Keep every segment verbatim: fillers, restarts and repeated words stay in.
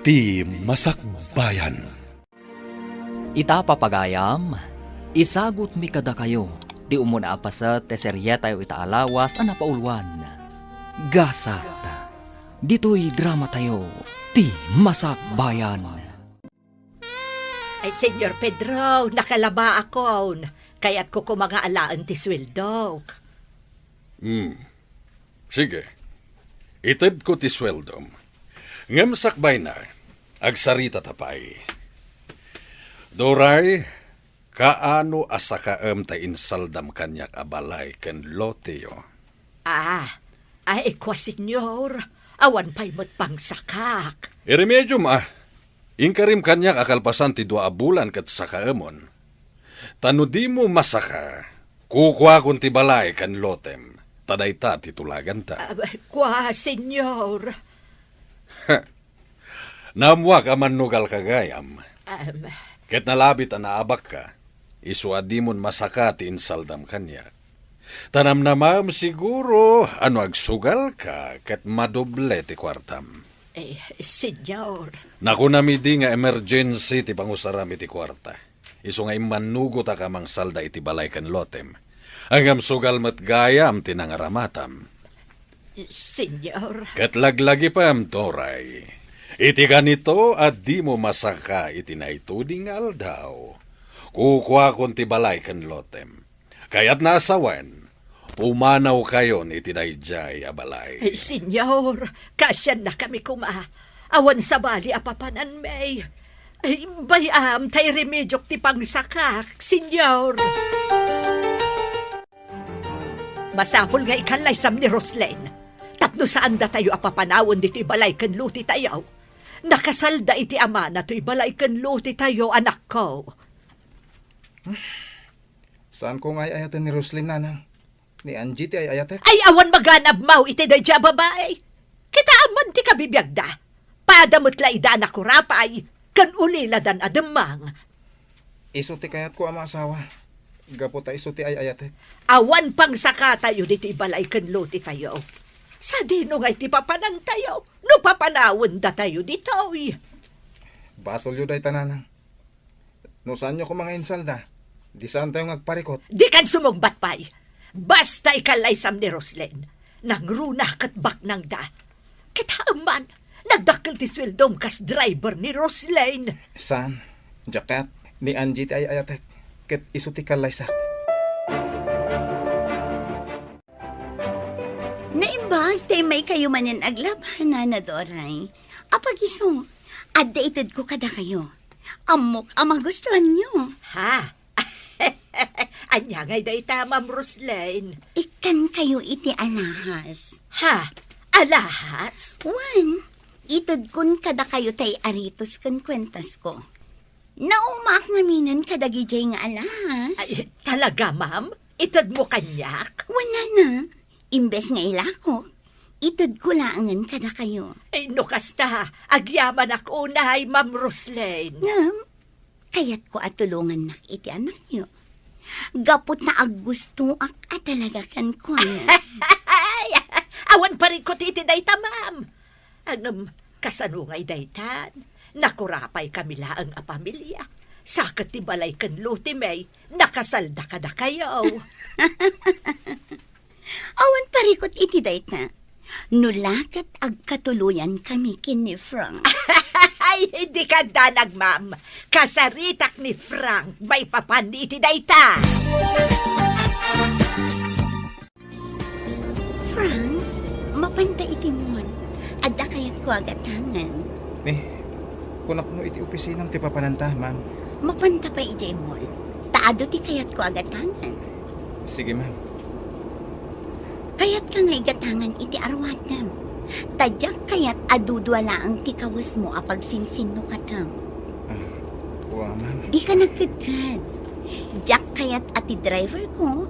Ti Masakbayan. Ita, papagayam, isagutmi kadakayo ti umuna a paset ti serietayo ita a lawas a napauluan, Gasat. Ditoy dramatayo, Ti Masakbayan. Ay, Señor Pedro, nakalabaakon. Kayatko koma nga alaen ti sueldok. Hmm. Sige. Itedko ti sueldom. Ngem sakbayna, agsaritata pay. Doray, kaano a sakaem ta insaldam kaniak a balay ken loteyo? Ah, ay, kua, Señor, awan pay met pangsakak. Iremediom, a. Inkarim kaniak a kalpasan ti dua a bulan ket sakaemon. Ta no dimo masaka, kukuakon ti balay ken lotem, ta dayta ti tulaganta. Ah, kua, Señor. Naammoak a mannugalka gayam. Am. Ket nalabit a naabakka, isu a dimon masaka ti insaldam kaniak. Ta namnamaem siguro a no agsugalka ket madoble ti kuartam. Eh, Señor. Nakunam idi nga emergency ti pangusaram iti kuarta. Isu nga immannugotak a mangsalda iti balay ken lotem. Ngem sugal met gayam ti nangaramatam. Señor. Ket laglagipem, Doray. Iti kanito a dimo masaka iti naituding nga aldaw, kukuakon ti balay ken lotem. Kayatna a sawen, pumanawkayon iti daydiay a balay. Ay, Señor, kaasiannakami koma. Awan sabali a papananmi. Ay, bay-am ta iremediok ti pangsakak, Señor. Masapul nga ikallaysam ni Roslyn tapno saan datayo a papanawen ditoy balay ken lotetayo. Nakasalda iti amana toy balay ken lotetayo, anakko. Saanko nga ay-ayaten ni Roslyn, nanang. Ni Angie ti ay-ayatek. Ay, awan maganabmaw iti daydiay a babai. Kitaem man ti kabibiagda. Pada met la ida a nakurapay, ken uliladan a demmang. Isu ti kayatko a maasawa. Gapu ta isu ti ay-ayatek. Awan pangsakatayo ditoy balay ken lotetayo. Sadino ngay ti papanantayo no papanawendatayo ditoy? Basolyo dayta, nanang. No saanyo koma nga insalda, di saantayo nga agparikot. Dikan sumungbat pay. Basta ikallaysam ni Roslyn. Nangruna ket baknangda. Kitaem man, nagdakkel ti sueldom kas driver ni Roslyn. Saan? Diak kayat. Ni Angie ti ay-ayatek. Ket isu ti kallaysak. Naimbag ta immaykayo manen aglaba, Nana Doray. Apagiso, adda itedko kadakayo. Ammok a magustuanyo. Ha? Ania ngay dayta, Ma'am Roslyn? Ikkankayo iti alahas. Ha? Alahas? Wen, itedkon kadakayo tay aritos ken kuentasko. Naumaak ngaminen kadagidiay nga alahas. Ay, talaga, ma'am? Itedmo kaniak? Wen, nana. Imbes nga ilakok, itedko laengen kadakayo. Ay, no kasta, agyamanak unay, Ma'am Roslyn. Ngem, kayatko a tulongannak iti anakyo. Gapu ta aggustoak a talaga kenkuana. Ay, awan parikot iti dayta, ma'am. Ngem, kasano ngay daytan? Nakurapaykami laeng a pamilia. Sa ket ti balay ken lotemi, nakasalda kadakayo. Awan parikot iti dayta. No la ket agkatuloyankami ken ni Frank. Ay, dika agdanag, ma'am. Kasaritak ni Frank maipapan iti dayta. Frank, mapanta iti mall. Adda kayatko a gatangen. Eh, kunak no iti opisinam ti papananta, ma'am. Mapanta pay idiay mall. Ta adu ti kayatko a gatangen. Sige, ma'am. Kayatka nga igatangan iti aruatem. Ta diak kayat a dudua laeng ti kawesmo a pagsinsinnukatem. Ah, wa, ma'am. Dika nagkedked. Diak kayat a ti driverko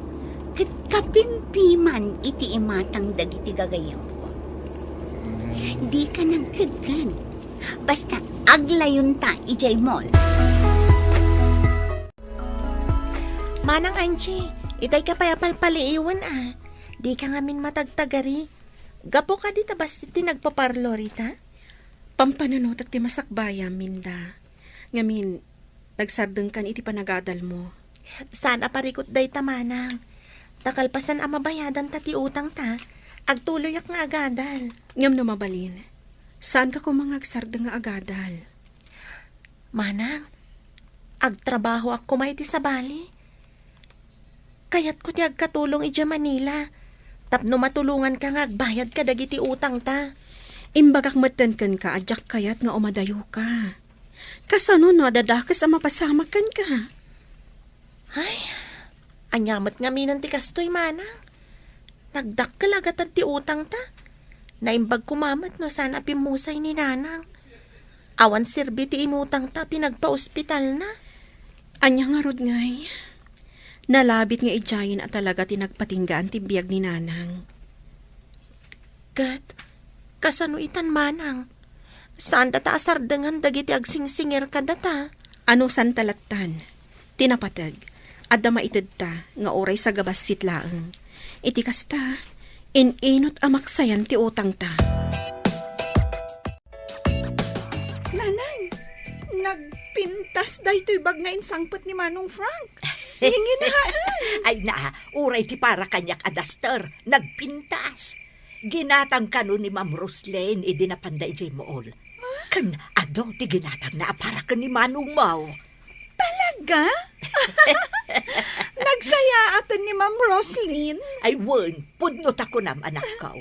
ket kapimpiman iti imatang dagiti gagayyemko. Mm. Dika nagkedked. Basta aglayonta idiay mall. Manang Angie, itay ka pay a palpaliiwen a. Dika ngamin matagtagari. Gapu kadi ta bassit ti nagpaparlo rita? Pampanunotek ti masakbayam, Minda. Ngamin, nagsardengkan iti panagadalmo. Saan a parikut dayta, manang. Ta kalpasan a mabayadanta ti utangta, agtuloyak nga agadal. Ngem no mabalin, saanka koma nga agsardeng nga agadal. Manang, agtrabahoak koma iti sabali. Kayatko ti agkatulong idiay Manila tapno matulonganka nga agbayad kadagiti utangta. Imbagak metten kenka a diak kayat nga umadayoka. Kasano no adda dakes a mapasamak kenka? Ay, ania met ngaminen ti kastoy, manang? Nagdakkel a gatad ti utangta. Naimbag koma met no saan a pimmusay ni nanang. Awan serbi ti inutangta a pinagpaospitalna. Ania ngarud ngay? Nalabit nga idiayen a talaga ti nagpatinggaan ti biag ni nanang. Ket, kasano itan, manang? Saandata a sardengan dagiti agsingsingir kadata? Anusanta lattan? Ti napateg, adda maitedta nga uray sagabassit laeng. Iti kasta, in-inut a maksayan ti utangta. Nanang, nagpintas daytoy bag nga insangpet ni Manong Frank. Nginginaen. Ay na, uray ti para kaniak a duster, nagpintas. Ginatang kano ni Ma'am Roslyn idi napanda idiay Mool. Ken adu ti ginatangna a para ken ni Manong Mau. Talaga? Nagsayaaten ni Ma'am Roslyn? Ay wen, pudno ta kunam, anakko.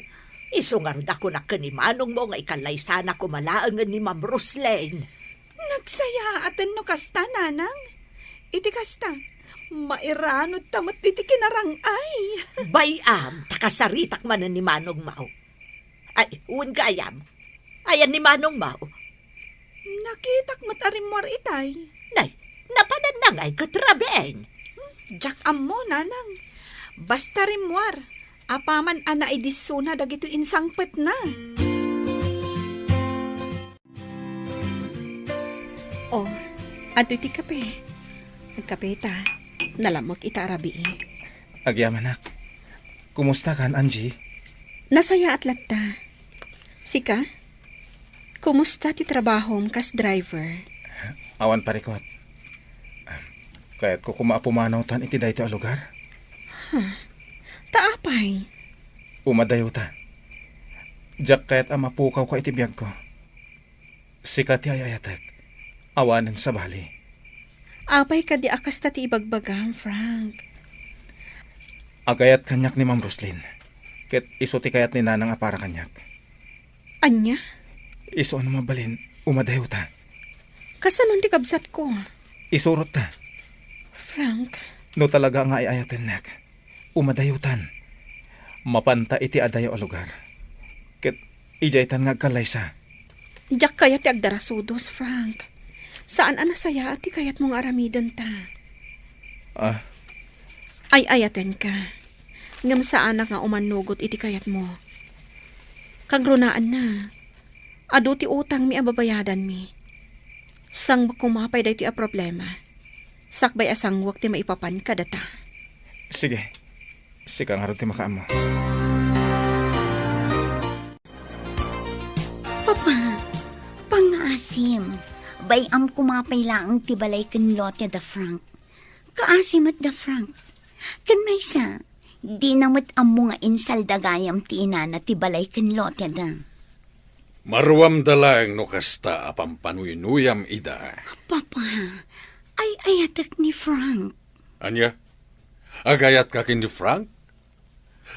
Isu ngarud a kunak ken ni Manong Mau nga ikallaysana koma laengen ni Ma'am Roslyn. Nagsayaaten no kasta, nanang. Iti kasta, mairanod ta met iti kinarang-ay. Bay-am, ta kasaritak manen ni Manong Mau. Ay, wen gayam. Ayan ni Manong Mau. Nakitak met a rimmuar itay. Nay, napananna ngay ket rabiin. Hmm, diak ammo, nanang. Basta rimmuar, apaman a naidissona dagitoy insangpetna. Oh, adtoy ti kape. Agkape ta. Nalamek ita a rabii. Agyamanak. Kumusta kan, Angie? Nasayaat latta. Sika? Kumusta ti trabahom kas driver? Awan parikot. Kayatko koma a pumanawtan iti daytoy a lugar. Huh. Ta apay? Umadayota. Diak kayat a mapukawka iti biagko. Sika ti ay-ayatek. Awanen sabali. Apay kadi a kasta ti ibagbagam, Frank? Agayat kaniak ni Ma'am Roslyn. Ket isu ti kayat ni Nanang a para kaniak. Ania? Isu a no mabalin, umadayota. Kasanon ti kabsatko? Isurotta. Frank. No talaga nga ay-ayatennak, umadayotan. Mapanta iti adayo a lugar. Ket idiaytan nga agkallaysa. Diak kayat ti agdarasudos, Frank. Saan a nasayaat ti kayatmo nga aramidenta. Ah? Ay-ayatenka. Ngem saanak nga umannugot iti kayatmo. Kagrunaanna, adu ti utangmi a babayadanmi. Sanguek koma pay daytoy a problema. Sakbay a sanguek ti maipapan kadata. Sige. Sika ngarud ti makaammo. Papa, pangngaasim. Bay-am koma pay laeng ti balay ken lote da Frank. Kaasi met da Frank. Ken maysa, dina met ammo nga insalda gayam ti inana ti balay ken lote da. Maruamda laeng no kasta a pampanuynuyam ida. Papa, ay-ayatek ni Frank. Ania? Agayatka ken ni Frank?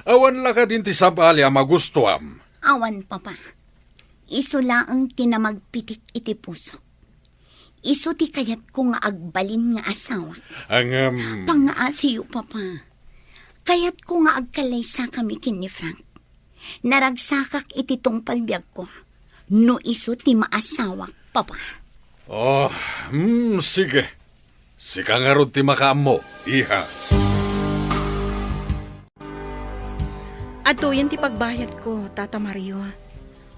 Awan la kadin ti sabali a magustuam? Awan, Papa. Isu laeng ti namagpitik iti pusok. Isu ti kayatko nga agbalin nga asawa. Ngem, pangngaasiyo, Papa. Kayatko nga agkallaysakami ken ni Frank. Naragsakak iti tungpal biagko no isu ti maasawak, Papa. Oh, hmm, sige. Sika ngarud ti makaammo, iha. Adtoyen ti pagbayadko, Tata Mario.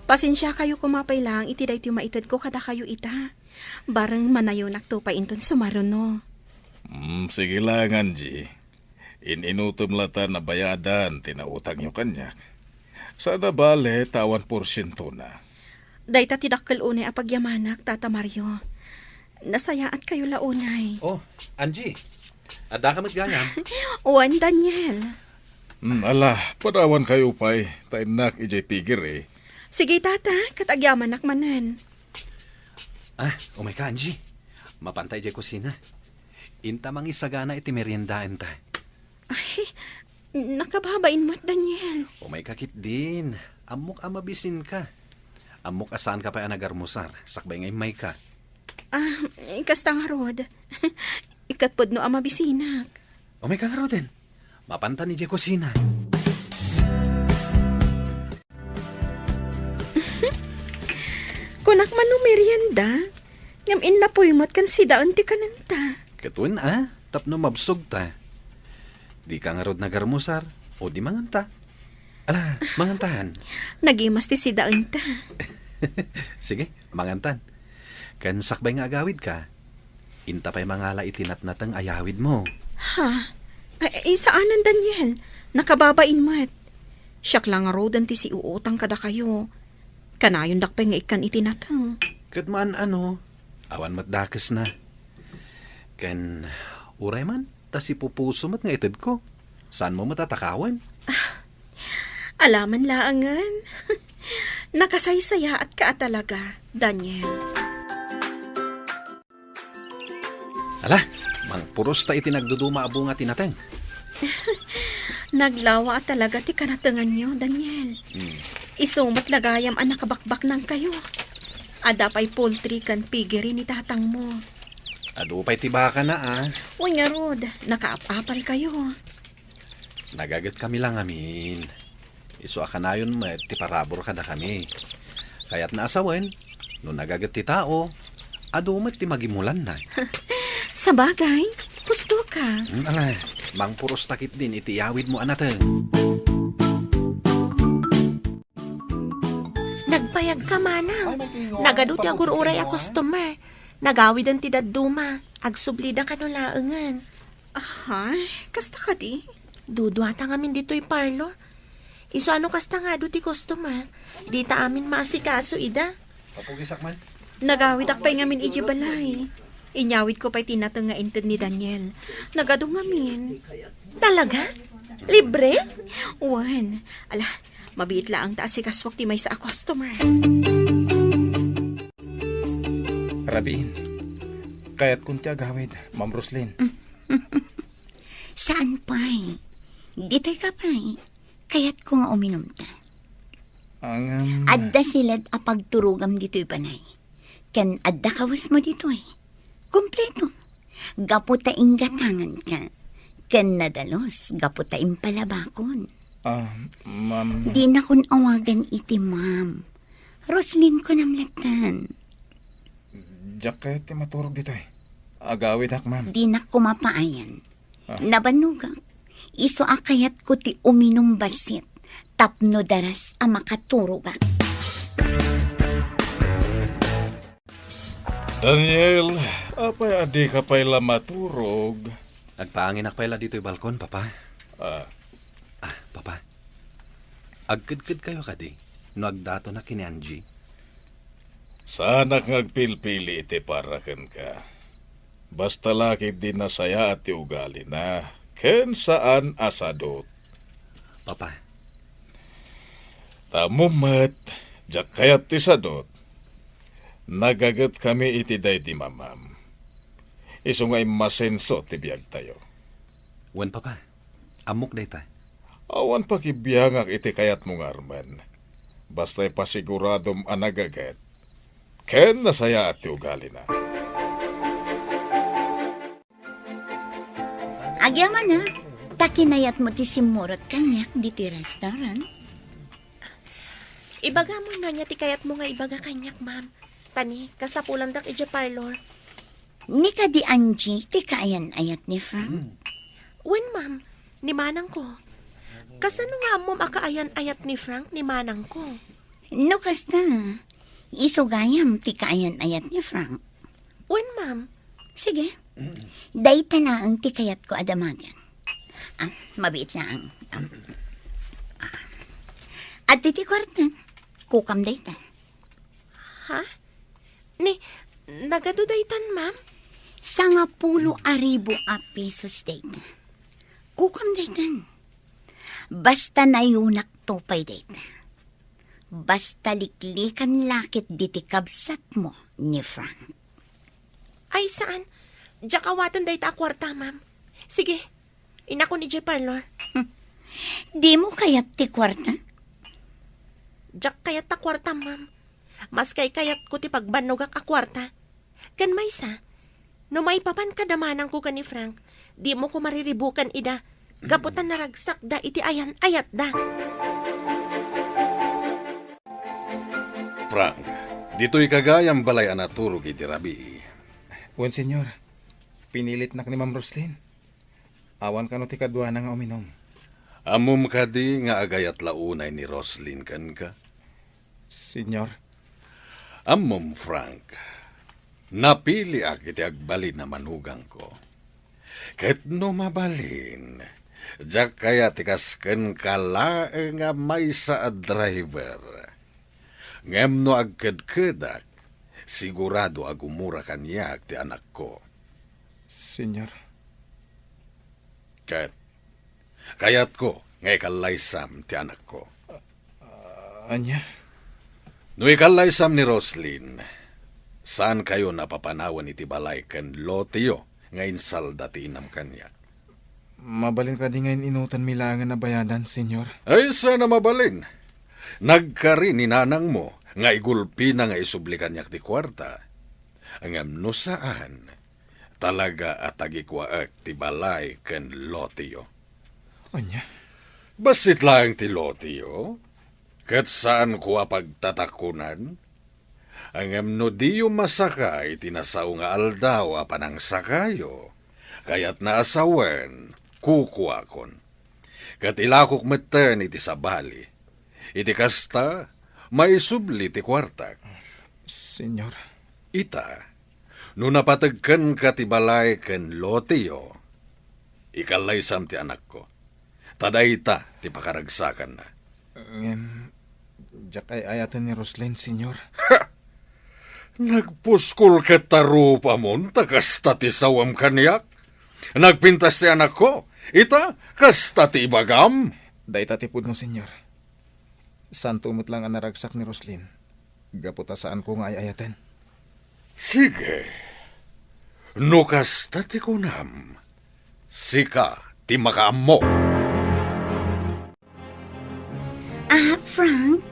Pasensiakayo koma pay laeng iti daytoy maitedko kadakayo ita. Bareng manayonakto pay inton sumaruno. Hmm, sige laeng, Angie. In-inutem lata a bayadan ti nautangyo kaniak. Saan a bale ta awan porsientona. Dayta ti dakkel unay a pagyamanak, Tata Mario. Nasayaatkayo la unay. Oh, Angie. Addaka met gayam? Wen, Daniel. Hmm, ala, padawankayo pay, ta innak idiay pigiri. Sige, Tata, ket agyamanak manen. Ah, umayka, Angie. Mapanta idiay kusina. Inta mangisagana iti meriendaenta. Ay, nakababain met, Daniel. Umayka ketdin. Ammok a mabisinka. Ammok a saanka pay a nagarmusar, sakbay nga immayka. Ah, kasta ngarud. Ikat pudno a mabisinak. Umayka ngaruden. Mapantan idiay kusina. Kunak man no merienda, ngem innapoy met ken sidaen ti kanenta. Ket wen a, tapno mabsogta. Dika ngarud nagarmusar, o di manganta. Ala, mangantan. Nagimas ti sidaenta. Sige, mangantan. Ken sakbay nga agawidka, inta pay mangala iti natnateng a yawidmo. Ha? Ay, ay, saanen, Daniel. Nakababain met. Siak la ngaruden ti siuutang kadakayo. Kanayondak pay nga ikkan iti nateng. Ket maan-ano, awan met dakesna. Ken uray man, ta sipupuso met nga itedko. Saanmo met a takawen? Alaman laengen. Nakasaysayaatka a talaga, Daniel. Ala, mangpuros ta iti nagduduma a bunga ti nateng. Naglawa a talaga ti kanatenganyo, Daniel. Hmm. Isu met la gayam a nakabakbaknangkayo. Adda pay poultry ken piggery ni tatangmo. Adu pay ti bakana, a. Wen ngarud, nakaap-apalkayo. Nagagetkami la ngamin. Isu a kanayon met ti parabur kadakami. Kayatna a sawen, no nagaget ti tao, adu met ti magimulanna. Sabagay, husto ka. Hmm, ala, mangpuros ta ketdin iti yawidmo a nateng. Nagpayagka, manang. Nagadu ti agur-uray a customer. Nagawiden ti dadduma. Agsublida kano laengen. Aha, kasta kadi? Duduata ngamin ditoy parlor. Isu a no kasta nga adu ti customer, dita amin maasikaso ida. Papugisak man. Nagawidak pay ngamin idiay balay. Inyawidko pay ti nateng nga inted ni Daniel. Nagadu ngamin. Talaga? Libre? Wen. Ala, mabiit laeng ta asikasuak ti maysa a customer. Rabiin, kayatkon ti agawid, Ma'am Roslyn. Saan pay? Ditoy ka pay. Kayatko nga uminumta. Ngem adda siled a pagturogam ditoy balay. Ken adda kawesmo ditoy. Kompleto. Gapu ta inggatanganka. Ken nadalus gapu ta impalabakon. Ah, ma'am. Dinakon awagan iti ma'am. Roslyn kunam latta. Diak kayat ti maturog ditoy. Agawidak, ma'am. Dinak koma paayan. Ah. Nabannogak. Isu a kayatko ti uminum bassit tapno daras a makaturogak. Daniel, apay a dika pay la maturog? Agpaanginak pay la ditoy balkon, Papa. Ah. Ah, Papa. Agkedkedkayo kadi no agdatona ken ni Angie? Saanak nga agpilpili iti para kenka. Basta la ketdi nasayaat ti ugalina, ken saan a sadut. Papa. Ta ammom met, diak kayat ti sadut. Nagagetkami iti daydi mamam. Isu nga immasenso ti biagtayo. Wen, Papa. Ammok dayta. Awan pakibiangak iti kayatmo nga armen. Basta ipasiguradom a nagaget ken nasayaat ti ugalina. Agyamanak, ta kinayatmo ti simmurot kaniak ditoy restaurant. Ibagam no ania ti kayatmo nga ibaga kaniak, ma'am. Ta ni, kasapulandak idiay parlor. Ni kadi Angie ti kaayan-ayat ni Frank? Hmm. Wen, ma'am. Ni manangko. Kasano nga ammom a kaayan-ayat ni Frank ni manangko? No kasta, isu gayam ti kaayan-ayat ni Frank. Wen, ma'am. Sige. Dayta laeng ti kayatko a damagen. Ah, mabiit laeng. Ah. Ah. Adtoy ti kuarta. Kukam dayta. Ha? Ni, nagadu daytan, ma'am? Sangapulo a ribu a pesos dayta. Kukam daytan. Basta nayunak to pay dayta. Basta liklikan la ket diti kabsatmo ni Frank. Ay, saan. Diak awaten dayta a kuarta, ma'am. Sige, inakon idiay parlor. Hmm. Dimo kayat ti kuarta? Diak kayat ta kuarta, ma'am. Maskay kayatko ti pagbannogak a kuarta. Ken maysa, no maipapan kadamananko ken ni Frank, dimo ko mariribukan ida, gapu ta naragsakda iti ayan-ayatda. Frank, ditoy ka gayam balay a naturog iti rabii. Wen, Senyor. Pinilitnak ni Ma'am Roslyn. Awan kano ti kaduana nga uminum. Ammom kadi nga agayat la unay ni Roslyn kenka? Senyor. Ammom, Frank, napiliak iti agbalin a manugangko. Ket no mabalin, diak kayat ti kas kenka laeng a maysa a driver. Ngem no agkedkedak, sigurado a gumura kaniak ti anakko. Senyor. Ket kayatko nga ikallaysam ti anakko. Ah, ania? No ikallaysam ni Roslyn, saankayon a papanawen iti balay ken loteyo nga insalda ti inam kaniak. Mabalin kadi nga in-inutanmi laengen a bayadan, Senyor? Ay, saan a mabalin. Nagkari ni nanangmo nga igulpina nga isubli kaniak ti kuarta. Ngem no saan, talaga a tagikuaek ti balay ken loteyo. Ania? Bassit laeng ti loteyo, ket saanko a pagtatakunan. Ngem no diyo masaka iti nasao nga aldaw a panangsakayo, kayatna a sawen, kukuakon. Ket ilakok metten iti sabali. Iti kasta, maisubli ti kuartak. Senyor. Ita, no napateg kenka ti balay ken loteyo, ikallaysam ti anakko. Ta dayta ti pakaragsakanna. Ngem, diak ay-ayaten ni Roslyn, Senyor. Ha! Nagpuskol ket tarupamon ta kasta ti sawem kaniak. Nagpintas ti anakko. Ita, kasta ti ibagam. Dayta ti pudno, Senyor. Saanto met lang a naragsak ni Roslyn. Gapu ta saanko nga ay-ayaten. Sige. No kasta ti kunam, sika ti makaammo. Ah, Frank,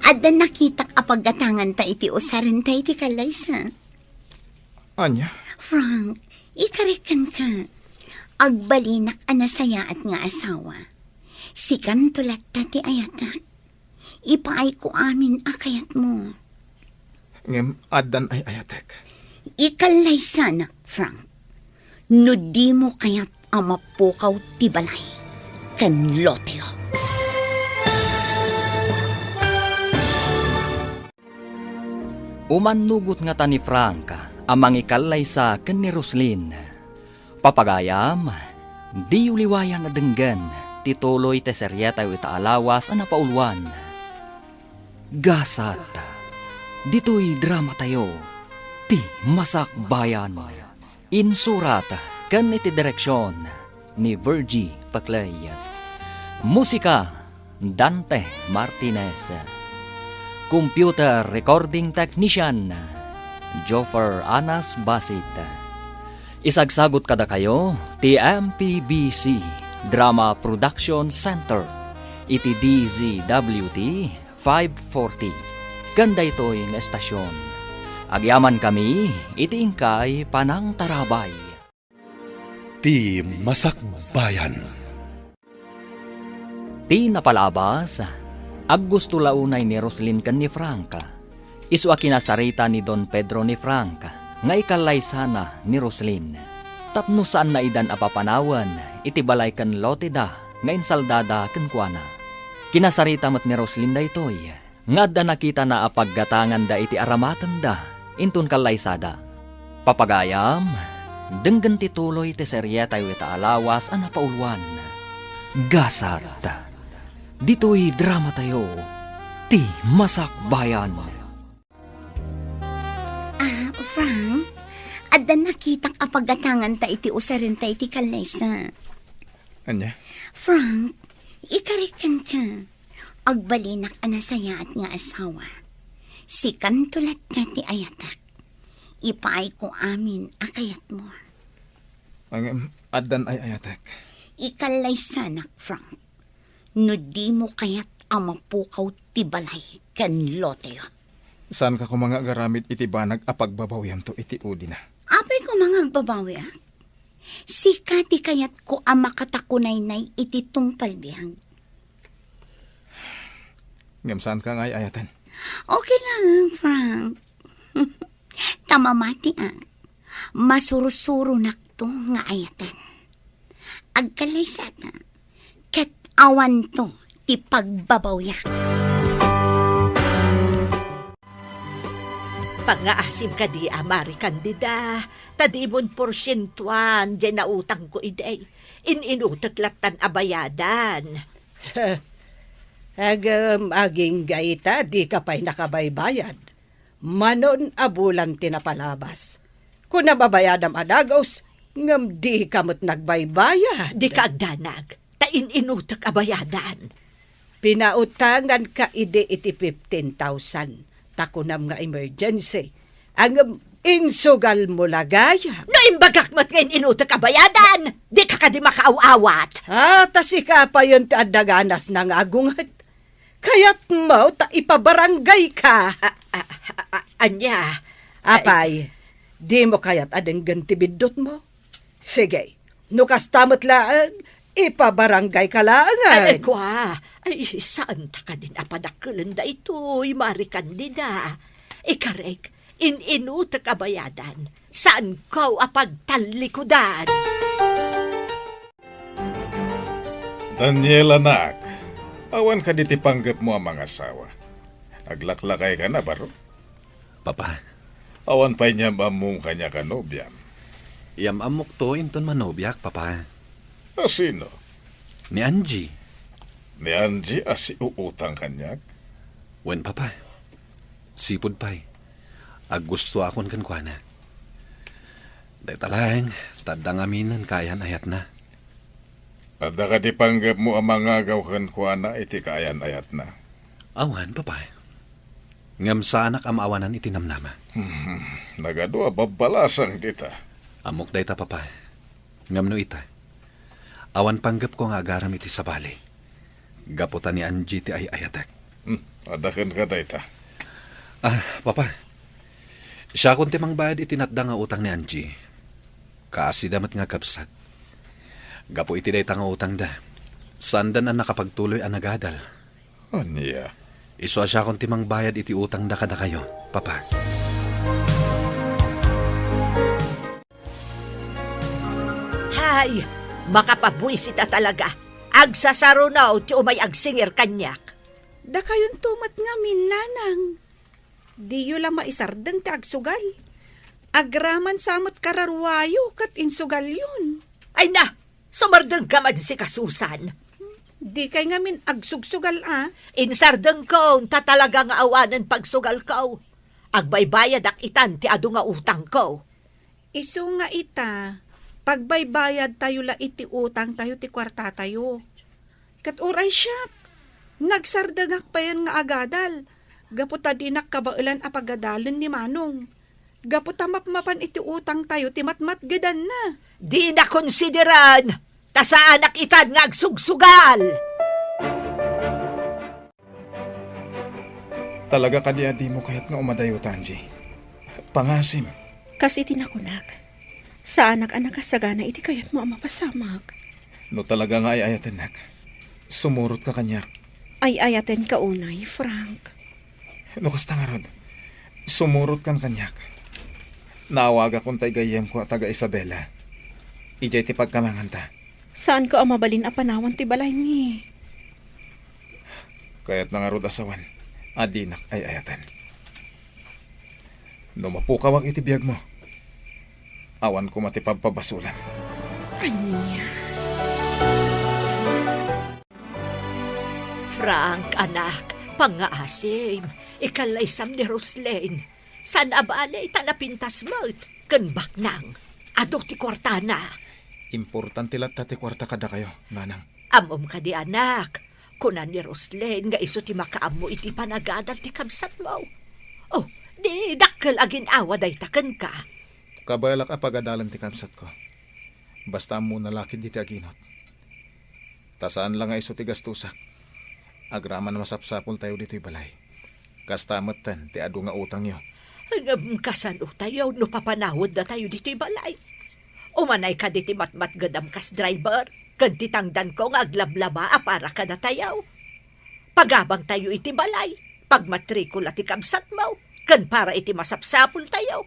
adda nakitak a paggatanganta iti usarenta iti kallaysa. Ania? Frank, ikarik kenka. Agbalinak a nasayaat nga asawa. Sikanto latta ti ayatak. Ipaayko amin a kayatmo. Ngem addan ay-ayatek. Ikallaysanak, Frank. No dimo kayat a mapukaw ti balay ken loteyo. Umannugot ngata ni Frank a mangikallaysa ken ni Roslyn. Papagayam, diyo liwayan a denggen ti tuloy ti serietayo ita a lawas a napauluan. Gasat, ditoy dramatayo, Ti Masakbayan. Insurat ken iti direksion ni Virgie Paclay. Musika, Dante Martinez. Computer Recording Technician, Joffer Anas Basit. Isagsagut kadakayo ti M P B C Drama Production Center iti D Z W T five forty. Ken daytoy nga estasion, agyamankami iti inkay panangtarabay. Ti Masakbayan. Ti napalabas, aggusto la unay ni Roslyn ken ni Frank. Isu a kinasarita ni Don Pedro ni Frank nga ikallaysana ni Roslyn tapno saanna idan a papanawen iti balay ken loteda nga insaldada kenkuana. Kinasarita met ni Roslyn daytoy nga adda nakitana a paggatanganda iti aramatenda inton kallaysada. Papagayam, denggen ti tuloy ti serietayo ita a lawas a napauluan. Gasat, ditoy dramatayo, Ti Masakbayan. Ah, Frank, adda nakitak a paggatanganta iti usarenta iti kallaysa. Ania? Frank, ikarik kenka. Agbalinak a nasayaat nga asawa. Sikanto latta ti ayatek. Ipaayko amin a kayatmo. Ngem, addan ay-ayatek. Ikallaysanak, Frank. No dimo kayat a mapukaw ti balay ken loteyo. Saanka koma nga agaramid iti banag a pagbabawiamto iti udina. Apay koma nga agbabawiak? Sika ti kayatko a makatakunaynay iti tungpal biag. Ngem saanka nga ay-ayaten? Okay lang, Frank. Ta mamatiak, masursuronakto nga ayaten. Agkallaysata, ket awanto ti pagbabawiak. Pangngaasim kadi a Mari Candida, ta dimon porsientuan diay nautangko idi. In-inutek lattan a bayadan. Agem, agingga ita, dika pay nakabaybayad. Manon a bulan ti napalabas. Kunam a bayadam a dagus, ngem dika met nagbaybayad. Dika agdanag, ta in-inutek a bayadan. Pinautanganka idi iti fifteen thousand, ta kunam nga emergency. Ngem insugalmo la gayam. No imbagak met nga in-inutek a bayadan, dika kadi makaaw-awat. Ah, ta sika payen ti adda ganasna nga agunget. Kayatmo ta ipabaranggayka. A, a, a, a, ania? Apay, dimo kayat a denggen ti biddutmo? Sige, no kasta met laeng, ipabaranggayka laengen. Ay, kua, ay, saanta kadin a padakkelen daytoy, Mari Candida. Ikarek, in-inutek a bayadan, saanko a pagtallikudan. Daniel, anak, awan kadi ti panggepmo a mangasawa? Aglaklakayka na, baro? Papa. Awan pay ni am-ammom kaniak a nobiam? Yam-ammokto inton manobiak, Papa. A sino? Ni Angie. Ni Angie a siuutang kaniak? Wen, Papa. Sipud pay, aggustoakon kenkuana. Dayta laeng, ta adda ngaminen kaayan-ayatna. Adda kadi panggepmo a mangagaw kenkuana iti kaayan-ayatna? Awan, Papa. Ngem saanak a maawanan iti namnama. Hmm, nagadu a babbalasang dita. Ammok dayta, Papa. Ngem no ita, awan panggepko nga agaram iti sabali. Gapu ta ni Angie ti ay-ayatek. Hmm, adda kenka dayta. Ah, Papa. Siakon ti mangbayad iti natda nga utang ni Angie. Kaasida met nga kabsat. Gapu iti dayta nga utangda, saanda a nakapagtuloy a nagadal. Ania? Isu a siakon ti mangbayad iti utangda kadakayo, Papa. Hay! Makapabuisit a talaga. Agsasaruno ti umay agsingir kaniak. Dakayonto met ngamin, nanang. Diyo la maisardeng ti agsugal. Agraman sa met kararuayo ket insugalyon. Ay na! Sumardengka man sika, Susan. Dikay ngamin agsugsugal a. Insardengko, ta talaga nga awanen pagsugalko. Agbaybayadak itan ti adu nga utangko. Isu nga ita, pagbaybayadtayo la iti utangtayo ti kuartatayo. Ket uray siak, nagsardengak payen nga agadal, gapu ta dinak kabaelan a pagadalen ni Manong. Gapu ta mapmapan iti utangtayo ti matmatgedanna. Dina konsideran, ta saanak itan nga agsugsugal. Talaga kadi a dimo kayat nga umadayo ta, Angie? Pangasim. Kas iti nakunak, saanak a nakasagana iti kayatmo a mapasamak. No talaga nga ay-ayatennak, sumurotka kaniak. Ay-ayatenka unay, Frank. No kasta ngarud, sumurotkan kaniak. Naawagakon tay gayyemko a taga Isabela. Idiay ti pagkamanganta. Saanko a mabalin a panawan ti balaymi. Kayatna ngarud a sawen a dinak ay-ayaten. No mapukawak iti biagmo, awan koma ti pabpabasolam. Ania? Frank, anak, pangngaasim, ikallaysam ni Roslyn. Saan a bale, ta napintas met. Ken baknang, adu ti kuartana. Importante latta ti kuarta kadakayo, nanang. Ammom kadi, anak, kuna ni Roslyn nga isu ti makaammo iti panagadal ti kabsatmo. Oh, di dakkel a gin-awa dayta kenka. Kabaelak a pagadalen ti kabsatko. Basta ammona la ketdi ti aginot. Ta saan la nga isu ti gastusak. Agraman a masapsapultayo ditoy balay. Kasta metten ti adu nga utangyo. Ngem kasanotayo no papanaweddatayo ditoy balay? Umanay kadi ti matmatgedam kas driver, ken ti tangdanko nga aglablaba a para kadatayo. Pagabangtayo iti balay, pagmatrikula ti kabsatmo, ken para iti masapsapultayo.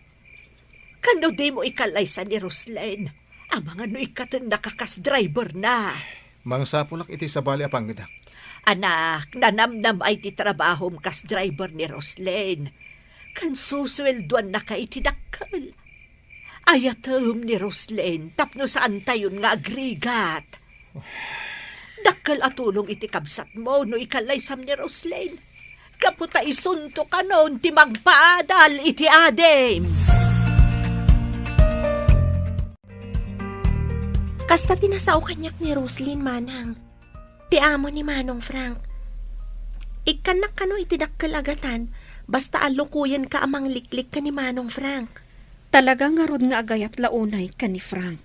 Kano dimo ikallaysa ni Roslyn? Amangan no ikkatennaka kas driver na. Mangsapulak iti sabali a panggedak. Anak, nanamnamay ti trabahom kas driver ni Roslyn. Ken susueldoannaka iti dakkel. Ayatem ni Roslyn tapno saantayon nga agrigat. Dakkel a tulong iti kabsatmo no ikallaysam ni Roslyn. Gapu ta isunto kanon ti mangpaadal iti adim. Kasta ti nasao kaniak ni Roslyn, manang. Ti amo ni Manong Frank. Ikkannak kano iti dakkel a gatad, basta allukoyenka a mangliklik ken ni Manong Frank. Talaga ngarud nga agayat la unay ken ni Frank.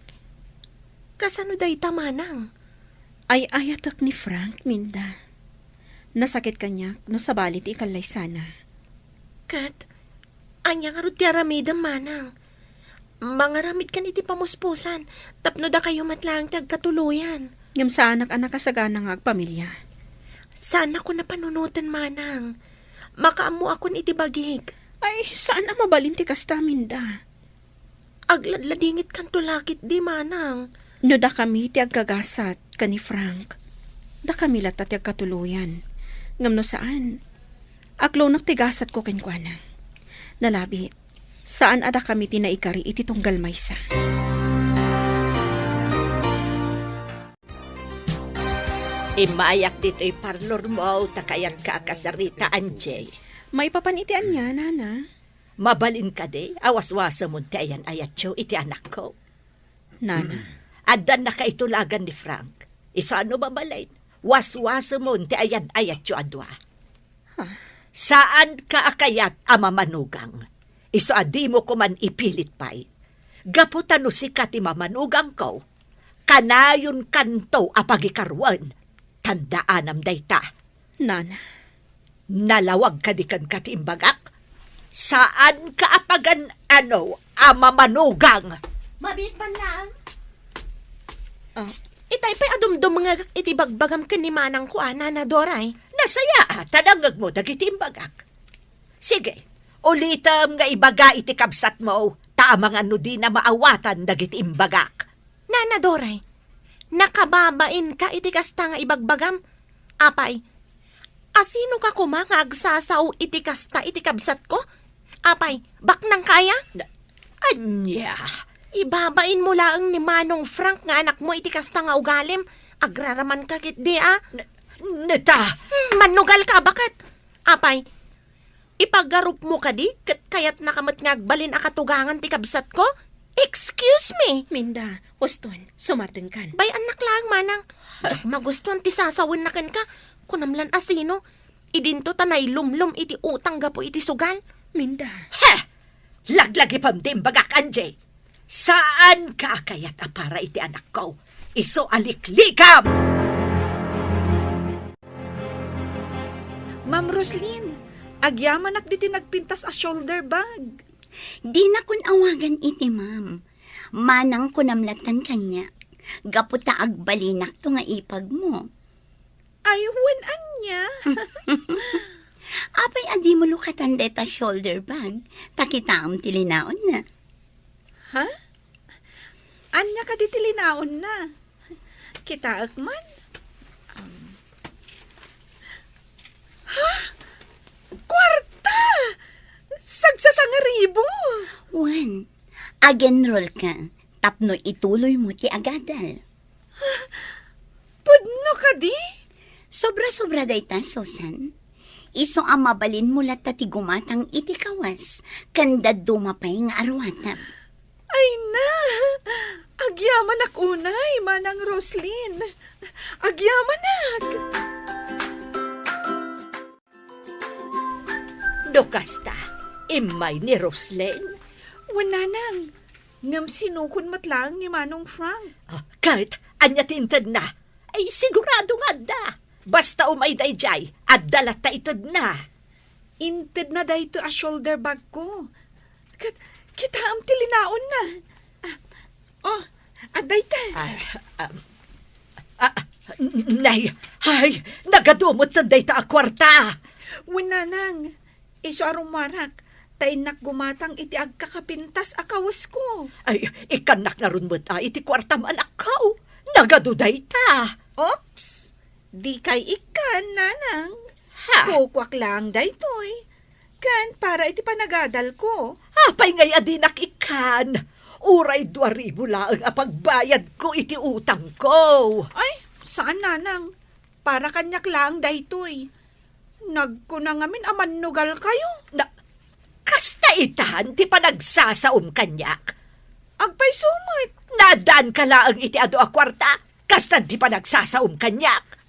Kasano dayta, manang? Ay-ayatek ni Frank, Minda. Nasakit kaniak no sabali ti ikallaysana. Ket, ania ngarud ti aramidem, manang? Mangaramidkan iti pamuspusan tapno dakayo met laeng ti agkatuloyan. Ngem saanak a nakasagana nga agpamilya. Saanakon a panunoten, manang. Makaammoakon iti bagik. Ay, saan a mabalin ti kasta, Minda. Agladladingitkanto la ketdi, manang. No dakami ti agkagasat ken ni Frank, dakami latta ti agkatuloyan. Ngem no saan, aklonnak ti gasatko kenkuana. Nalabit, saan a dakami ti naikari iti tunggal maysa. Immayak ditoy parlormo, ta kayanka a kasarita, Angie. Maipapan iti ania, nana? Mabalin kadi a waswasemon ti ayan-ayatyo iti anakko? Nana. Addan nakaitulagan ni Frank. Isu a no mabalin, waswasemon ti ayan-ayatyo a dua. Saanka a kayat a mamanugang. Isu a dimo koman ipilit pay. Gapu ta no sika ti mamanugangko, kanayonkanto a pagikaruen. Tandaanam dayta. Nana. Nalawag kadi kenka ti imbagak? Saanka a pagan-ano a mamanugang. Mabiit man laeng. Ah. Itay pay a dumdumngegak iti bagbagam ken ni manangko a, Nana Doray. Nasayaat a nangngegmo dagiti imbagak. Sige, ulitem nga ibaga iti kabsatmo, ta amangan no dina maawatan dagiti imbagak. Nana Doray, nakababainka iti kasta nga ibagbagam? Apay, asinoka koma nga agsasao iti kasta iti kabsatko? Apay, baknangka aya? Na-, ania? Ibabainmo laeng ni Manong Frank nga anakmo iti kasta nga ugalim. Agraramanka ketdi a. N-, neta. Hmm, mannugalka a baket. Apay, ipagarupmo kadi ket kayatnaka met nga agbalin a katugangan ti kabsatko? Excuse me! Minda, huston, sumartengkan. Bay-annak laeng, manang. Diak magustuan ti sasawenna kenka. Kunam lan a sino. Idinto ta nailumlom iti utang gapu iti sugal. Minda. He! Laglagipem ti imbagak, Angie. Saanka a kayat a para iti anakko. Isu a liklikam! Ma'am Roslyn, agyamanak ditoy nagpintas a shoulder bag. Dinakon awagan iti ma'am. Manang kunam lattan kaniak. Gapu ta agbalinakto nga ipagmo. Ay, wen ania? Apay a dimo lukatan dayta shoulder bag, ta kitaem ti linaonna. Ha? Ania kadi ti linaonna? Kitaek man. Um. Ha? Kuarta! Sagsasangaribu! Wen, ag-enroll ka tapno ituloymo ti agadal. Pudno kadi? Sobra-sobra dayta, Susan. Isu a mabalinmo latta ti gumatang iti kawes, ken dadduma pay nga aruatem. Ay na! Agyamanak unay, Manang Roslyn. Agyamanak! No kasta, immay ni Roslyn? Wen, nanang. Ngem sinukon met laeng ni Manong Frank. Ah, ket ania ti intedna? Ay, sigurado nga adda. Basta umay daydiay, adda latta itedna. Intedna daytoy a shoulder bag ko. Ket, kitaem ti linaonna. Ah, oh, adda ita. Ah, ah, ah, n-, nay, ay, nagadu met dayta a kuarta. Wen, nanang, isu a rummuarak, ta innak gumatang iti agkakapintas a kawesko. Ay, ikkannak ngarud met a iti kuartam, anakko. Nagadu dayta. Oops! Dikay ikkan, nanang. Ha? Kukuak laeng daytoy. Ken para iti panagadalko. Apay ngay a dinak ikkan? Uray dua ribu laeng a pagbayadko iti utangko. Ay, saan, nanang. Para kaniak laeng daytoy. Nagkuna ngamin a mannugalkayo. Na, kasta itan ti panagsasaom kaniak? Agpayso met. Naaddaanka laeng iti adu a kuarta, kastan ti panagsasaom kaniak.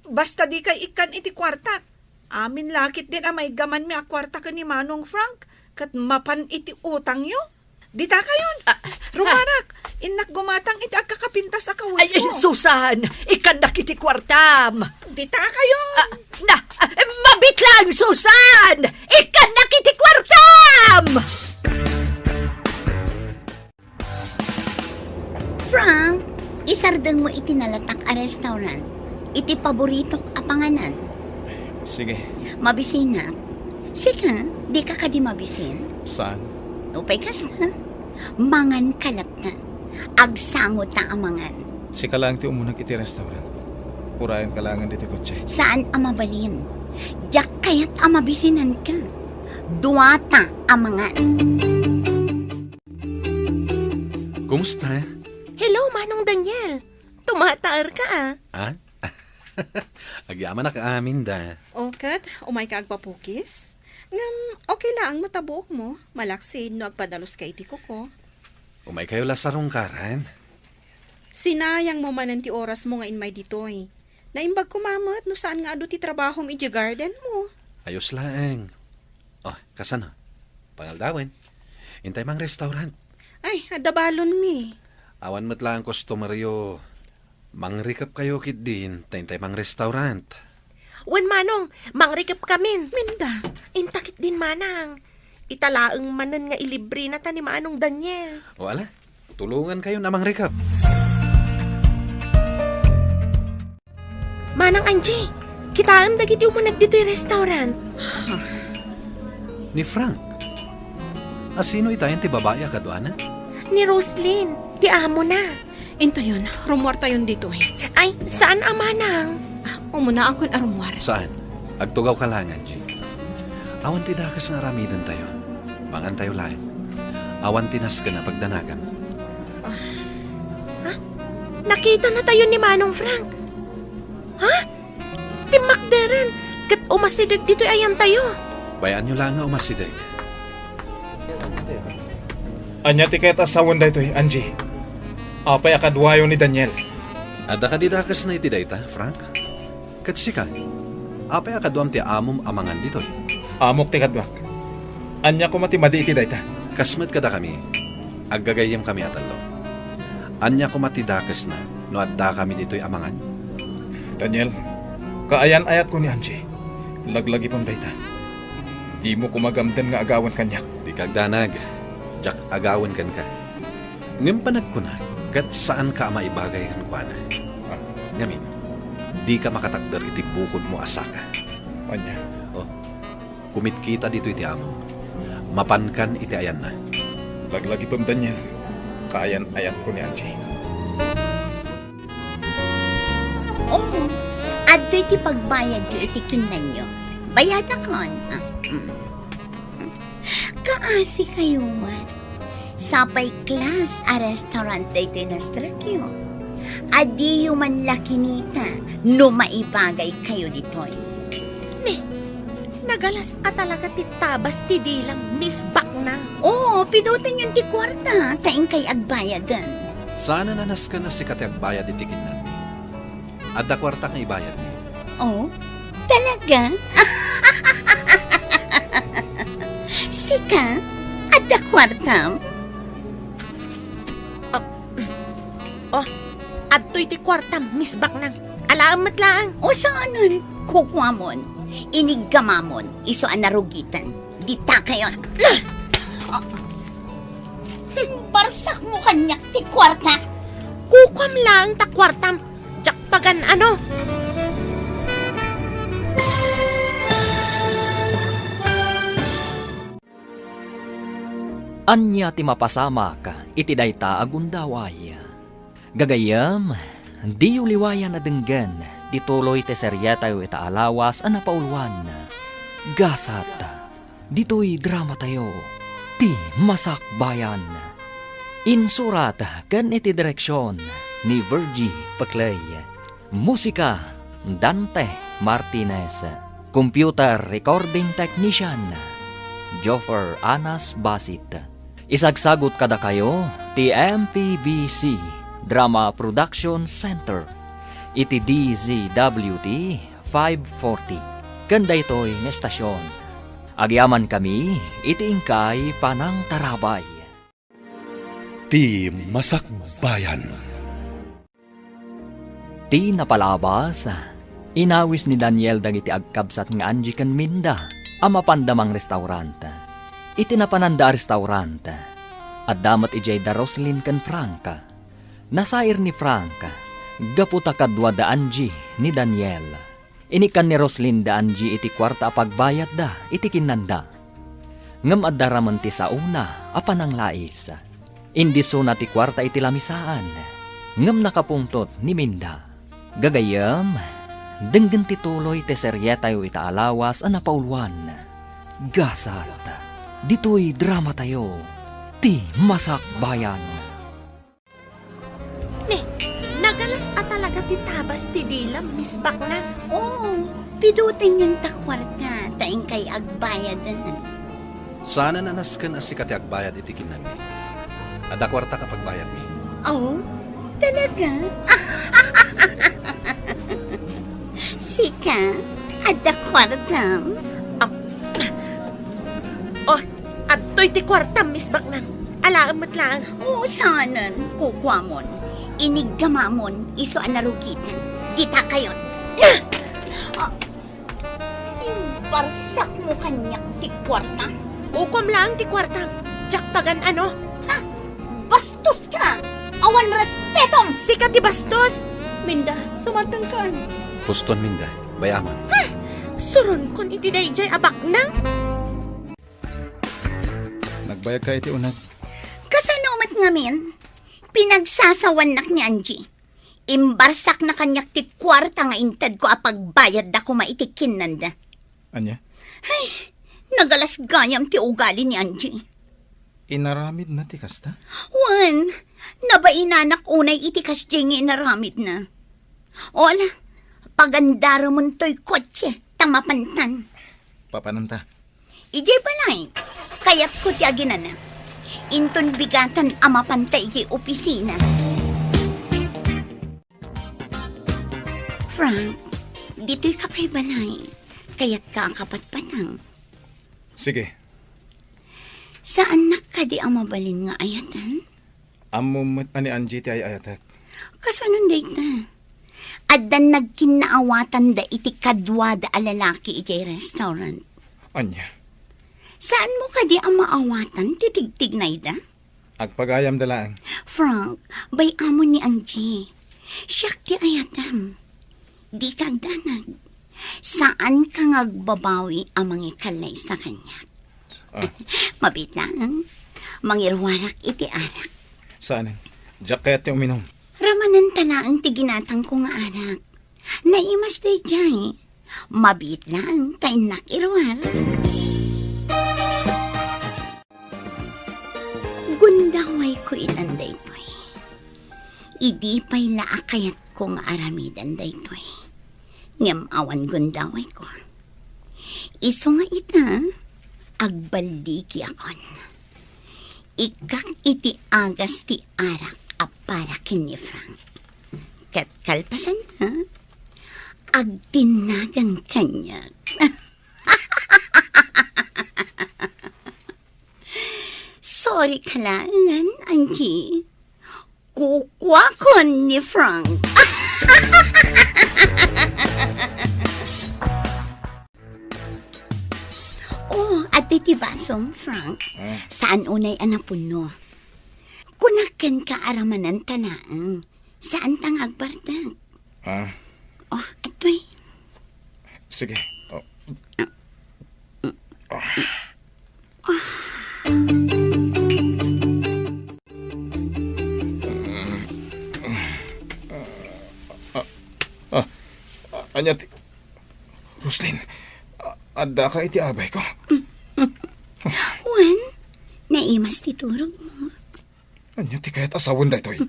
Basta dikay ikkan iti kuartak. Amin la ketdin a maiggamanmi a kuarta ken ni Manong Frank, ket mapan iti utangyo. Ditakayon. Ah, rummuarak, innak gumatang iti agkakapintas a kawes. Ay, ay, ko. Susan, ikkannak iti kuartam. Ditakayon. Ah, na, ah, mabiit lang, Susan! Ikkannak iti kuartam! Frank, isardengmo iti nalatak a restaurant, iti paboritok a panganan. Sige. Mabisinak. Sika, dika kadi mabisin? Saan? Upay kasta. Mangan ka latta. Agsangota a mangan. Sika laeng ti umunak iti restaurant. Urayenka laengen ditoy kotse. Saan a mabalin? Diak kayat a mabisinanka. Duata a mangan. Kumusta? Hello, Manong Daniel. Tumataerka, ah. Ah? Agyamanak amin da. O, ket, umayka agpapukis? Ngem, okay laeng met a buokmo, malaksid no agpadaluska iti kuko. Umaykayo la sarungkaran. Sinayangmo manen ti orasmo nga immay ditoy. Naimbag koma met no saan nga adu ti trabahom idiay gardenmo. Ayos laeng. O, kasano? Pangaldawen. Intay mangrestaurant. Ay, adda balonmi. Awan met laeng customeryo. Mangrikepkayo ketdin, ta intay mangrestaurant. Wen, Manong, mangrikepkamin. Minda. Inta ketdin, Manang. Ita laeng manen nga ilibrenata ni Manong Daniel. O ala, tulongankayon a mangrikep. Manang Angie, kitaem dagiti umunak ditoy restaurant. Ni Frank. A sino itayen ti babai a kaduana? Ni Roslyn, ti amona. Intayon, rummuartayon ditoy. Ay, saan a manang? Ah, umunaakon a rummuar. Saan? Agtugawka laeng, Angie. Awan ti dakes nga aramidentayo. Mangantayo laeng. Awan ti nasken a pagdanagan. Ah. Ha? Nakitanatayo ni Manong Frank. Ha? Timmakderen ket umasideg ditoy ayantayo. Bay-anyo laeng nga umasideg. Ania ti kayat a sawen daytoy, Angie? Apay a kaduayo ni Daniel? Adda kadi dakesna iti dayta, Frank? Ket sika, apay a kaduam ti amom a mangan ditoy? Amok ti kaduak. Ania koma ti madi iti dayta? Kas met kadakami, aggagayyemkami a tallo. Ania koma ti dakesna no addakami ditoy a mangan? Daniel, kaayan-ayatko ni Angie. Laglagipem dayta. Dimo koma gamden nga agawen kaniak. Dika agdanag. Diak agawen kenka. Ngem panagkunak, ket saanka a maibagay kenkuana. Ah. Ngamin, dika makatakder iti bukodmo a saka. Ania? Oh, kumitkita ditoy ti amo. Mapankan iti ayanna. Laglagipem, Daniel. Kaayan-ayatko ni Angie. Oh, adtoy ti pagbayadyo iti kinnanyo. Bayadakon. Ah, mm. Kaasikayo met. Sapay class a restaurant daytoy nastrekyo. Adiyo man la kinita no maibagaykayo ditoy. Ne, Nagalas a talaga ti tabas ti dilam, Miss Baknang. Oo, pidutenyon ti kuarta, ta inkay agbayaden. Saanen a nasken a sika ti agbayad iti kinnanmi. Adda kuartak nga ibayadmi. Oh, talaga? Sika, adda kuartam? Ah, oh, adtoy ti kuartam, Miss Baknang. Alaem met laeng. O saanen, kukuamon, iniggamamon, isu a narugiten. Dita kayon. Ah! Barsakmo kaniak ti kuarta. Kukuam laeng ta kuartam. Diak pagan-ano. Ania ti mapasamak iti dayta a gundaway? Gagayyem, diyo liwayan a denggen ti tuloy ti serietayo ita a lawas a napauluan, Gasat. Ditoy dramatayo, Ti Masakbayan. Insurat ken iti direksion ni Virgie Peclay. Musika, Dante Martinez. Computer recording technician, Joffer Anas Basit. Isagsagut kadakayo ti M P B C Drama Production Center iti D Z W T five forty ken daytoy nga estasion. Agyamankami iti inkay panangtarabay. Ti Masakbayan. Ti napalabas, inawis ni Daniel dagiti agkabsat nga Angie ken Minda a mapanda mangrestaurant. Iti napananda a restaurant, adda met idiay da Roslyn ken Frank. Nasair ni Frank gapu ta kadua da Angie ni Daniel. Inikkan ni Roslyn da Angie iti kuarta a pagbayadda iti kinnanda. Ngem adda ramen ti saona a pananglais. Indisuna ti kuarta iti lamisaan, ngem nakapungtot ni Minda. Gagayyem, denggen ti tuloy ti serietayo ita a lawas a napauluan, Gasat. Ditoy dramatayo, Ti Masakbayan. Ne, nagalas a talaga ti tabas ti dilam, Miss Baknang. Oo, pidutenyon ta kuarta, ta inkay agbayaden. Saanen a nasken a sika ti agbayad iti kinnanmi. Adda kuartak a pagbayadmi. Oh, talaga? Sika, adda kuartam? Ah, oh, adtoy ti kuartam, Miss Baknang. Alaem met laeng. Oo, saanen, kukuamon. Iniggamamon, isu a narugiten. Dita kayon. Na! Ah, imbarsakmo kaniak ti kuarta. Kukuam laeng ti kuartam. Diak pagan-ano. Ha? Bastos ka! Awan respetom! Sika ti bastos! Minda, sumartengkan. Huston, Minda. Bay-amon. Ha? Suronkon iti daydiay a baknang? Nagbayag ka iti uneg. Kasano met ngamin? Pinagsasawannak ni Angie. Imbarsakna kaniak ti kuarta nga intedko a pagbayadda koma iti kinnanda. Ania? Ay, nagalas gayam ti ugali ni Angie. Inaramidna ti kasta? Wen, nabainanak unay iti kasdiay nga inaramidna. O ala, pagandaremen toy kotse, ta mapantan. Papananta. Idiay balay, kayatko ti aginana. Inton bigatan a mapanta idiay opisina. Frank, ditoy ka pay balay. Kayatka a kapatpatang. Sige. Saannak kadi a mabalin nga ayatan? Ammom met a ni Angie ti ay-ayatek. Kasanon dayta? Addan nagkinnaawatanda iti kaduada a lalaki idiay restaurant. Ania? Saanmo kadi a maawatan ti tigtignayda? Agpagayamda laeng. Frank, bay-amon ni Angie. Siak ti ayatem. Dika agdanag. Saanka nga agbabawi a mangikallaysa kaniak. Ah. Mabiit laeng. Mangiruarak iti arak. Saanen. Diak kayat ti uminum. Ramanenta laeng ti ginatangko nga arak. Naimas daydiay. Mabiit laeng ta innak iruar. Gundawayko itan daytoy. Idi pay la a kayatko nga aramiden daytoy. Ngem awan gundawayko. Isu nga ita, agballigiakon. Ikkak iti agas ti arak a para ken ni Frank. Ket kalpasanna, agdinnagan kaniak. Sorry ka laengen, Angie. Kukuakon ni Frank. Oh, adtoy ti basom, Frank. Ah. Saan unay a napuno? Kunak kenka a ramananta laeng. Saan ta nga agbartek. Ah. Oh, adtoy. Sige. Oh. Ah. Ah, ah, ah, anya ti, Roslyn, a-, addaka iti abayko? Wen, naimas ti turogmo. Anya ti kayat a sawen daytoy?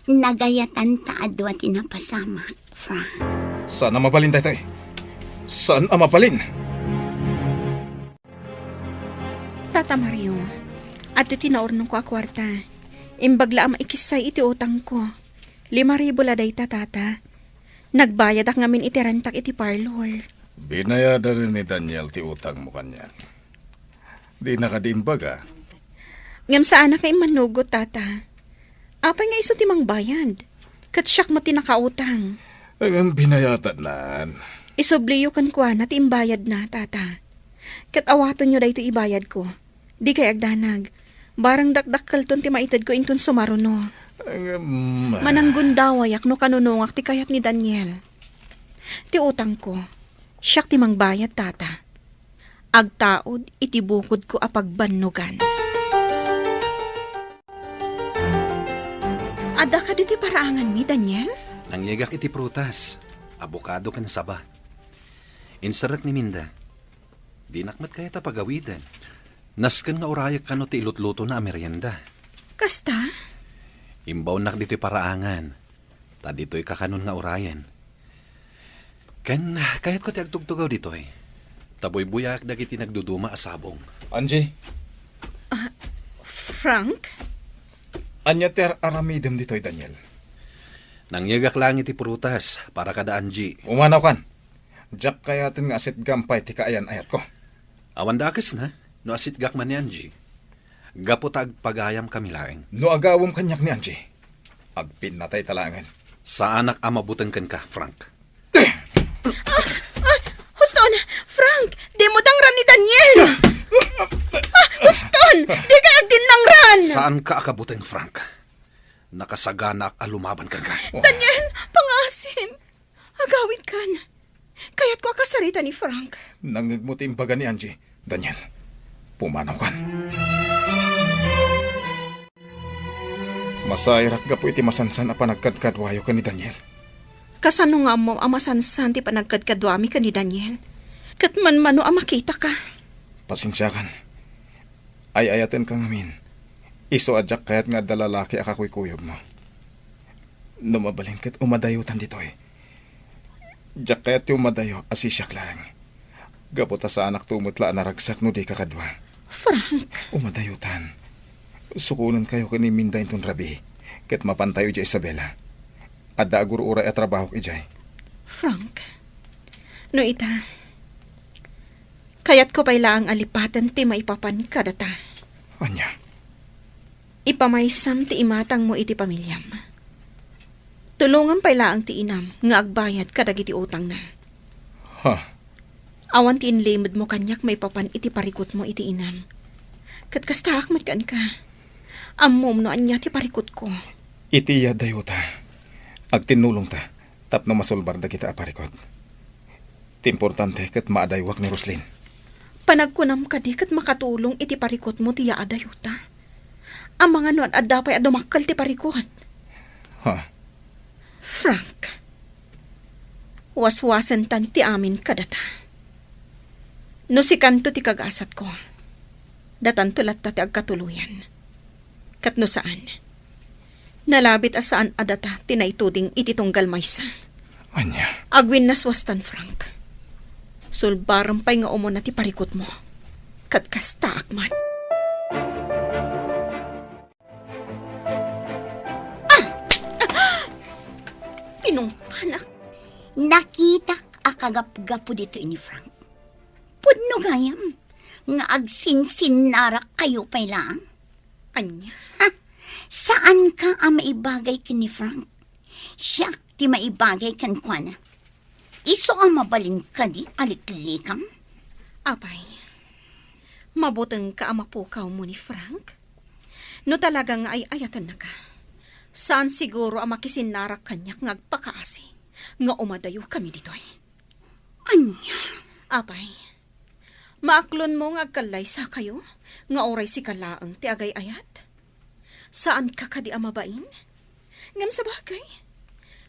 Nagayatan ta a dua ti napasamak, Frank. Saan a mabalin daytoy? Saan a mabalin? Tata Mario, adtoy ti naurnongko a kuarta. Imbag la a maikissay iti utangko. Lima ribu la dayta, Tata. Nagbayadak ngamin iti rentak iti parlor. Binayadan ni Daniel ti utangmo kaniak. Dina kadi imbaga? Ngem saanak nga immanugot, Tata. Apay nga isu ti mangbayad? Ket siak met ti nakautang. Ngem binayatannan. Isubliyo kenkuana ti imbayadna, Tata. Ket awatenyo daytoy ibayadko. Dikay agdanag. Barang dakdakkelton ti maitedko inton sumaruno. Ngem, Mananggundawayak no kanunongak ti kayat ni Daniel. Ti utangko, siak ti mangbayad, Tata. Agtaud iti bukodko a pagbannogan. Adda kadi ti paraanganmi, Daniel? Nangyegak iti prutas, abokado ken saba. Inserrek ni Minda. Dinak met kayat a pagawiden. Nasken nga urayek kano ti ilutlutona a merienda. Kasta? Imbawnak ditoy paraangan. Ta ditoy kakanon nga urayen. Ken kayatko ti agtugtugaw ditoy. Ta buybuyaak dagiti nagduduma a sabong. Angie? Ah, Frank? Ania ti ar-aramidem ditoy, Daniel? Nangyegak laeng iti prutas para kada Angie. Umanawkan. Diak kayaten nga asitgam pay ti kaayan-ayatko. Awan dakesna, no asitgak man ni Angie. Gapu ta agpagayamkami laeng. No agawem kaniak ni Angie, agpinnatayta laengen. Saanak a mabuteng kenka, Frank. Ah! Ah! Huston! Frank! Dimo dangran ni Daniel! Ah! Huston! Dikay agdinnangran! Saanka a kabuteng, Frank. Nakasaganaak a lumaban kenka. Daniel, pangaasim. Agawidkan. Kayatko a kasarita ni Frank. Nangngegmo ti imbaga ni Angie. Daniel, pumanawkan. Masairak gapu iti masansan a panagkadkaduayo ken ni Daniel. Kasano nga ammom a masansan ti panagkadkaduami ken ni Daniel? Ket manmano a makitaka. Pasensiakan. Ay-ayatenka ngamin. Isu a diak kayat nga adda lalaki a kakuykuyogmo. No mabalin ket umadayotan ditoy. Diak kayat ti umadayo a sisiak laeng. Gapu ta saanak to met la a naragsak no dika kadua. Frank. Umadayotan. Sukonenkayo ken ni Minda inton rabii, ket mapantayo idiay Isabela. Adda agur-uray a trabahok idiay. Frank, no ita, kayatko pay laeng a lipaten ti maipapan kadata. Ania? Ipamaysam ti imatangmo iti pamiliam. Tulongam pay laeng ti inam nga agbayad kadagiti utangna. Ha? Awan ti inlimedmo kaniak maipapan iti parikutmo iti inam. Ket kastaak met kenka. Ammom no ania ti parikutko. Iti iyadayota, agtinnulongta tapno masulbar dagita a parikut. Ti importante ket maadaywak ni Roslyn. Panagkunam kadi ket makatulong iti parikutmo ti yaadayota? Amangan no ad-adda pay a dumakkel ti parikut. Ha? Frank, waswasentan ti amin kadata. No sikanto ti kagasatko, datanto latta ti agkatuloyan. Ket no saan, nalabit a saan a data ti naituding iti tunggal maysa. Ania? Agwinnaswastan, Frank. Sulbarem pay nga umuna ti parikutmo. Ket kastaak met. Ah! Tinungpanak. Nakitak a kagapgapu ditoy ni Frank. Pudno gayam nga agsinsinnarak kayo pay laeng. Ania? Ha? Saanka a maibagay ken ni Frank. Siak ti maibagay kenkuana. Isu a mabalin kadi a liklikam? Apay, mabutengka a mapukawmo ni Frank? No talaga nga ay-ayatennaka, saan siguro a makisinnarak kaniak nga agpakaasi nga umadayokami ditoy. Ania? Apay, maaklonmo nga agkallaysakayo nga uray sika laeng ti agay-ayat? Saanka kadi a mabain? Ngem sabagay,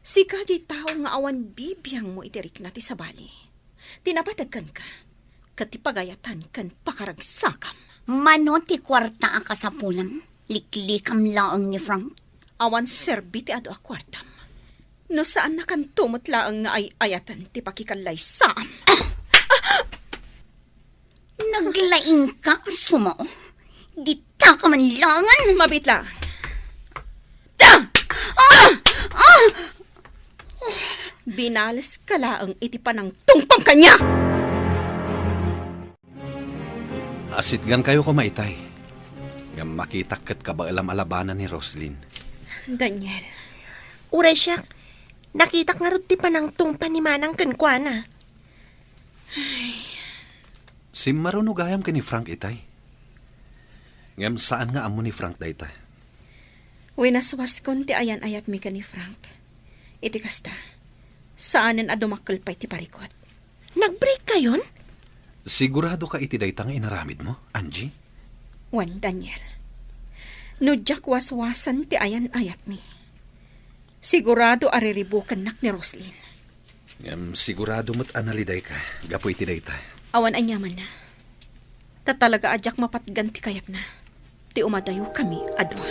sika diay tao nga awan bibiangmo iti rikna ti sabali. Ti napateg kenka, ket ti pagayatan ken pakaragsakam. Mano ti kuarta a kasapulam? Liklikam laeng ni Frank. Awan serbi ti adu a kuartam. No saannakanto met laeng nga ay-ayaten ti pakikallaysaam. Naglaingka, sumo. Dita ka man laeng. Mabiit laeng. Ah! Ah! Ah! Binaleska laeng iti panangtungpam kaniak. Asitgankayo koma itay. Ngem makitak ket kabaelam a labanan ni Roslyn. Daniel. Uray siak, nakitak ngarud ti panangtungpa ni Manang kenkuana. Simmaruno gayam ken ni Frank itay. Ngem saan nga ammo ni Frank dayta. Winaswaskon ti ayan-ayatmi ken ni Frank. Iti kasta, saanen a dumakkel pay ti parikut. Nag-break kayon? Sigurado ka iti dayta nga inaramidmo, Angie? Wen, Daniel. No diak waswasen ti ayan-ayatmi, sigurado a riribukennak ni Roslyn. Ngem sigurado met a nalidayka gapu iti dayta. Awan aniamanna. Ta talaga a diak mapatgan ti kayatna. Ti umadayokami a dua.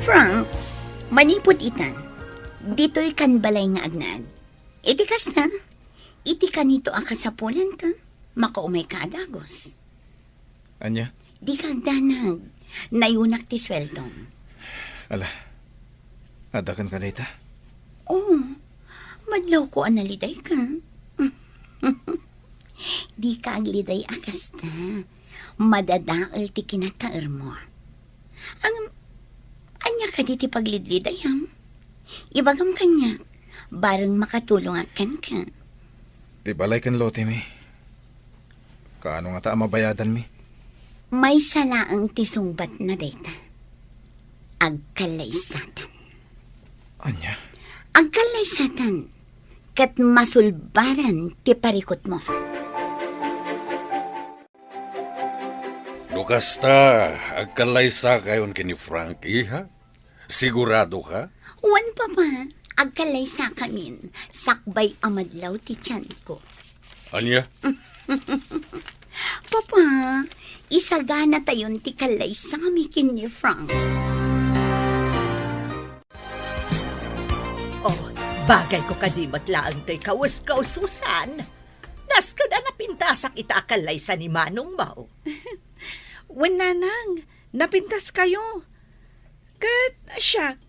Frank, manipud ita, ditoy kan balay nga agnaed. Iti kasta, iti kanito a kasapulanka, makaumayka a dagus. Ania? Dika agdanag. Nayunak ti sueldom. Ala, adda kenka dayta? Oo. Madlawko a nalidayka. Dika agliday a kasta. Madadael ti kinataermo. Ang, ania kadi ti paglidlidayam? Ibagam kaniak, bareng makatulongak kenka. Ti balay ken lotemi, kaano ngata a mabayadanmi? Maysa laeng ti sungbatna dayta. Agkallaysatan. Ania? Agkallaysatan, ket masulbaran ti parikutmo. No kasta, agkallaysakayon ken ni Frank, iha? Sigurado ka? Wen, Papa. Agkallaysakamin. Sakbay a madlaw ti tianko. Ania? Papa, isaganatayon ti kallaysami ken ni Frank. Oh, bagayko kadi met laeng toy kawes-kawes, Susan. Nasked a napintasak ita a kallaysa ni manongmo. Wen, Nanang, napintaskayo. Ket siak,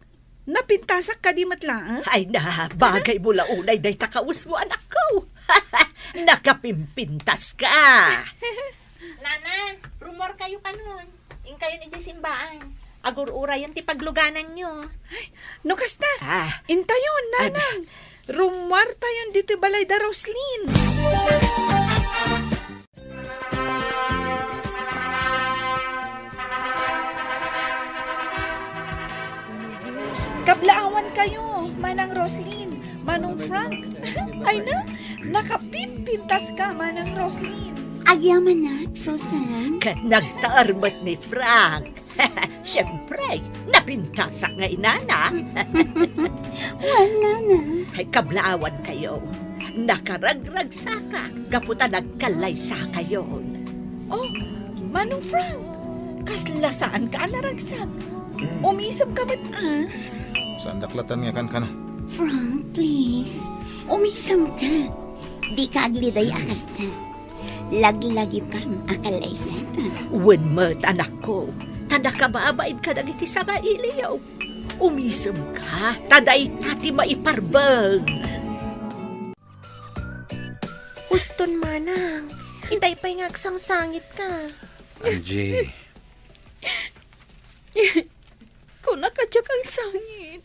napintasak kadi met laeng? Ay na, bagaymo la unay dayta kawesmo, anakko. Nakapimpintaska. Nanang, rummuarkayo kanon. Inkayon idiay simbaan. Agur-urayon ti paglugananyo. Ay, no kasta, ah, intayon, ay, Nanang. Rummuartayon ditoy balay da Roslyn. Kablaawankayo, Manang Roslyn, Manong Frank. Ay na, nakapimpintaska, Manang Roslyn. Agyamanak, Susan. Ket nagtaer met ni Frank. Siyempre, napintasak nga inana. Wen, Nana. Ay, kablaawankayo. Nakaragragsakak gapu ta nagkallaysakayon. Oh, Manong Frank, kasla saanka a naragsak. Umisem ka met, ah. Saandak latta nga kankana. Frank, please. Umisemka. Dika agliday a kasta. Laglagipam a kallaysanak. Wen met, anakko. Ta nakababain kadagiti sangailiw. Umisemka. Ta dayta ti maiparbeng. Uston, manang. Itay pay nga agsangsangitka. Angie. Kunaka diak agsangit.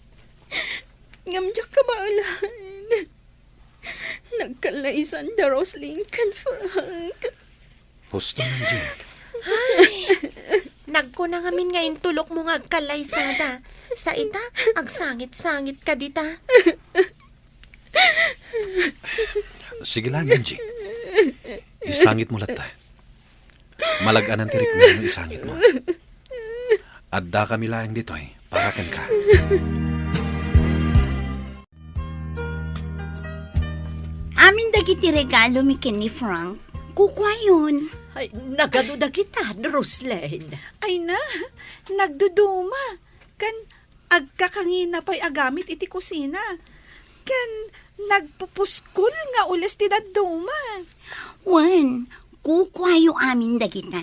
Ngem diak kabaelan. Nagkallaysan da Roslyn ken Frank. Husto, Angie. Ay, nagkuna ngamin nga intulokmo nga agkallaysada. Sa ita, agsangit-sangit ka dita. Sige lang, Angie. Isangit mo latta. Malag-anan ti rikna nga isangit mo. Adda kami laeng ditoy para kenka. Amin dagiti regalo mi ken ni Frank, kukuayon. Ay, nagadu dagitan, Roslyn? Ay na, nagduduma. Kan agkakangina pay a gamit iti kusina. Ken nagpupuskol nga ules ti dadduma. Wen, kukuayo amin dagita.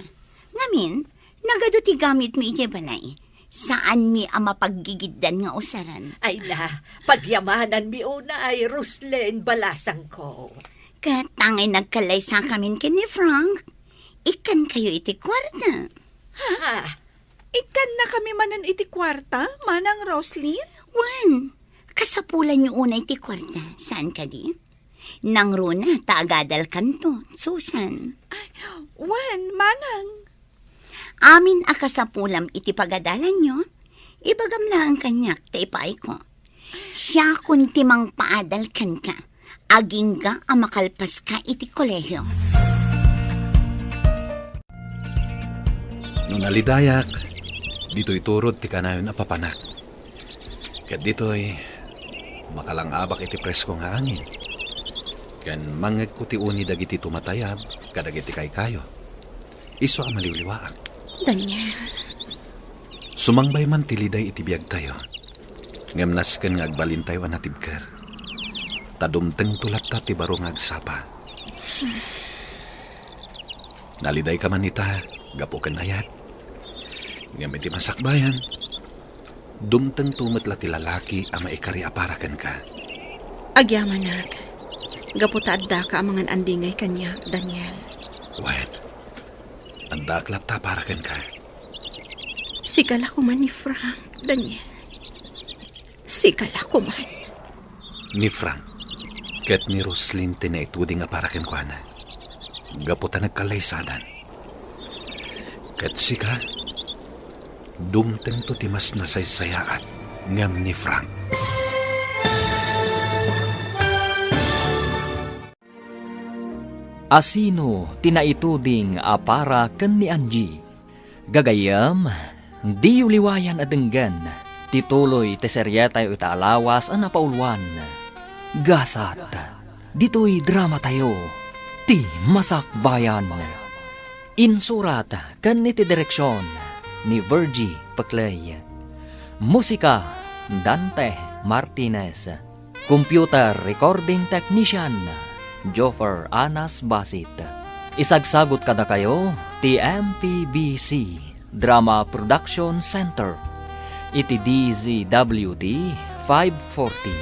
Ngamin, nagadu ti gamitmi idiay balay. Saanmi a mapaggigiddan nga usaran. Ay na, pagyamananmi unay, Roslyn, balasangko. Ket tangay nagkallaysakamin ken ni Frank, ikkankayo iti kuarta. Ha? Ikkannakami manen iti kuarta, Manang Roslyn? Wen, kasapulanyo unay ti kuarta, saan kadi? Nangruna ta agadalkanto, Susan. Ay, wen, Manang. Amin a kasapulam iti pagadalanyo, ibagam laeng kaniak ta ipaayko. Siakon ti mangpaadal kenka, agingga a makalpaska iti kolehio. No nalidayak, ditoy turod ti kanayon a papanak. Ket ditoy, makalangabak iti presko nga angin. Ken mangngegko ti uni dagiti tumatayab kadagiti kaykayo. Isu a maliwliwaak. Daniel. Sumangbay man ti liday iti biagtayo. Ngem nasken nga agbalintayo a natibker. Ta dumtengto latta ti baro nga agsapa. Nalidayka man ita, gapu ken ayat. Ngem iti masakbayan, dumtengto met la ti lalaki a maikari a para kenka. Agyamanak, gapu ta addaka a mangan-andingay kaniak, Daniel. Wen, addaak latta a para kenka. Sika la koman ni Frank, Daniel. Sika la koman. Ni Frank ket ni Roslyn ti naituding a para kenkuana, gapu ta nagkallaysadan. Ket sika, dumtengto ti mas nasaysayaat ngem ni Frank. Asino ti naituding a para ken ni Angie? Gagayyem, diyo liwayan a denggen ti tuloy ti serietayo ita a lawas a napauluan, Gasat, ditoy dramatayo, Ti Masakbayan. Insurat ken iti direksion ni Virgie Peclay. Musika, Dante Martinez. Computer recording technician, Joffer Anas Basit. Isagsagut kadakayo ti M P B C Drama Production Center iti D Z W T five forty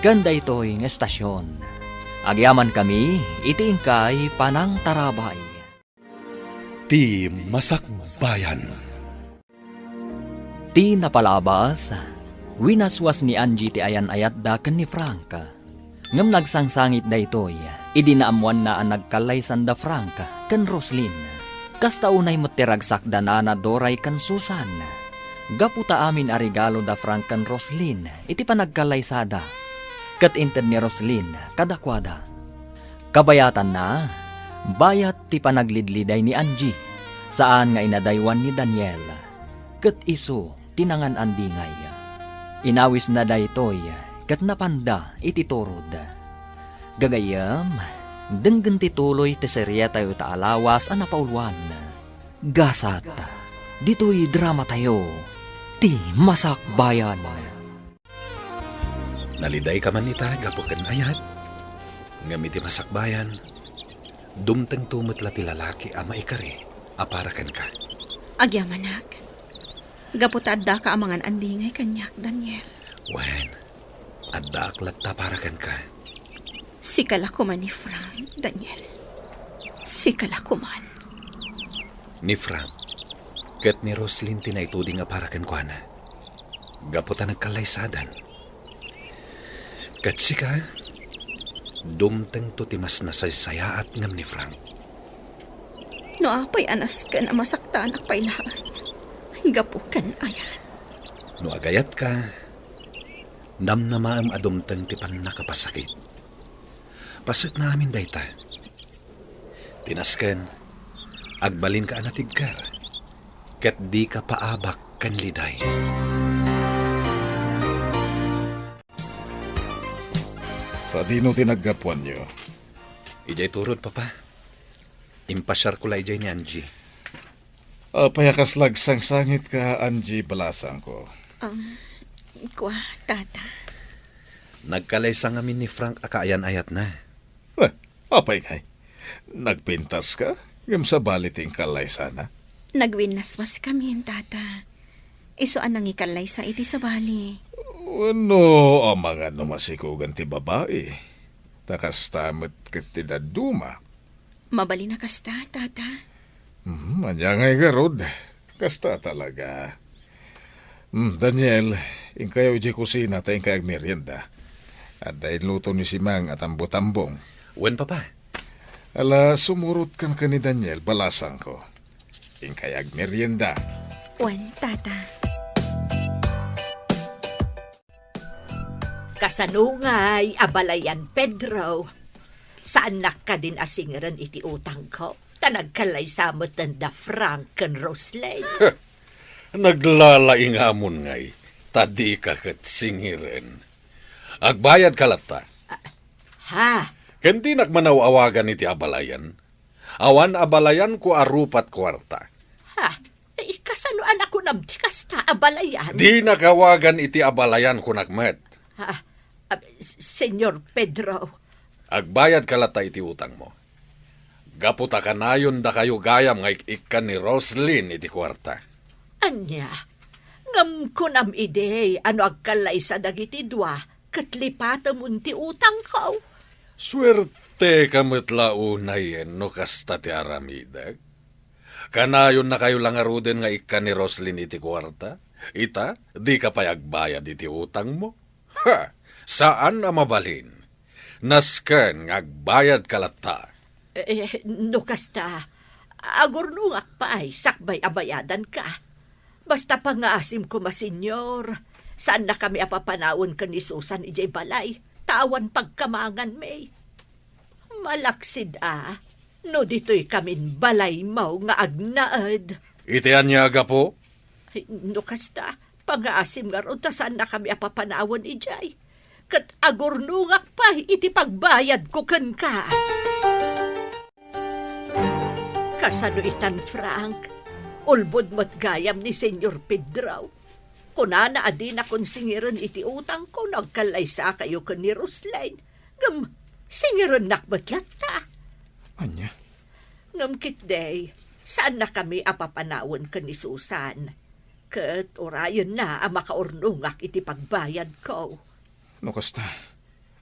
ken daytoy nga estasyon. Agyamankami iti inkay panangtarabay. Ti Masakbayan. Ti napalabas, winaswas ni Angie ti ayan-ayatda ken ni Frank. Ngem nagsangsangit daytoy idi naammoanna a nagkallaysanda Frank ken Roslyn. Kasta unay met ti ragsakda nana Doray ken Susan. Gapu ta amin a regalo da Frank ken Roslyn iti panagkallaysada, ket inted ni Roslyn kadakuada. Kabayatanna, bayat ti panaglidliday ni Angie, saan nga inadaywan ni Daniel, ket isu ti nangan-andingay. Inawisna daytoy ket napanda iti turod. Gagayyem, denggen ti tuloy ti serietayo ita a lawas a napauluan, Gasat, ditoy dramatayo, Ti Masakbayan. Nalidayka man ita gapu ken ayat, ngem iti masakbayan, dumtengto met la ti lalaki a maikari a para kenka. Agyamanak, gapu ta addaka a mangan-andingay kaniak, Daniel. Wen, addaak latta para kenka. Sika la koma ni Frank, Daniel. Sika la koman. Ni Frank ket ni Roslyn ti naituding a para kenkuana. Gapu ta nagkallaysadan. Ket sika, dumtengto ti mas nasaysayaat ngem ni Frank. No apay a nasken a masaktanak pay laeng, gapu ken ayat. No agayatka, namnamaem a dumteng ti pannakapasakit. Pasekna amin dayta. Ti nasken, agbalinka a natibker, ket dika paabak ken liday. Sadino ti naggapuanyo? Idiay turod, Papa. Impasiarko la idiay ni Angie. Apay a kasla agsangsangitka, Angie, balasangko? Um, kua, Tata. Nagkalaysa ngamin ni Frank a kaayan-ayatna. Eh, apay ngay? Nagpintaska? Ngem sabali ti inkallaysana? Nagwinnaswas kami, Tata. Isu a nangikallaysa iti sabali. Wenno, amangan no masikugan ti babai. Ta kasta met ket ti dadduma. Mabalin a kasta, Tata. Hmm, ania ngay garud? Kasta talaga. Hmm, Daniel, inkayo idiay kusina ta inkay agmerienda. Adda inluto ni Simang a tambutambong. Wen, Papa. Ala, sumurotkan ken ni Daniel, balasangko. Inkay agmerienda. Wen, Tata. Kasano ngay a balayan, Pedro? Saannak kadin a singeren iti utangko? Ta nagkallaysa metten da Frank ken Roslyn. Naglalaingamon ngay, ta dika ket singeren. Agbayadka latta. Ha? Ken dinak manaw-awagan iti abalayan? Awan abalayanko a rupat kuarta. Ha? Ay, kasano a nakunam ti kasta a balayan? Dinak awagan iti abalayan, kunak met. Ah, ah, S-, Señor Pedro. Agbayadka latta iti utangmo. Gapu ta kanayon dakayo gayam nga ik-ikkan ni Roslyn iti kuarta. Ania? Ngem kunam idi a no agkallaysa dagiti dua, ket lipatemon ti utangko. Suerteka met la unayen no kasta ti aramidek. Kanayonnakayo la ngaruden nga ikkan ni Roslyn iti kuarta? Ita, dika pay agbayad iti utangmo? Ha! Saan a mabalin. Nasken nga agbayadka latta. Eh, no kasta, agurnongak pay sakbay a bayadanka. Basta pangngaasim koma, Señor, saannakami a papanawen ken ni Susan idiay balay, ta awan pagkamanganmi. Malaksid a, no ditoykamin balaymo nga agnaed. Iti ania a gapu? Ay, no kasta, pangngaasim ngarud ta saannakami a papanawen idiay. Ket agurnongak pay iti pagbayadko kenka. Kasano itan, Frank? Ulbod met gayam ni Señor Pedro. Kunana a dinakon singeren iti utangko no agkallaysakayo ken ni Roslyn. Ngem, singerennak met latta. Ania? Ngem ketdi, saannakami a papanawen ken ni Susan. Ket urayenna a makaurnongak iti pagbayadko. No kasta,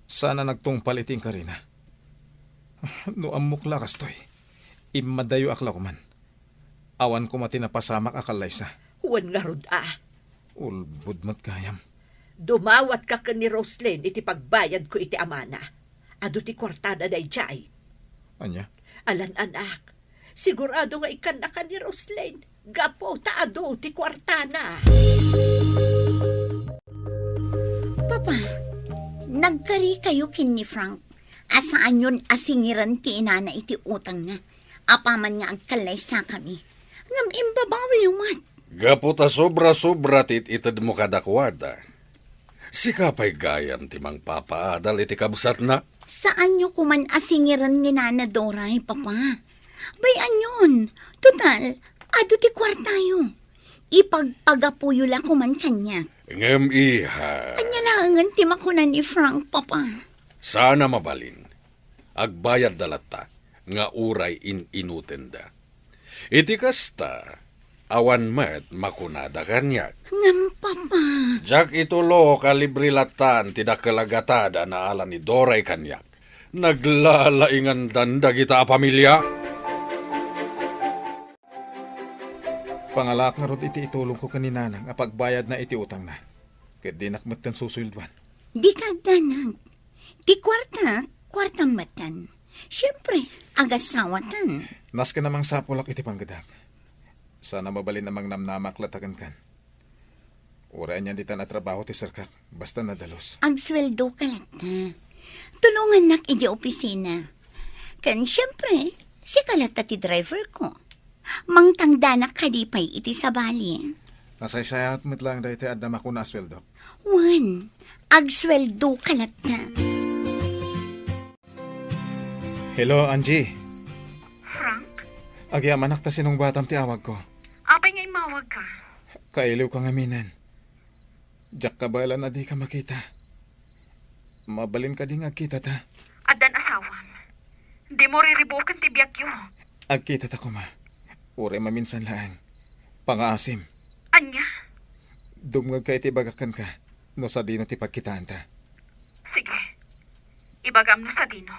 saan a nagtungpal iti inkarina. No ammok la kastoy, immadayoak la koman. Awan koma ti napasamak a kallaysa. Wen ngarud a. Ulbod met gayam. Dumawatka ken ni Roslyn iti pagbayadko iti amana. Adu ti kuartana daydiay. Ania? Alan, anak. Sigurado nga ikkannaka ni Roslyn. Gapu ta adu ti kuartana. Papa, nagkarikayo ken ni Frank a saanyon a singiren ti inana iti utangna. Apaman nga agkallaysakami, ngem imbabawiyo met. Gapu ta sobra-sobra ti it-itedmo kadakuada. Sika pay gayam ti mangpapaadal iti kabsatna. Saanyo koman a singiren ni Nana Doray, Papa. Bay-anyon, total, adu ti kuartayo. Ipagpagapuyo la koman kaniak. Ngem, iha. Ania la Ngem ti makuna ni Frank, Papa. Saan a mabalin. Agbayadda latta nga uray in-inutenda. Iti kasta, awan met makunada kaniak. Ngem, Papa. Diak itulo a libre lattan ti dakkel a gatad a naala ni Doray kaniak. Naglalaingandan dagita a pamilia. Pangalaak ngarud iti itulongko ken ni Nanang a pagbayadna iti utangna. Ket dinak metten susueldoan. Dika agdanag. Ti kuarta, kuartam metten. Siempre, agasawatan. Nasken a mangsapulak iti panggedak. Saan a mabalin a mangnamnamak latta kenkan. Uray anian ditan a trabaho ti serkak, basta nadalus. Agsueldoka latta. Tulongannak idiay opisina. Ken siempre, sika latta ti driverko. Mangtangdanak kadi pay iti sabali. Nasaysayaat met laeng daytoy adda makuna a sueldok. Wen, agsueldoka latta. Hello, Angie. Frank? Agyamanak ta sinungbatam ti awagko. Apay nga immawagka? Kailiwka ngaminen. Diak kabaelan a dika makita. Mabalin kadi nga agkitata? Addan asawam. Dimo riribuken ti biagyo. Agkitata koma. Uray maminsan laeng. Pangaasim. Ania? Dumngegka iti ibagak kenka no sadino ti pagkitaanta. Sige. Ibagam no sadino.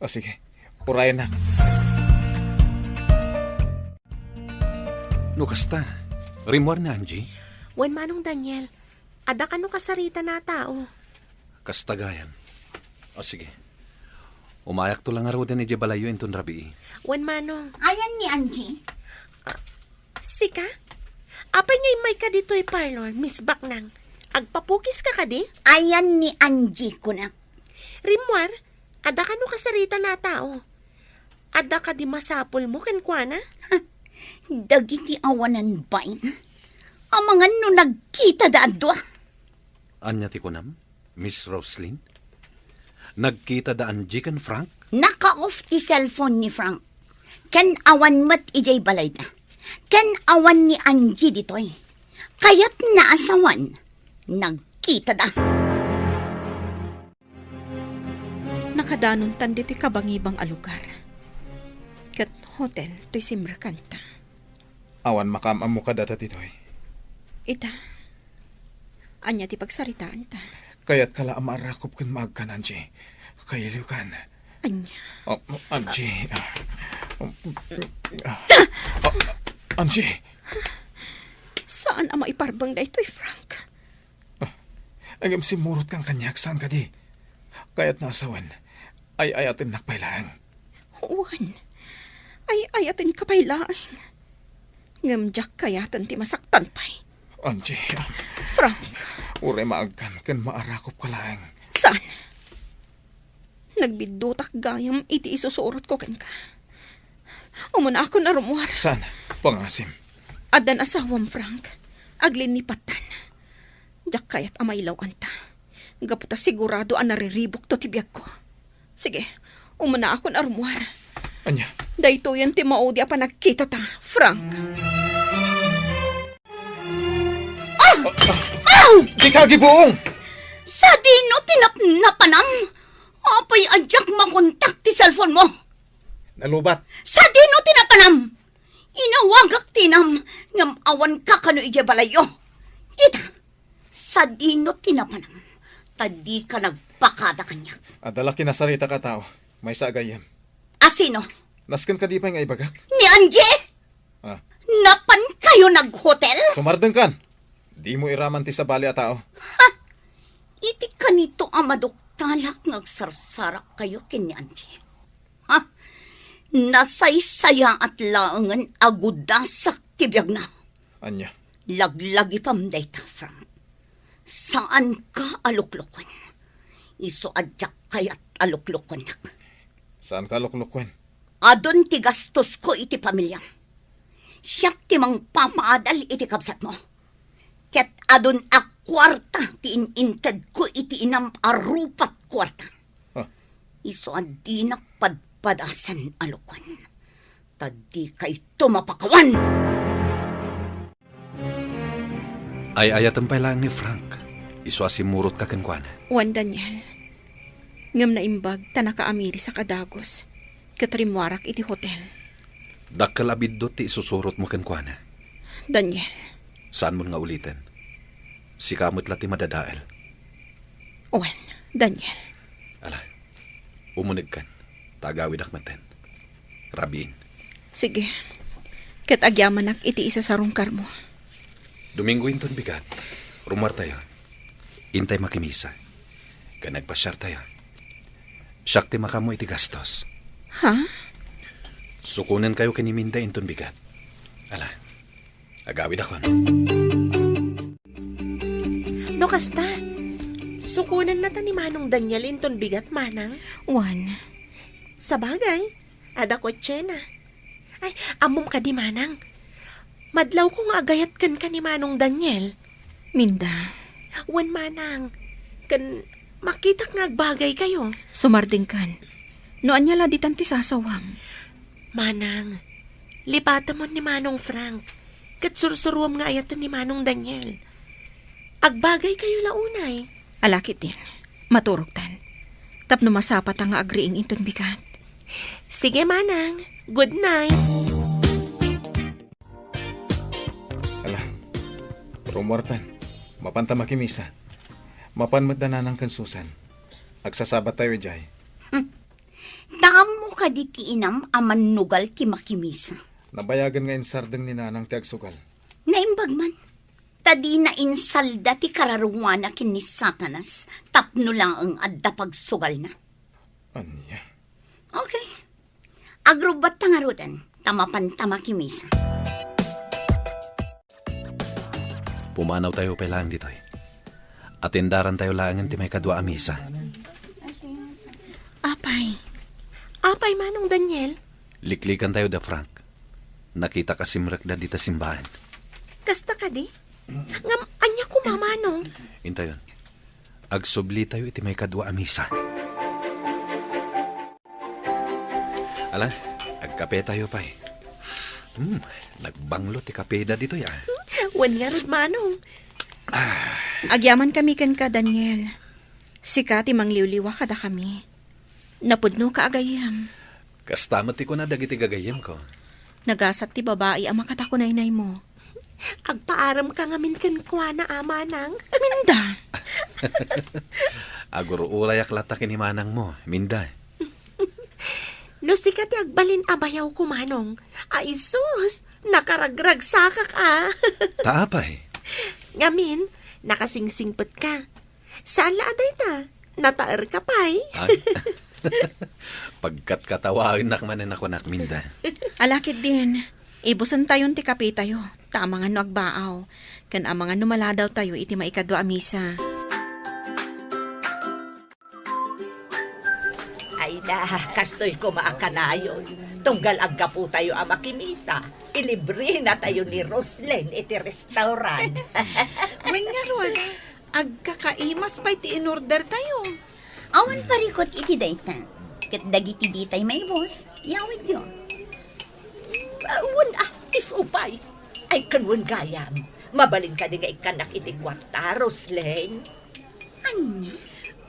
O sige. Urayennak. No kasta, rimmuar ni Angie? Wen, Manong Daniel. Adda kano kasarita na a tao? Kasta gayam. O sige. Umayakto la ngaruden idiay balayyo inton rabii. Wen, Manong. Ayan ni Angie. Sika? Apay nga immayka ditoy parlor, Miss Baknang? Agpapukiska kadi? Ayan ni Angie, kunak. Rimmuar, adda kano kasarita na a tao? Adda kadi masapulmo kenkuana? Dagiti awanan bain. Amangan no nagkitada a dua. Ania ti kunam, Miss Roslyn? Nagkita da Angie ken Frank? Naka-off ti cellphone ni Frank. Ken awan met idiay balayda. Ken awan ni Angie ditoy. Kayatna a sawen, nagkita da. Nakadanontan ditoy kabangibang a lugar. Ket hotel toy simrekanta. Awan makaam-ammo kadata ditoy. Ita, ania ti pagsaritaanta? Kayatka la a maarakop ken maagkan, Angie. Kailiwkan. Ania? Oh, Angie. Ah, ah, Angie. Saan a maiparbeng daytoy, Frank? Ah, ngem simmurotkan kaniak, saan kadi? Kayatna a sawen, ay-ayatennak pay laeng. Wen, ay-ayatenka pay laeng. Ngem diak kayaten ti masaktan pay. Angie. Frank. Uray maagkan ken maarakopka laeng. Saan? Nagbiddutak gayam iti isusurotko kenka. Umunakon a rummuar. Saan? Pangasim. Addan asawam, Frank. Aglinipattan. Diak kayat a mailawanta. Gapu ta sigurado a nariribukto ti biagko. Sige, umunakon a rummuar. Ania? Daytoyen ti maudi a panagkitata, Frank. Ah! Ah! Dika agibuong! Sadino ti napnapanam? Apay a diak makontak ti cellphone mo? Nalubat. Sadino ti napanam? Inawagak ti inam ngem awanka kano idiay balayyo. Ita, sadino ti napanam? Ta dika nagpakada kaniak. Adda la kinasaritak a tao. Maysa a gayyem. A sino? Nasken kadi pay nga ibagak? Ni Angie? Ah. Napankayo naghotel? Sumardengkan! Dimo iraman ti sabali a tao. Ha! Iti kanito a maduktalak nga agsarsarakkayo ken ni Angie. Ha? Nasaysayaat laengen a gudasak ti biagna. Ania? Laglagipam dayta, Frank. Saanka a lukloken. Isu a diak kayat a luklokennak. Saanka a lukloken? Adun ti gastosko iti pamiliam. Siak ti mangpapaadal iti kabsatmo. Ket adun a kuarta ti in-intedko iti inam a rupat kuarta. Ah. Isu a dinak padpadasen a lukon. Ta dikayto mapakawan! Ay-ayatem pay laeng ni Frank. Isu a simmurotka kenkuana. Wen, Daniel. Ngem naimbag ta nakaamirisak a dagus, ket rimmuarak iti hotel. Dakkel a biddut ti isusurotmo kenkuana. Daniel. Saanmon nga uliten. Sika met la ti madadael. Wen, Daniel. Ala, umunegkan, ta agawidak metten. Rabiin. Sige. Ket agyamanak iti isasarungkarmo. Domingo inton bigat, rummuartayo. Intay makimisa. Ken agpasiartayo. Siak ti makaammo iti gastos. Ha? Sukonenkayo ken ni Minda inton bigat. Ala, agawidakon. No kasta, sukonennata ni Manong Daniel inton bigat, Manang? Wen. Sabagay, adda kotsena. Ay, ammom kadi, Manang? Madlawko nga agayat kenka ni Manong Daniel. Minda. Wen, Manang. Ken makitak nga agbagaykayo. Sumardengkan. No ania la ditan ti sasawam? Manang, lipatemon ni Manong Frank, ket sursurom nga ayaten ni Manong Daniel. Agbagaykayo la unay. Ala ketdin, maturogtan. Tapno masapata nga agriing inton bigat. Sige, Manang. Good night. Ala, rummuartan. Mapanta makimisa. Mapan met da Nanang ken Susan. Agsasabattayo idiay. Hmm. Ta ammo kadi ti inam a mannugal ti makimisa? Nabayagen nga insardeng ni Nanang ti agsugal. Naimbag man. Ta dina insalda ti kararuana ken ni Satanas tapno laeng adda pagsugalna. Ania? Okay. Agrubbatta ngaruden, ta mapanta makimisa. Pumanawtayo pay laeng ditoy. Atendarantayo laengen ti maikadua a misa. Apay. Apay, Manong Daniel? Liklikantayo da Frank. Nakitak a simrekda dita simbaen. Kasta kadi? Ngem ania koma, Manong? Intayon. Agsublitayo iti maikadua a misa. Ala, agkapetayo pay. Hmm, nagbanglo ti kapeda ditoy, a. Wen ngarud, Manong. Agyamankami kenka, Daniel. Sika ti mangliwliwa kadakami. Napudnoka a gayyem. Kasta met ti kuna dagiti gagayyemko. Nagasat ti babai a makatakunaynaymo. Agpaaremka ngamin kenkuana, a, Manang. Minda! Agur-urayak latta ken ni Manangmo, Minda. No sika ti agbalin a bayawko, Manong. Ay, sus! Nakaragragsakak, a. Ta apay? Ngamin, nakasingsingpetka. Saan la a dayta, nataerka pay. Ay. Pagkatkatawaennak manen a kunak, Minda. Ala ketdin, ibusentayon ti kapetayo, ta amangan no agbaaw, ken amangan no maladawtayo iti maikadua a misa. Ayda, kastoy koma a kanayon. Tunggal aggapotayo a makimisa, ilibrenatayo ni Roslyn iti restaurant. Wen ngarud, agkakaimas pay ti inordertayo. Awan parikut iti dayta. Ket dagiti ditay maibus, yawidyo. Ah, wen, ah, isu pay. Ay, ken wen gayam. Mabalin kadi nga ikkannak iti kuarta, Roslyn? Ania?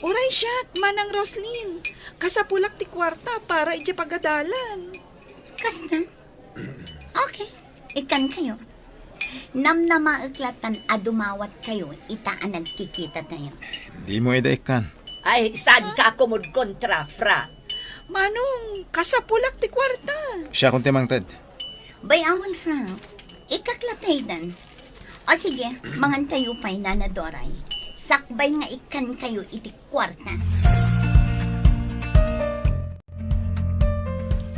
Uray siak, Manang Roslyn. Kasapulak ti kuarta para idiay pagadalan. Kasta? Okay, ikkankayo. Namnamaek latan a dumawatkayo ita a nagkikitatayo. Dimo ida ikkan. Ay, saanka a kumudkontra, Frank? Manong, kasapulak ti kuarta. Siakon ti mangted. Bay-awan, Frank. Ikkak la pay dan. O sige, mangantayo pay, Nana Doray. Sakbay nga ikkankayo iti kuarta.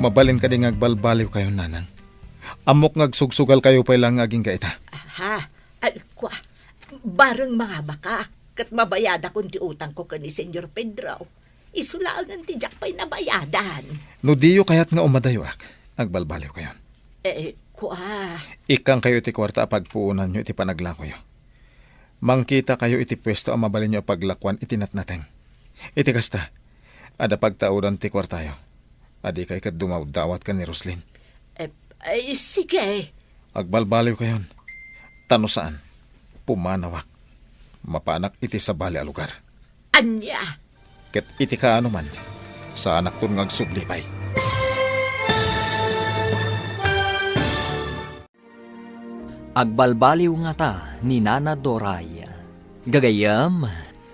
Mabalin kadi nga agbalbaliwkayo, Nanang? Ammok nga agsugsugalkayo pay laeng nga agingga ita. Aha, ay, kua, bareng mangabakak, ket mabayadakon ti utangko ken ni Señor Pedro. Isu laengen ti diak pay nabayadan. No diyo kayat nga umadayoak, agbalbaliwkayon. Eh, kua. Ikkankayo iti kuarta a pagpuonanyo iti panaglakoyo. Mangkitakayo iti puesto a mabalinyo a paglakuan iti natnateng. Iti kasta, adda pagtaudan ti kuartayo. Adikay ket dumawdawat ken ni Roslyn. Eh, ay, sige. Agbalbaliwkayon. Ta no saan, pumanawak. mapanak iti sabali a lugar. Ania? Ket iti kaano man, saanakton nga agsubli pay. Agbalbaliw ngata ni Nana Doray. Gagayyem,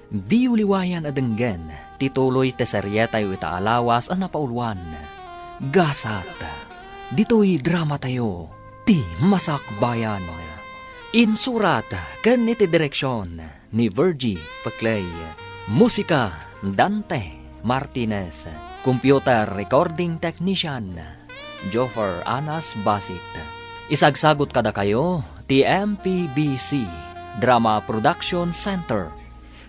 diyo liwayan a denggen ti tuloy ti serietayo ita a lawas a napauluan. Gasat, ditoy dramatayo, Ti Masakbayan. Insurat ken iti direksion ni Virgie Peclay. Musika, Dante Martinez. Computer recording technician, Joffer Anas Basit. Isagsagut kadakayo ti M P B C Drama Production Center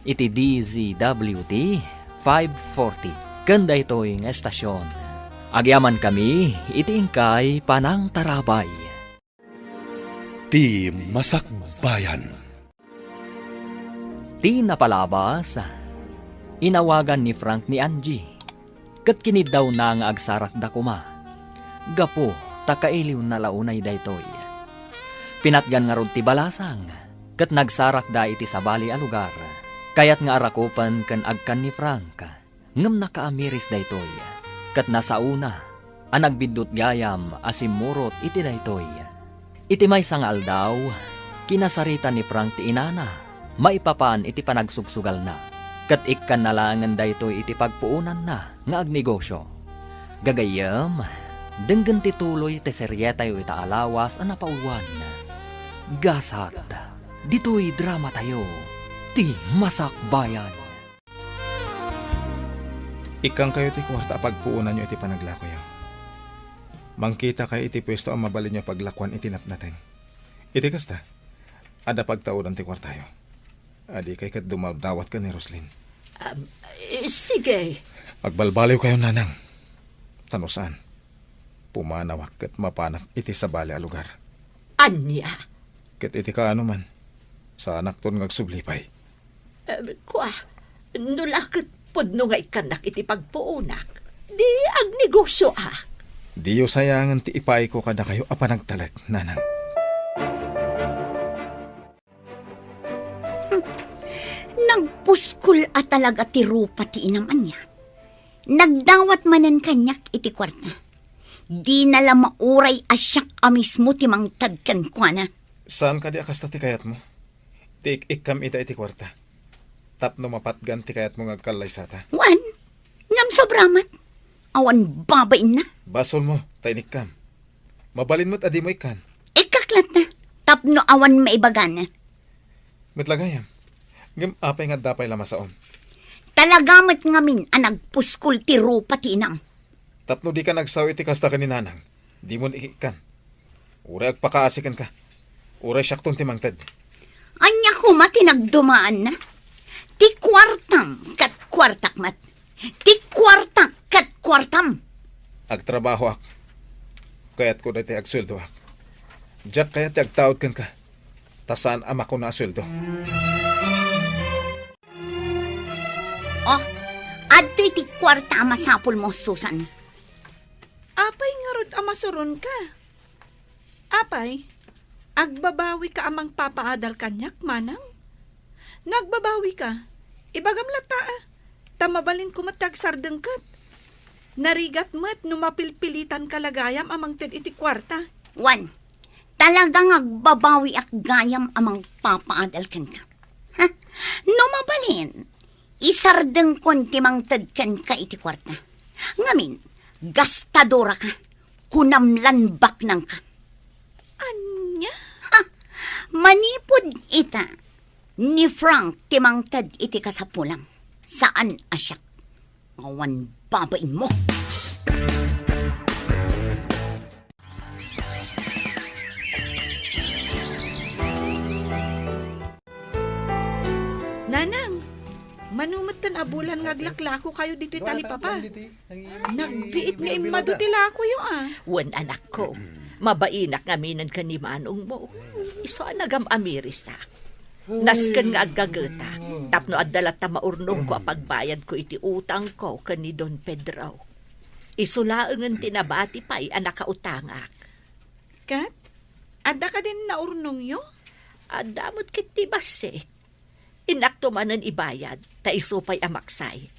iti D Z W T five forty ken daytoy nga estasion. Agyamankami iti inkay panangtarabay. Ti Masakbayan. Ti napalabas, inawagan ni Frank ni Angie, ket kiniddawna nga agsarakda koma, gapu ta kailiwna la unay daytoy. Pinatgan ngarud ti balasang, ket nagsarakda iti sabali a lugar. Kayat nga arakupen ken agkan ni Frank. Ngem nakaamiris daytoy, ket nasaona a nagbiddut gayam a simmurot iti daytoy. Iti maysa nga aldaw, kinasarita ni Frank ti inana maipapan iti panagsugsugalna, ket ikkanna laengen daytoy iti pagpuonanna nga agnegosio. Gagayyem, denggen ti tuloy ti serietayo ita a lawas a napauluan. Gasat, ditoy dramatayo, Ti Masakbayan. Ikkankayo ti kuarta a pagpuonanyo iti panaglakoyo. Mangkitakayo iti puesto a mabalinyo a paglakuan iti napnateng. Iti kasta, adda pagtaudan ti kuartayo. Adikay ket dumawdawat ken ni Roslyn. Am, eh, sige. Agbalbaliwkayo, nanang. Ta no saan, pumanawak ket mapanak iti sabali a lugar. Ania? Ket iti kaano man, saanakton nga agsubli pay. Eh, kua, no la ket pudno nga ikkannak iti pagpuonak, di agnegosioak. Diyo sayangen ti ipaayko kadakayo a panagtalek, nanang. Hmm. Nagpuskol a talaga ti rupa ti inam ania. Nagdawat manen kaniak iti kuarta. Dina la mauray a siak a mismo ti mangted kenkuana. Saan kadi a kasta ti kayatmo? Ti ik-ikkam ida iti kuarta. Tapno mapatgan ti kayatmo nga agkallaysata. Wen, ngem sobra met. Awan babainna. Basolmo, ta inikkam. Mabalin met a dimo ikkan. Ikkak latta, tapno awan maibagana. Met la gayam. Ngem apay nga adda pay la masaom? Talaga met ngamin a nagpuskol ti rupa ti inam. Tapno dika nagsao iti kasta ken ni nanang, dimon ikikkan. Uray agpakaasi kenka. Uray siakton ti mangted. Ania koma ti nagdumaanna? Ti kuartam ket kuartak met. Ti kuartak ket kuartam. Agtrabahoak. Kayatko daytoy agsueldoak. Diak kayat ti agtaud kenka, ta saan a makuna a sueldo. Oh, adtoy ti kuarta a masapulmo, Susan. Apay ngarud a masuronka? Apay, agbabawika a mangpapaadal kaniak, manang? No agbabawika, ibagam latta, a, ta mabalinko met ti agsardengket. Narigat met no mapilpilitanka la gayam a mangted iti kuarta. Wen, talaga nga agbabawiak gayam a mangpapaadal kenka. Ha? No mabalin, isardengkon ti mangted kenka iti kuarta. Ngamin, gastadoraka, kunam lan baknangka. Ania? Ha! Manipud ita, ni Frank ti mangted iti kasapulam. Saan a siak. Awan babainmo. Nanang, mano metten a bulan nga aglaklakokayo ditoy talipapa? Nagbiit nga immadu ti lakoyo, a. Wen, anakko, mabainak ngaminen ken ni manongmo. Isu a nagam-amirisak. Nasken nga aggagetak, tapno adda latta maurnongko a pagbayadko iti utangko ken ni Don Pedro. Isu laengen ti nabati pay a nakautangak. Ket, adda kadin naurnongyo? Adda met ket ti bassit. Innakto manen ibayad, ta isu pay a maksay.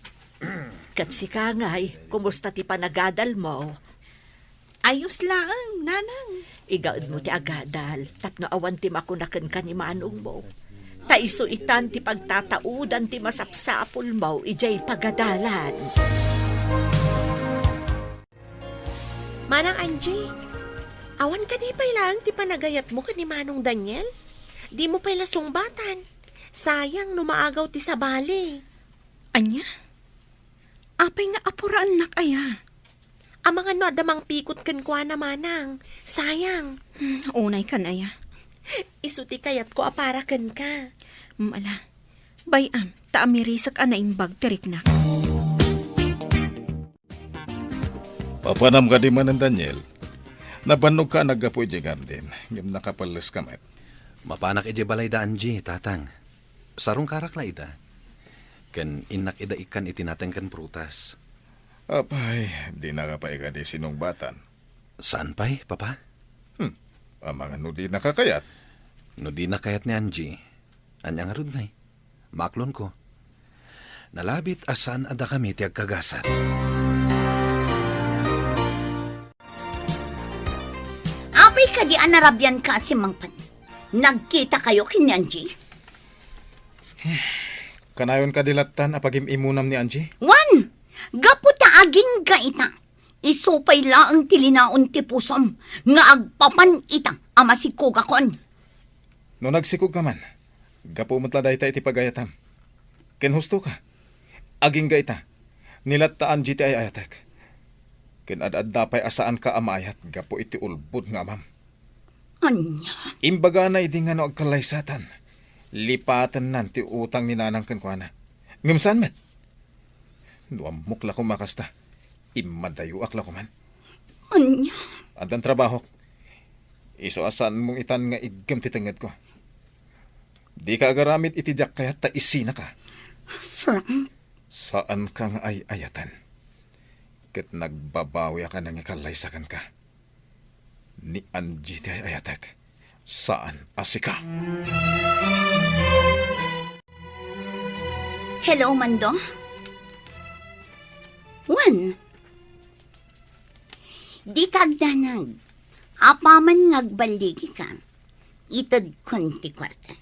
Ket sika ngay, kumusta ti panagadalmo? Ayos laeng, nanang. Igaedmo ti agadal, tapno awan ti makuna kenka ni manongmo. Ta isu itan ti pagtataudan ti masapsapulmo idiay pagadalan. Manang Angie, awan kadi pay laeng ti panagayatmo ken ni Manong Daniel? Dimo pay la sungbatan. Sayang no maagaw ti sabali. Ania? Apay nga apuraennak aya? Amangan no adda mangpikot kenkuana, manang. Sayang. Hmm, unay kan aya? Isu ti kayatko a para kenka. Hmm, ala. Bay-am, ta amirisek a naimbag ti riknak. Papanam kadi manen, Daniel? Nabannogka a naggapu idiay garden, ngem nakapelleska met. Mapanak idiay balay da Angie, tatang. Sarungkarak la ida. Ken innak ida ikkan iti nateng ken prutas. Apay, dinaka pay kadi sinungbatan? Saan pay, Papa? Hmm, amangan no dinaka kayat. No dinak kayat ni Angie, ania ngarud ngay? Maklonko. Nalabit a saan a dakami ti agkagasat. Apay kadi a narabianka a simmangpet? Nagkitakayo ken ni Angie? Kanayon kadi lattan a pagim-imunam ni Angie? Wen, gapu ta agingga ita, isu pay laeng ti linaon ti pusom nga agpapan ita a masikogakon. No nagsikogka man, gapu met la dayta iti pagayatam. Ken hustoka. Agingga ita, ni latta Angie ti ay-ayatek. Ken ad-adda pay a saanka a maayat gapu iti ulbod nga amam. Ania? Imbagana idi nga no agkallaysatan, lipatennan ti utang ni nanang kenkuana. Ngem saan met? No ammok la koma kasta, immadayoak la koman. Ania? Addan trabahok. Isu a saanmong itan nga iggem ti tengngedko. Dika agaramid iti diak kayat ta isinaka. Frank? Saanka nga ay-ayaten. Ket nagbabawiak a nangikallaysa kenka. Ni Angie ti ay-ayatek, saan a sika. Hello, Mando? Wen, dika agdanag. Apaman nga agballigika, itedkon ti kuarta.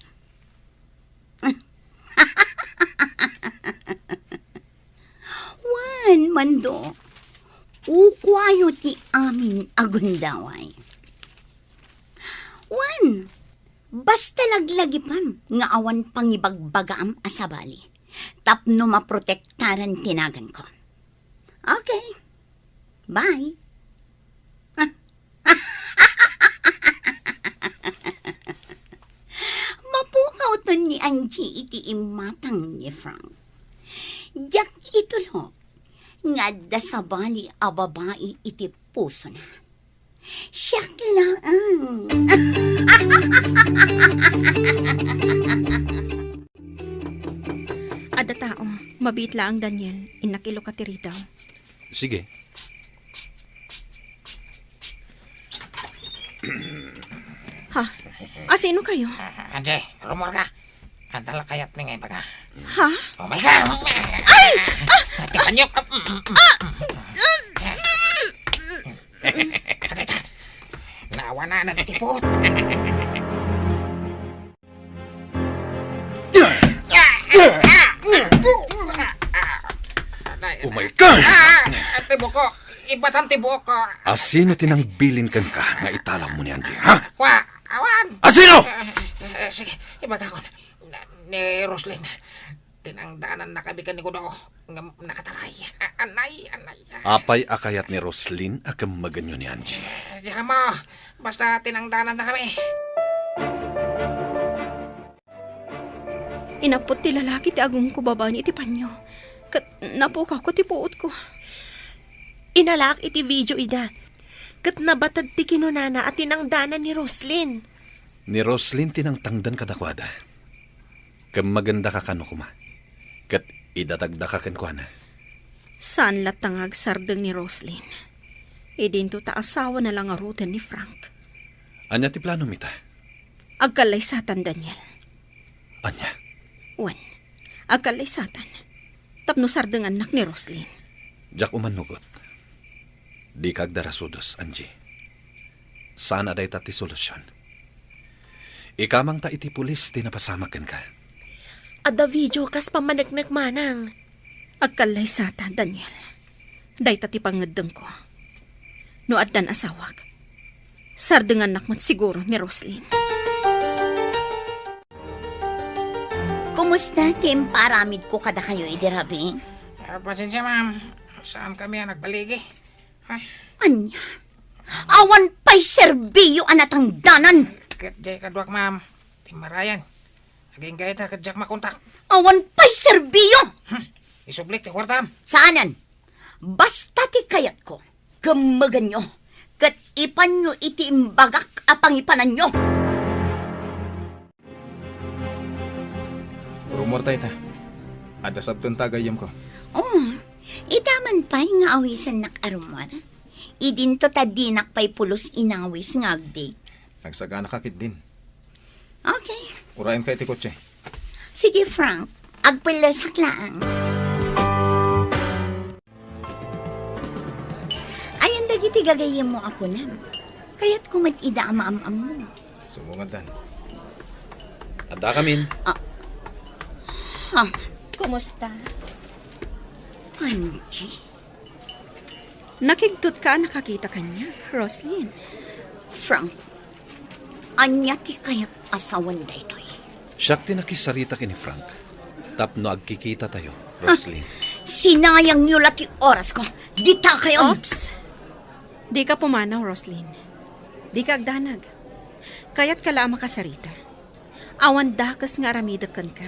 Wen, Mando, ukuayo ti amin a gundaway. Wen, basta laglagipem nga awan pangibagbagaam a sabali tapno maprotektaran ti naganko. Okay. Bye. Mapukawton ni Angie iti imatang ni Frank. Diak itulok nga adda sabali a babai iti pusona. Siak laeng. Adda tao, mabiit laeng, Daniel, innak iluka ti ridaw. Sige. Ha? Asino kayo? Angie, rumor ka. Adda la kayat ni nga ibaga. Ha? Oh my God! Ay! Ah! Ati kanyok! Adita! Nawana na ti put! Oh my God! Ah! Ti buko! Ibatan ti buko! Asino ti nangbilin kenka nga italawmo ni Angie, ha? Kua! Awan! Asino? Eh, eh, sige, ibagakon. Na, ni Roslyn. Tinangdanan na kami ken ni Kudo. Ngem nakataray. A-, anay, anay. Apay a kayat ni Roslyn a kemmegenyo ni Angie? Eh, diak ammo. Basta tinangdanan na kami. Inappot ti lalaki ti agungko babaen iti panyo, ket napukawko ti puotko. Inalaak iti video ida, ket nabated ti kinunana a tinangdanan ni Roslyn. Ni Roslyn ti nangtangdan kadakuada. Kemmegendaka kano koma, ket idatagdaka kenkuana. Saan latta nga agsardeng ni Roslyn. Idinto ta asawana la ngaruden ni Frank. Ania ti planom ita? Agkallaysatan, Daniel. Ania? Wen, agkallaysatan tapno sardengannak ni Roslyn. Diak umannugot. Dika agdarasudos, Angie. Saan a dayta ti solusion. Ikamangta iti pulis ti napasamak kenka. Adda video kas pammaneknek manang. Agkallaysata, Daniel. Dayta ti pangngeddengko. No addan asawak, sardengannak met siguro ni Roslyn. Kumusta ti impaaramidko kadakayo idi rabii? Ah, pasensia, ma'am. Saan kami a nagbaligi? Ay. Ania? Awan pay serbio a natangdanan. Ket diay kaduak, ma'am. Timmarayan. Agingga ita ket diak makontak. Awan pay serbio! Hmm. Isublik ti kuartam. Saanen. Basta ti kayatko, kemmegenyo, ket ipanyo iti imbagak a pangipananyo. Rummuarta ita. Adda sabtenta a gayyemko. Oh, ita man pay nga awisennak a rummuar. Idinto ta dinak pay pulos inawis nga agdate. Nagsagana ka ketdin. Okay. Uraenka iti kotse. Sige, Frank. Agpellesak laeng. Ayan dagiti gagayyemmo a kunam. Kayatko met ida a maam-ammo. Sumungad dan. Adda kamin. Ah. Ha? Kumusta? Angie? Nakigtot ka a nakakita kaniak, Roslyn. Frank, ania ti kayat a sawen daytoy? Siak ti nakisarita ken ni Frank tapno agkikitatayo, Roslyn. Sinayangyo la ti orasko. Dita kayon. Oops! Dika pumanaw, Roslyn. Dika agdanag. Kayatka la a makasarita. Awan dakes nga aramidek kenka.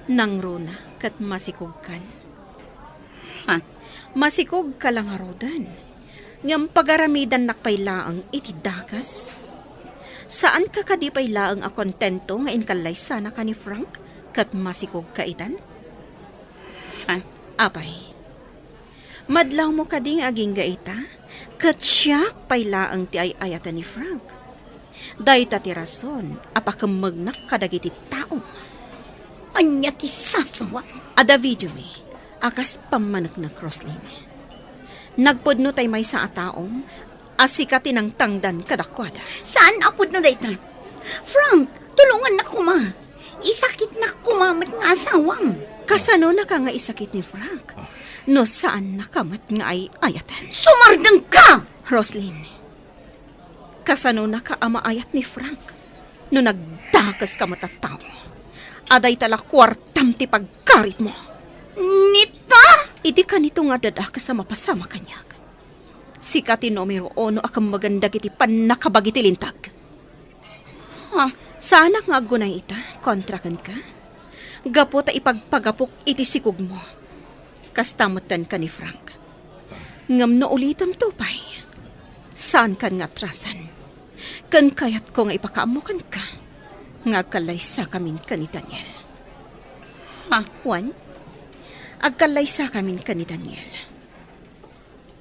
Nangruna ket masikogkan. Ha? Masikogka la ngaruden. Ngem pagaramidannak pay laeng iti dakes. Saanka kadi pay laeng a kontento nga inkallaysanaka ni Frank ket masikogka itan? Ha? Apay, madlawmo kadi nga agingga ita, ket siak pay laeng ti ay-ayaten ni Frank. Dayta ti rason a pakemmegnak kadagiti tao. Ania ti sasawam? Adda videomi a kas pammaneknek, Roslyn. Nagpudno tay maysa a taom a sika ti nangtangdan kadakuada. Saan a pudno dayta? Frank, tulongannak koma. Isakitnak koma met nga asawam. Kasanonaka nga isakit ni Frank no saannaka met nga ay-ayaten? Sumardengka! Roslyn, kasanonaka a maayat ni Frank no nagdakeska met a tao a dayta la kuartam ti pagkaritmo? Nita! Idi kanito nga adda dakes a mapasamak kaniak, sika ti numero uno a kemmegen dagiti pannakabagi ti linteg. Ha? Saanak nga aggunay ita kontra kenka? Gapu ta ipagpagapok iti sikogmo. Kasta metten ken ni Frank. Ngem no ulitemto pay, saankan nga atrasan. Ken kayatko nga ipakaammo kenka nga agkallaysakamin ken ni Daniel. Ha? Wen, agkallaysakamin ken ni Daniel.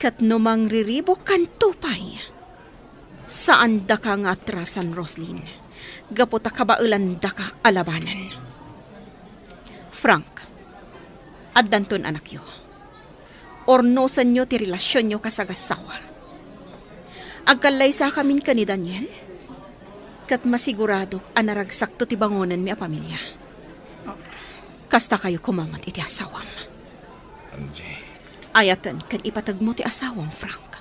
Ket no mangriribukkanto pay, saandaka nga atrasan, Roslyn, gapu ta kabaelandaka a labanen. Frank, addanton anakyo. Urnosenyo ti relasionyo kas agassawa. Agkallaysakamin ken ni Daniel, ket masiguradok a naragsakto ti bangonenmi a pamilia. Kastakayo koma met iti asawam. Angie. Ayaten ken ipategmo ti asawam, Frank.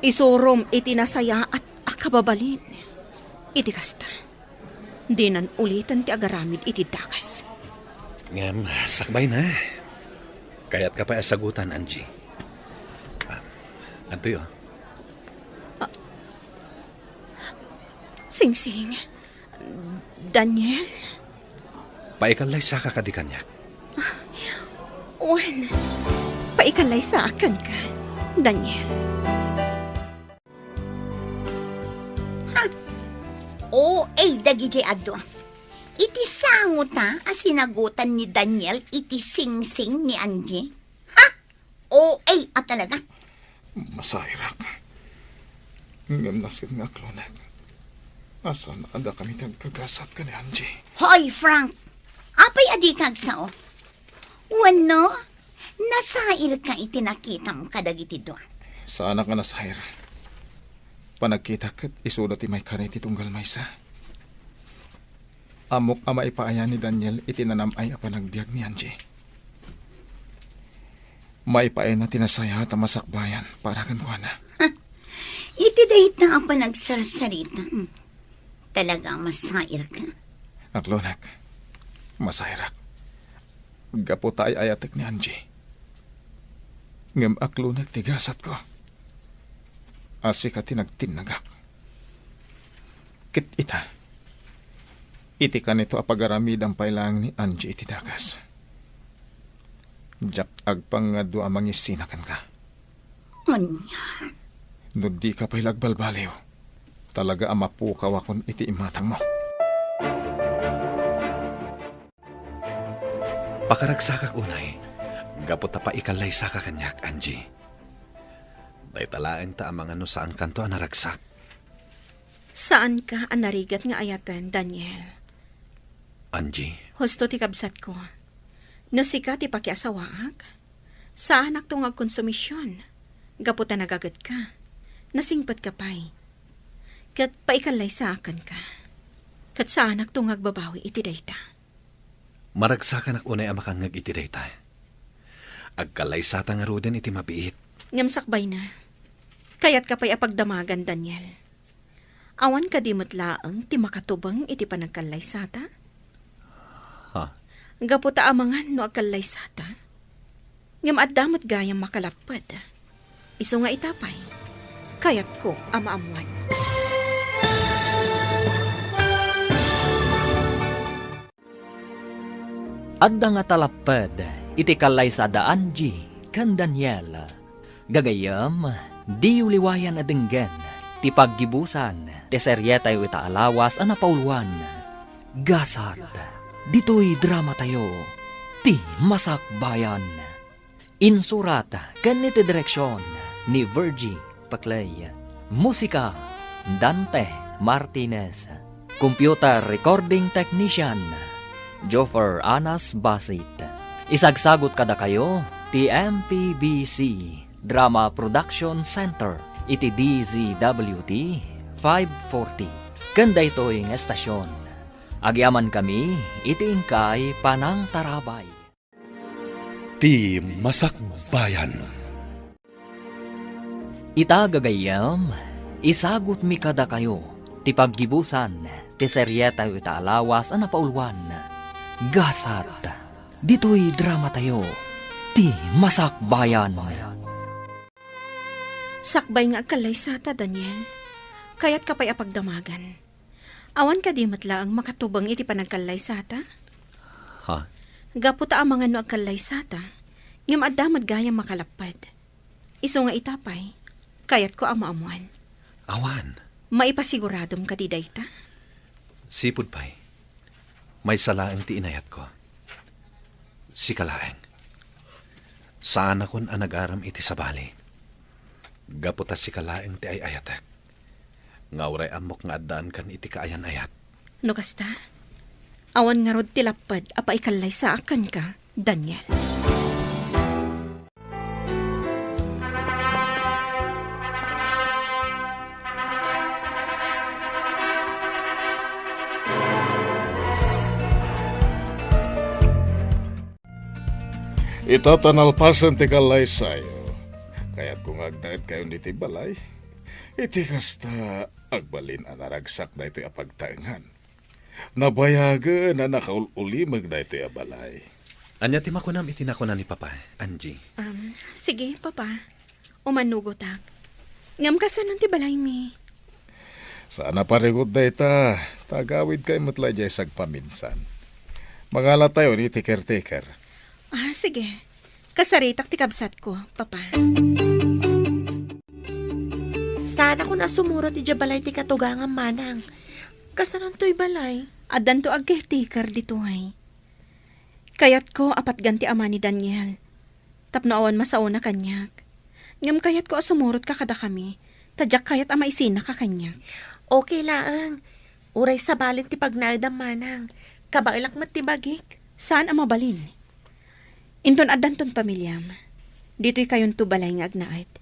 Isurom iti nasayaat a kababalin. Iti kasta, dinan uliten ti agaramid iti dakes. Ngem, sakbayna. Kayatka pay a sagutan, Angie. Ah, adtoy, oh. Ah, Singsing. Daniel? Paikallaysaka kadi kaniak? Wen, paikallaysaka kenka, Daniel. Ha? O A dagidiay adu. Iti sangota a sinagutan ni Daniel iti singsing ni Angie. Ha? O A a talaga. Masairak. Ngem nasken nga aklonek. Asan adda kami ti agkagasat ken ni Angie? Hoy, Frank! Apay a dika agsao? Wenno, nasairka iti nakitam kadagiti dua? Saanak nga nasair. Panagkitak ket isuda ti maikari ti tunggal maysa. Ammok a maipaayan ni Daniel iti nanam-ay a panagbiag ni Angie. Maipaayna ti nasayaat a masakbayan para kenkuana. Iti dayta a panagsarsarita, hmm, talaga a masairka. Aklonek, masairak. Gapu ta ay-ayatek ni Angie. Ngem aklonek ti gasatko. A sika ti nagtinnagak. Ket ita, iti kanito a pagaramidam pay laeng ni Angie iti dakes. Diak agpangadua a mangisina kenka. Ania? No dika pay la agbalbaliw, talaga a mapukawakon iti imatangmo. Pakaragsakak unay, gapu ta paikallaysaka kaniak, Angie. Dayta laeng ta amangan no saankanto a naragsak. Saanka a narigat nga ayaten, Daniel. Angie? Husto ti kabsatko. No sika ti pakiasawaak, saanakto nga agkonsumision. Gapu ta nagagetka, nasingpetka pay. Ket paikallaysaak kenka. Ket saanakto nga agbabawi iti dayta. Maragsakanak unay a makangngeg iti dayta. Agkallaysata ngaruden iti mabiit. Ngem sakbayna, kayatka pay a pagdamagan, Daniel. Awan kadi met laeng ti makatubeng iti panagkallaysata? Ha? Gapu ta amangan no agkallaysata, ngem adda met gayam makalapped. Isu nga ita pay, kayatko a maammuan. Adda nga talapped iti kallaysada Angie ken Daniel. Gagayyem, diyo liwayan a denggen ti paggibusan ti serietayo ita a lawas a napauluan, Gasat. Ditoy dramatayo, Ti Masakbayan. Insurat ken iti direksion ni Virgie Paclay. Musika, Dante Martinez. Computer recording technician, Joffer Anas Basit. Isagsagut kadakayo ti M P B C Drama Production Center iti D Z W T five forty. Ken daytoy nga estasyon, agyamankami iti inkay panangtarabay. Ti Masakbayan. Ita gagayyem, isagutmi kadakayo ti paggibusan ti serietayo ita a lawas a napauluan, Gasat. Ditoy dramatayo, Ti Masakbayan. Sakbay nga agkallaysata, Daniel. Kayatka pay a pagdamagan. Awan kadi met laeng makatubeng iti panagkallaysata? Ha? Gapu ta amangan no agkallaysata, ngem adda met gayam makalapped. Isu nga ita pay, kayatko a maammuan. Awan. Maipasiguradom kadi dayta? Sipud pay, maysa laeng ti inayatko. Sika laeng. Saanakon a nagaram iti sabali. Gapu ta sika laeng ti ay-ayatek. Nga uray ammok nga addaankan iti kaayan-ayat. No kasta, awan ngarud ti lapped a paikallaysaak kenka, Daniel. Ita ta nalpasen ti kallaysayo, kayatko nga agnaedkayon iti balay. Iti kasta, agbalin a naragsak daytoy a pagtaengan. Nabayagen a nakaul-ulimeg daytoy a balay. Ania ti makunam iti nakuna ni Papa, Angie? Um, sige, Papa. Umanugotak. Ngem kasano ti balaymi? Saan a parigot dayta, ta agawidkay met la idiay sagpaminsan. Mangalatayon iti caretaker. Ah, sige. Kasaritak ti kabsatko, Papa. Saanakon a sumurot idiay balay ti katugangam, manang. Kasanontoy balay? Addanto ag-caretaker ditoy. Kayatko a patgan ti ama ni Daniel. Tapno awan masaona kaniak. Ngem kayatko a sumurotka kadakami, ta diak kayat a maisinaka kaniak. Okay laeng. Uray sabalen ti pagnaedam, manang. Kabaelak met ti bagik. Saan a mabalin. Inton addanton pamiliam, ditoy kayonto balay nga agnaed.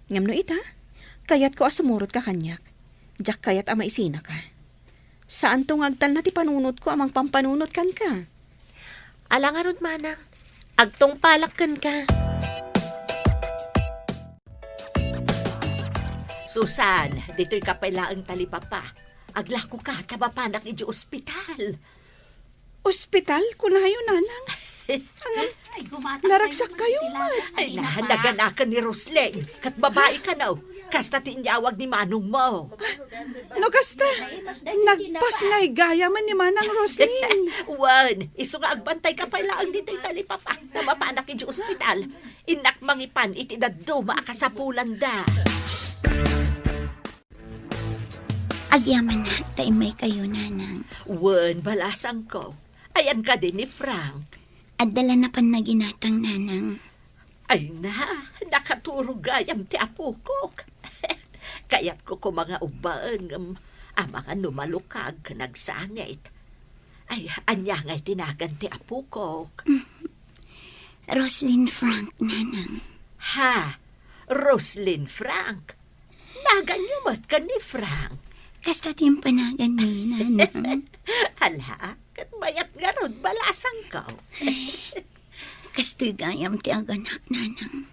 Ngem no ita, kayatko a sumurotka kaniak. Diak kayat a maisinaka. Saanto nga agtalna ti panunotko a mangpampanunot kenka. Ala ngarud, manang. Agtungpalak kenka. Susan, ditoy ka pay laeng talipapa. Aglakoka ta mapanak idiay ospital. Ospital, kunayo, nanang. Ngem, naragsak kayo met. Ay, na, naganakan ni Roslyn. Ket babai kano. Kasta ti inyawag ni manongmo. No kasta, nagpasngay gayamen ni Manang Roslyn. Wen, isu nga agbantayka pay laeng ditoy talipapa. Ta mapanak idiay ospital. Innak mangipan iti dadduma a kasapulanda. Agyamanak ta immaykayo, nanang. Wen, balasangko. Ayan kadi ni Frank? Adda la napan naginatang, nanang. Ay na, nakaturog gayam ti apokok. Kayatko koma nga ubbaen, ngem amangan no malukag ken agsangit. Ay, ania ngay ti nagan ti apokok? Roslyn Frank, nanang. Ha? Roslyn Frank? Naganyo met ken ni Frank? Kasta ti impanaganmi, nanang. Ala, ket mayat ngarud, balasangko. Kastoy gayam ti aganak, nanang.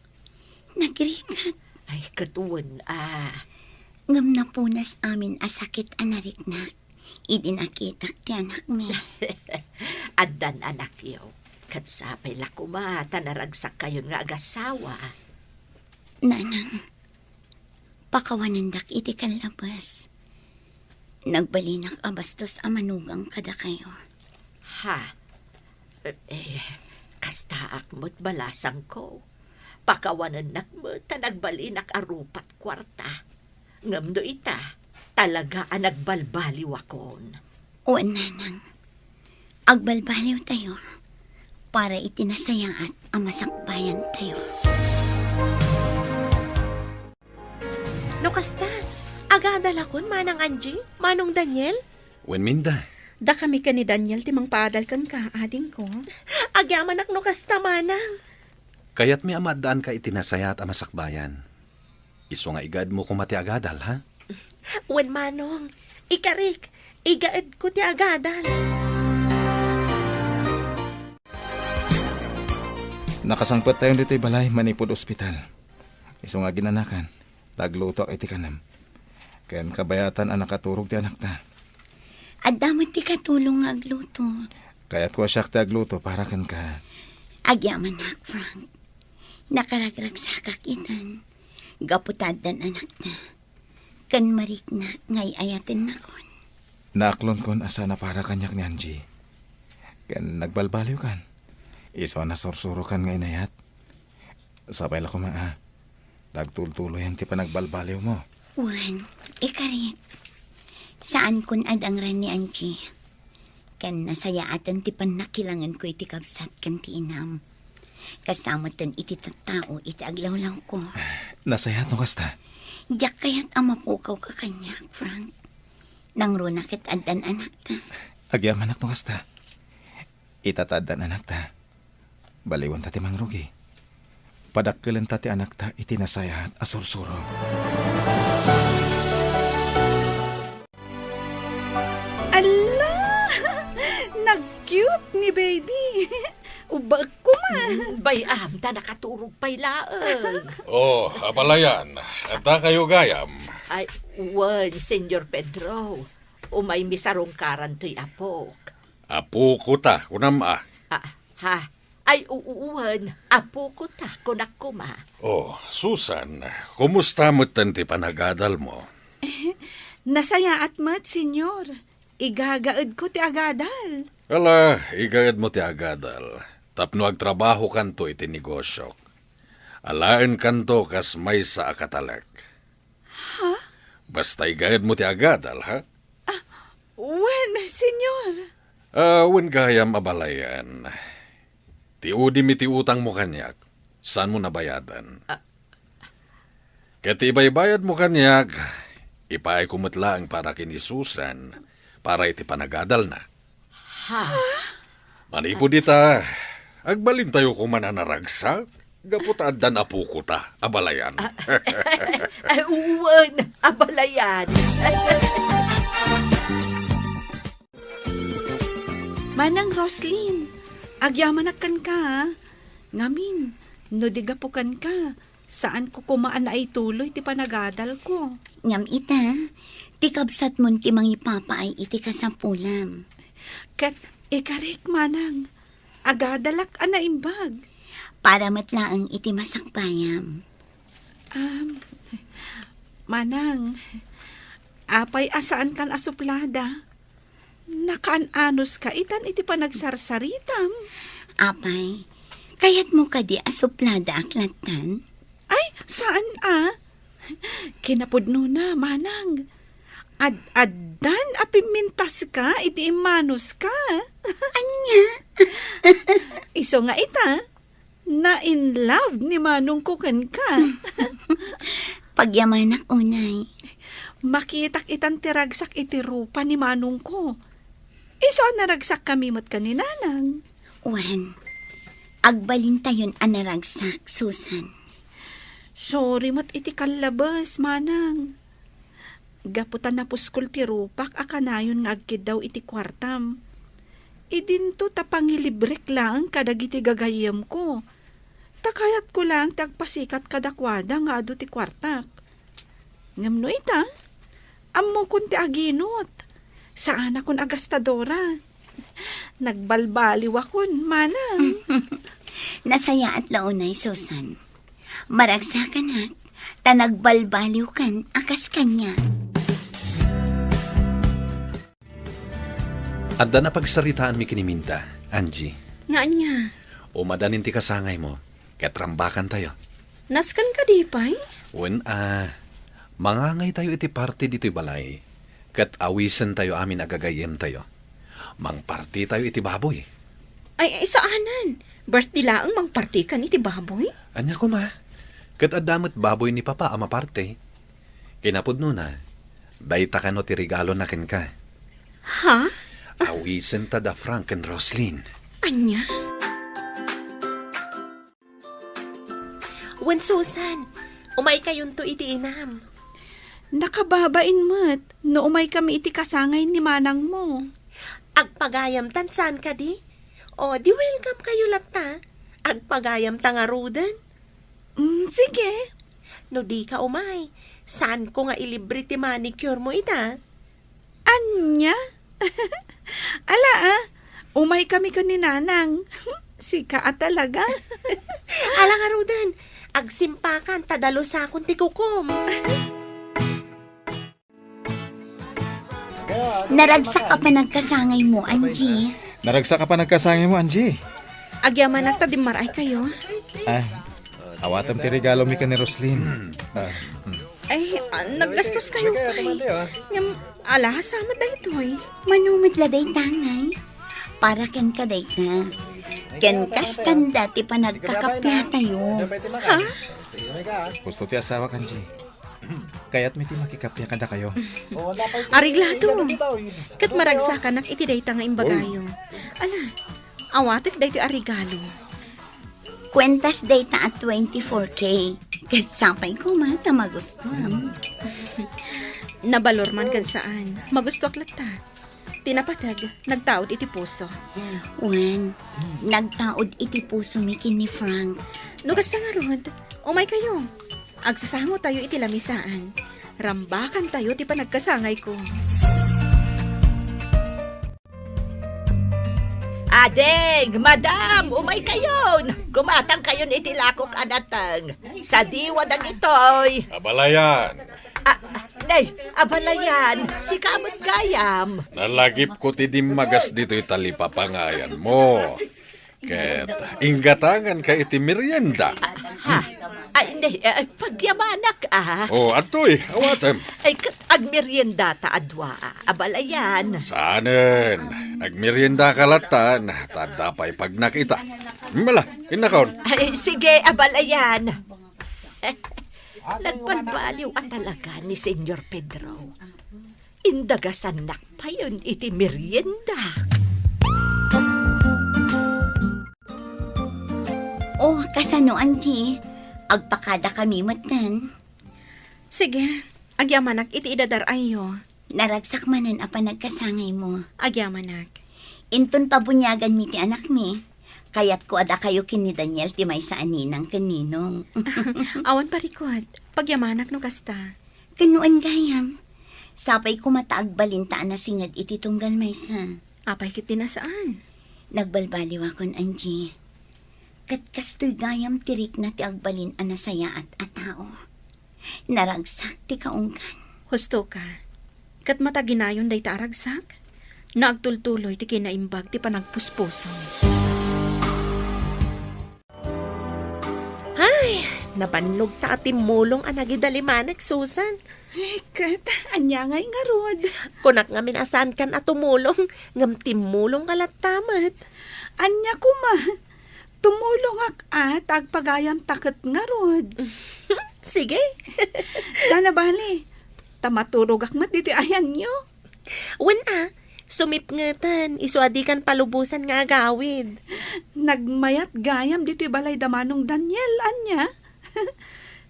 Nagrigat. Ay, ket wen a. Ngem napunas amin a sakit a nariknak idi nakitak ti anakmi. Addan anakyo. Ket sapay la koma ta naragsakkayon nga agasawa. Nanang, pakawanendak iti kallabes. Nagbalinak a bastos a manugang kadakayo. Ha? Eh, kastaak met, balasangko. Pakawanennak met ta nagbalinak a rupat kuarta. Ngem no ita, talaga a nagbalbaliwakon. Wen, nanang. Agbalbaliwtayo para iti nasayaat a masakbayantayo. No kasta, agadalakon, Manang Angie, Manong Daniel? Wen, Minda. Dakami ken ni Daniel ti mangpaadal kenka, adingko. Agyamanak no kasta, Manang. Kayatmi a maaddaanka iti nasayaat a masakbayan. Isu nga igaedmo koma ti agadal, ha? Wen, Manong. Ikarik, igaedko ti agadal. Nakasangpettayon ditoy balay manipud ospital. Isu nga aginanakan, ta aglutoak iti kanem. Ken kabayatan a nakaturog ti anakta. Adda met ti katulong nga agluto. Kayatko a siak ti agluto para kenka. Agyamanak, Frank. Nakaragragsakak itan. Gapu ta addan anakta. Ken mariknak nga ay-ayatennakon. Naaklonkon a saan a para kaniak ni Angie. Ken nagbalbaliwkan. Isu a nasursurokan nga inayat. Sapay la koma a, ta agtultuloyan ti panagbalbaliwmo. Wen, ikarik. Saankon a dangran ni Angie. Ken nasayaaten ti pannakilangenko iti kabsat ken ti inam. Kasta metten iti tattao iti aglawlawko. Nasayaat no kasta. Diak kayat a mapukawka kaniak, Frank. Nangruna ket addan anakta. Agyamanak no kasta. Ita ta addan anakta. Baliwenta ti mangrugi. Padakkelenta ti anakta iti nasayaat a sursuro. Alla! Nag-cute ni baby. Ubaek koma. Bay-am, ta nakaturog pay laeng. Oh, abalayan. Adda kayo gayam? Ay, wen, Senyor Pedro. Umaymi sarungkaran toy apok. Apoko ta, kunam a. Ah, ha? Ay, u-, uwan, apoko ta, kunak koma. Oh, Susan, kumusta metten ti panagadalmo? Nasayaat met, Senyor. Igagaedko ti agadal. Ala, igaedmo ti agadal. Tapno agtrabahokanto iti negosiok. Alaenkanto kas maysa a katalek. Ha? Basta igaedmo ti agadal, ha? Ah, wen, Senyor. Ah, wen gayam abalayan. Ti udimi ti utangmo kaniak, saanmo nabayadan. Ah. Ket ti ibaybayadmo kaniak, ipaayko met laeng para ken ni Susan, para iti panagadalna. Ha? Manipud ita, agbalintayo koma a naragsak, gapu ta addan apokota, abalayan. Ah, ay, wen, abalayan. Manang Roslyn, agyamanak kenka, a. Ngamin, no di gapu kenka, saanko koma a naituloy ti panagadalko. Ngem ita, ti kabsatmon ti mangipapaay iti kasapulam. Ket ikarik, manang, agadalak a naimbag. Para met laeng iti masakbayam. Am, manang, apay a saankan a suplada? Nakaan-anuska itan iti panagsarsaritam. Apay, kayatmo kadi a supladaak lattan? Ay, saan a? Kinapudnona, manang. Ad-addan a pimmintaska iti immanuska. Ania? Isu nga ita, na-in love ni manongko kenka. Pagyamanak unay. Makitak itan ti ragsak iti rupa ni manongko. Isu a naragsakkami met ken ni nanang. Wen, agbalintayon a naragsak, Susan. Sorry met iti kallabes, manang. Gapu ta napuskol ti rupak a kanayon nga agkiddaw iti kuartam. Idinto ta pangilibrek laeng kadagiti gagayyemko. Ta kayatko laeng ti agpasikat kadakuada nga adu ti kuartak. Ngem no ita, ammokon ti aginot. Saanakon a gastadora. Nagbalbaliwakon, manang. Nasayaat la unay, Susan. Maragsakanak, ta nagbalbaliwkan a kas kaniak. Adda napagsaritaanmi ken ni Minda, Angie. Nga ania? Umadanin ti kasangaymo, ket rambakantayo. Nasken kadi pay? Wen a, mangangaytayo iti party ditoy balay, ket awisentayo amin a gagayyemtayo. Mangpartitayo iti baboy. Ay, ay, saanen. Birthday laeng mangpartikan iti baboy? Ania koma? Ket adda met baboy ni Papa a maparti. Kinapudnona, dayta kano ti regalona kenka. Ha? Awisenta da Frank ken Roslyn. Ania? Wen, Susan, umaykayonto iti inam. Nakababain met no umaykami iti kasangay ni manangmo. Agpagayamtan saan kadi? O, di welcome kayo latta. Agpagayamta ngaruden. Mm, sige. No di ka umay, saanko nga ilibre ti manicure mo ita? Ania? Ala, a, umaykami ken ni nanang. Sika a talaga. Ala ngaruden, agsimpakan ta dalusakon ti kukom. Naragsak a panagkasangaymo, Angie. Naragsak a panagkasangaymo, Angie. Agyamanak ta dimmaray kayo. Ah, awatem ti regalomi ken ni Roslyn. Ah, hmm. Ay, ah, naggastos kayo pay. Ngem, ala, sa met daytoy. Mano met la dayta ngay? Para kenka dayta. Ken kasta ti panagkakapiatayo. Ha? Gusto ti asawak, Angie. Kayatmi ti makikappia kadakayo. Areglato. Ket maragsakanak iti dayta nga imbagayo. Ala, awatek daytoy a regalo. Kuentas dayta a twenty-four K. Ket sapay koma ta magustuam. Nabalor man ken saan. Magustuak latta. Ti napateg, nagtaud iti puso. Wen, nagtaud iti pusomi ken ni Frank. No kasta ngarud, umay kayo. Agsasango tayo iti lamisaan. Rambakan tayo ti panagkasangay ko. Ading, madam, umay kayon. Gumatang kayon iti lakok a nateng. Sadiwa dagitoy. Abalayan. Ah, nay, abalayan, sika met gayam. Nalagipko ti dimmagas ditoy talipapangayanmo. Ket inggatanganka iti merienda. Ha? Ay, nay, eh, pagyamanak, ah. O, adtoy, awatem. Ay, ket agmeriendata a dua, ah, abalayan. Saanen, agmeriendaka lattan, ta adda pay pagnak ita. Mala, innakon. Ay, sige, abalayan. Nagbalbaliw a talaga ni Señor Pedro. Indagasannak payen iti merienda. Oh, kasano, Angie? Agpakada kami metten. Sige, agyamanak iti idadar-ayyo. Naragsak manen a panagkasangaymo. Agyamanak. Inton pabuniaganmi ti anakmi, kayatko a dakayo ken ni Daniel ti maysa a ninang ken ninong. Awan parikut. Pagyamanak no kasta. Ken no gayam, sapay koma ta agbalinta a nasinged iti tunggal maysa. Apay ket ti nasaan? Nagbalbaliwakon, Angie. Ket kastoy gayam ti rikna ti agbalin a nasayaat a tao. Naragsak ti kaunggan. Husto ka. Ket mataginayon dayta a ragsak, no agtultuloy ti kinaimbag ti panagpuspuso. Ay, nabannogta a timmulong a nagidalimanek, Susan. Ay, ket, ania ngay ngarud? Kunak ngamin a saankan a tumulong, ngem timmulong ka latta met. Ania koma? Tumulongak a ta agpagayamta ket ngarud. Sige. Saan a bale, ta maturogak met ditoy ayanyo. Wen a, sumipngeten, isu a dikan palubosan nga agawid. Nagmayat gayam ditoy balay da Manong Daniel, ania?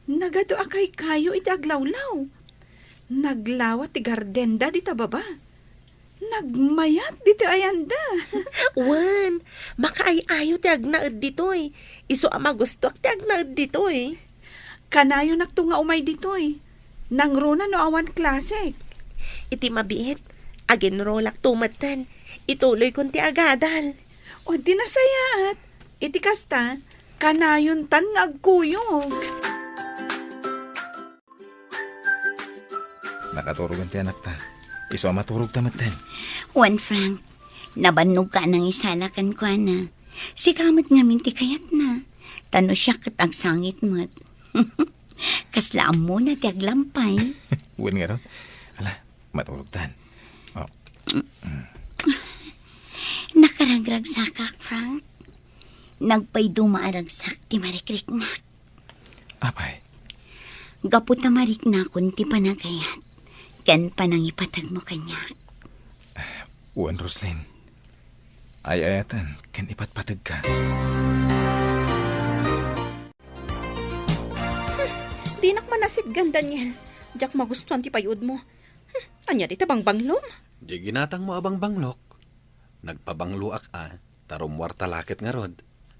Nagadu a kaykayo iti aglawlaw. Naglawa ti gardenda dita baba. Nagmayat ditoy ayanda. Wen, makaay-ayo ti agnaed ditoy. Isu a magustoak ti agnaed ditoy. Kanayonakto nga umay ditoy. Nangruna no awan klasek. Iti mabiit, agenrolakto metten. Ituloykon ti agadal. O di nasayaat. Iti kasta, kanayontan nga agkuyog. Nakaturogen ti anakta. Isu a maturogta metten. Wen, Frank, nabannogka a nangisala kenkuana. Sika met ngamin ti kayatna. Ta no siak ket agsangit met. Kasla ammona ti aglampay. Wen ngarud. Ala, maturogtan. Oh. Nakaragragsakak, Frank. Nagpayduma a ragsak ti marikriknak. Apay? Gapu ta mariknakon ti panagayat ken panangipategmo kaniak. Wen, Roslyn. Ay-ayaten ken ipatpategka. Dinak manasitgan, Daniel. Diak magustuan ti payudmo. Hmm, ania dayta bangbanglom? Di ginatangmo a bangbanglok. Nagpabangloak a, ta rummuarta la ket ngarud.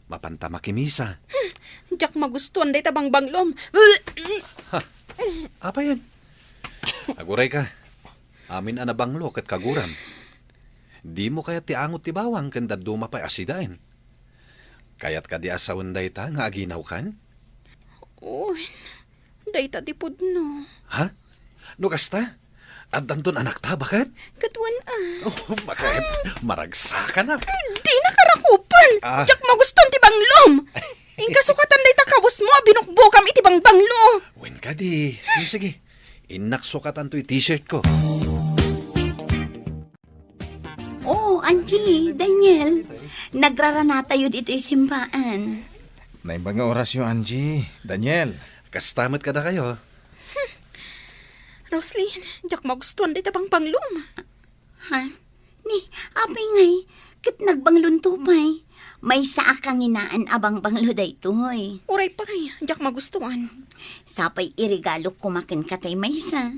Mapanta makimisa. Hmm, diak magustuan dayta bangbanglom. Ha? Apayen? Aguray ka. Amin a nabanglo ket kaguram. Dimo kayat ti angot ti bawang ken dadduma pay a sidaen? Kayat kadi a sawen dayta nga aginawkan? Wen, dayta ti pudno. Ha? No kasta? Addanton anakta, baket? Ket wen a. Oh, baket? Maragsakanak. Dina karakupen. Ah. Diak magustuan ti banglom. Inka sukatan dayta kabusmo a binukbukam iti bangbanglo. Wen kadi. Hmm, sige. Innak sukatanto iti t-shirt ko. Oh, Angie, Daniel, nagraranatayo ditoy simbaan. Naimbag nga orasyo, Angie, Daniel. Kasta met kadakayo. Roslyn, diak magustuan dayta bangbanglom. Ha? Ni, apay ngay, ket nagbanglonto pay. Maysa a kanginaan a bangbanglo daytoy. Uray pay, diak magustuan. Sapay iregalok koma kenka tay maysa.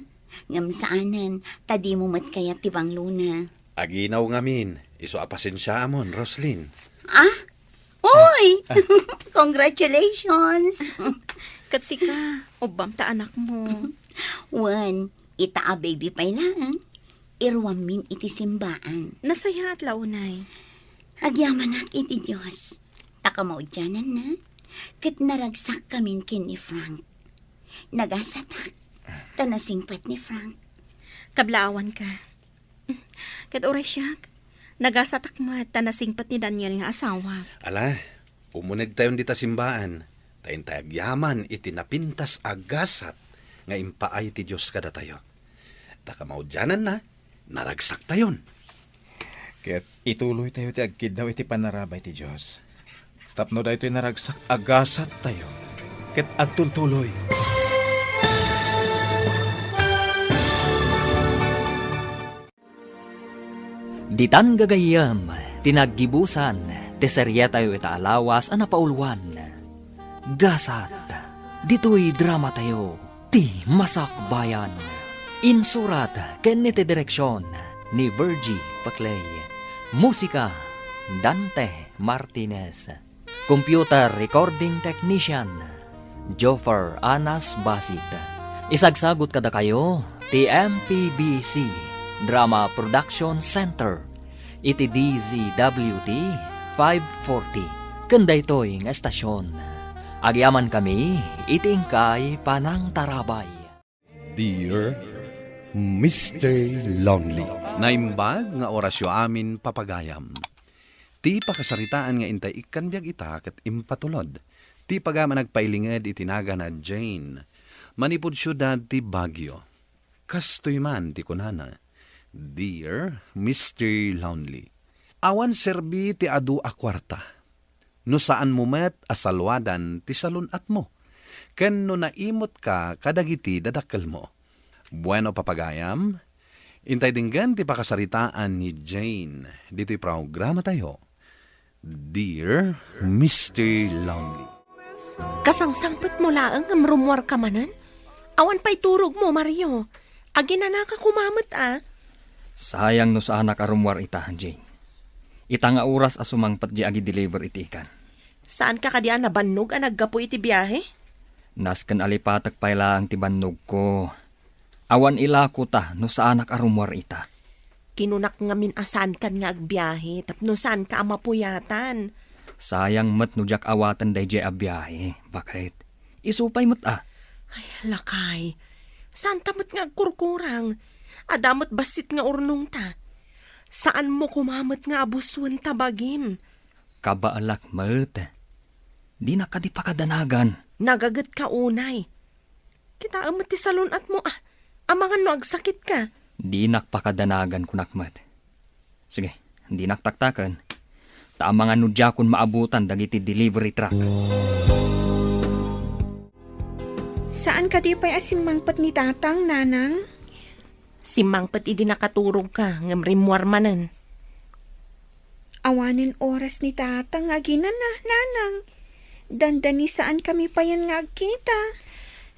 Ngem saanen, ta dimo met kayat ti banglona. Aginaw ngamin, isu a pasensiaamon, Roslyn. Ah? Uy! Congratulations! Ket sika, ubbam ta anakmo. Wen, ita a baby pay laeng, iruammin iti simbaan. Nasayaat la unay. Agyamanak iti Dios, ta kamaudiananna, ket naragsakkamin ken ni Frank. Nagasatak, ta nasingpet ni Frank. Kablaawanka. Ket uray siak, nagasatak met ta nasingpet ni Daniel nga asawak. Ala, umunegtayon dita simbaan, ta intay agyaman iti napintas a gasat nga impaay ti Dios kadatayo. Ta kamaudiananna, naragsaktayon. Ket ituloytayo ti agkiddaw iti panarabay ti Dios. Tapno daytoy naragsak a gasattayo ket agtultuloy. Ditan gagayyem ti naggibusan ti serietayo ita a lawas a napauluan. Gasat, ditoy dramatayo, Ti Masakbayan. Insurat ken iti direksion ni Virgie Paclay. Musika, Dante Martinez. Computer recording technician, Joffer Anas Basit. Isagsagut kadakayo ti M P B C Drama Production Center iti D Z W T five forty ken daytoy nga estasion. Agyamankami iti inkay panangtarabay. Dear Mister Lonely. Naimbag nga orasyo amin, papagayam. Ti pakasaritaan nga intay ikkan biag ita ket impatulod ti pagayam a nagpailinged iti nagan a Jane, manipud siudad ti Baguio. Kastoy man ti kunana, Dear Mister Lonely, awan serbi ti adu a kuarta no saanmo met a saluadan ti salun-atmo ken no naimutka kadagiti dadakkelmo. Bueno, papagayam, intay denggen ti pakasaritaan ni Jane ditoy programatayo, Dear Mister Lonely. Kasangsangpetmo laeng ngem rummuarka manen? Awan pay turogmo, Mario. Aginanaka koma met a. Sayang no saanak a rummuar ita, Jane. Ita nga oras a sumangpet diay agi-deliver iti ikan. Saanka kadi a nabannog a naggapu iti biahe? Nasken a lipatek pay laeng ti bannogko. Awan ilakota no saanak a rummuar ita. Kinunak ngamin a saankan nga agbiahe tapno saanka a mapuyatan. Sayang met no diak awaten daydiay a biahe. Baket? Isu pay met a. Ay, lakay. Saanta met nga agkurkurang. Adda met bassit nga urnongta. Saanmo koma met nga abusuen ta bagim. Kabaelak met. Dinak kadi pakadanagan. Nagagetka unay. Kitaem met ti salun-atmo a. Amangan no agsakitka. Dinak pakadanagan, kunak met. Sige, dinak taktaken. Ta amangan no diakon maabutan dagiti delivery truck. Saan kadi pay a simmangpet ni Tatang, Nanang? Simmangpet idi nakaturogka, ngem rimmuar manen. Awanen oras ni Tatang nga aginana, Nanang. Dandani saankami payen nga agkita.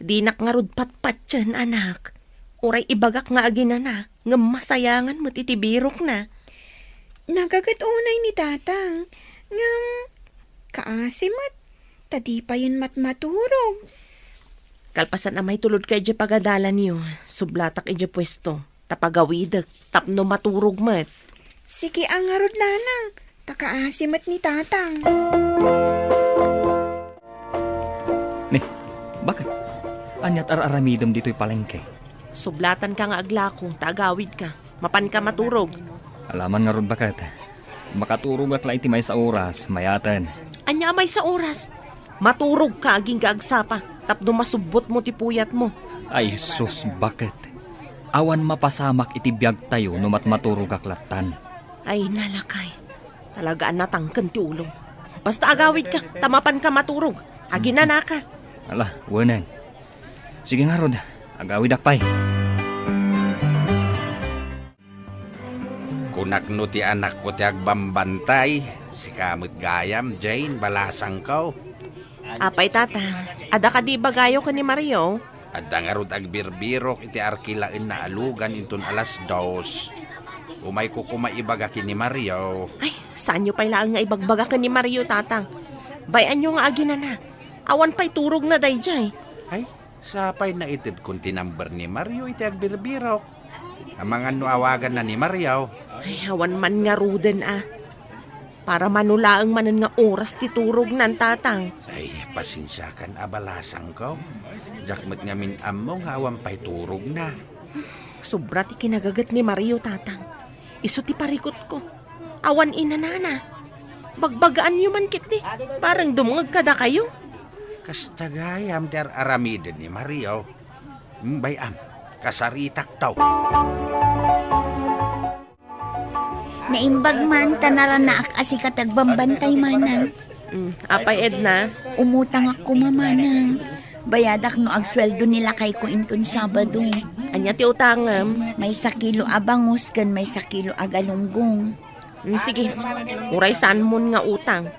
Dinak ngarud patpatien, anak. Uray ibagak nga aginana, ngem masayangan met iti birokna. Nagaget unay ni Tatang, ngem kaasi met, ta di payen matmaturog. Kalpasan a maitulodka idiay pagadalanyo, sublatak idiay puesto, ta pagawidek tapno maturog met. Sige a ngarud, Nanang, ta kaasi met ni Tatang. Ni, baket? Ania ti ar-aramidem ditoy palengke? Sublatanka nga aglako, ta agawidka. Mapanka maturog. Alaman ngarud, baket. Makaturogak la iti maysa oras, mayaten. Ania a maysa oras? Maturogka agingga agsapa, tapno masubbotmo ti puyatmo. Ay, sus, baket. Awan mapasamak iti biagtayo no matmaturogak lattan. Ay, nalakay. Talaga a natangken ti ulom. Basta agawidka, ta mapanka maturog. Aginanaka. Ala, wenen. Sige ngarud, agawidak pay. Kunak no ti anakko ti agbambantay, sika met gayam, Jane, balasangko. Apay, Tatang, adda kadi ibagayo ken ni Mario? Adda ngarud agbirbirok iti arkilaenna a lugan inton alas dos. Umayko koma ibaga ken ni Mario. Ay, saanyo pay laeng nga ibagbaga ken ni Mario, Tatang. Bay-anyo nga aginana. Awan pay turogna daydiay. Ay, sapay naitedkon ti number ni Mario iti agbirbirok. Amangan no awaganna ni Mario. Ay, awan man ngaruden a. Para mano laeng manen nga oras ti turognan, Tatang. Ay, pasensiakan a balasangko. Diak met ngamin ammo nga awan pay turogna. Sobra ti kinagaget ni Mario, Tatang. Isu ti parikutko. Awan inanana. Bagbagaanyo man ketdi. Parang dumngeg kadakayo. Kasta gayam ti ar-aramiden ni Mario. Hmm, bay-am, kasaritakto. Naimbag man ta naranaak a sika ti agbambantay, Manang. Mm, apay, Edna? Umutangak koma, Manang. Bayadak no agsueldo ni lakayko inton Sabado. Ania ti utangem? Maysa kilo a bangus ken maysa kilo a galunggong. Mm, sige. Uray saanmon nga utang.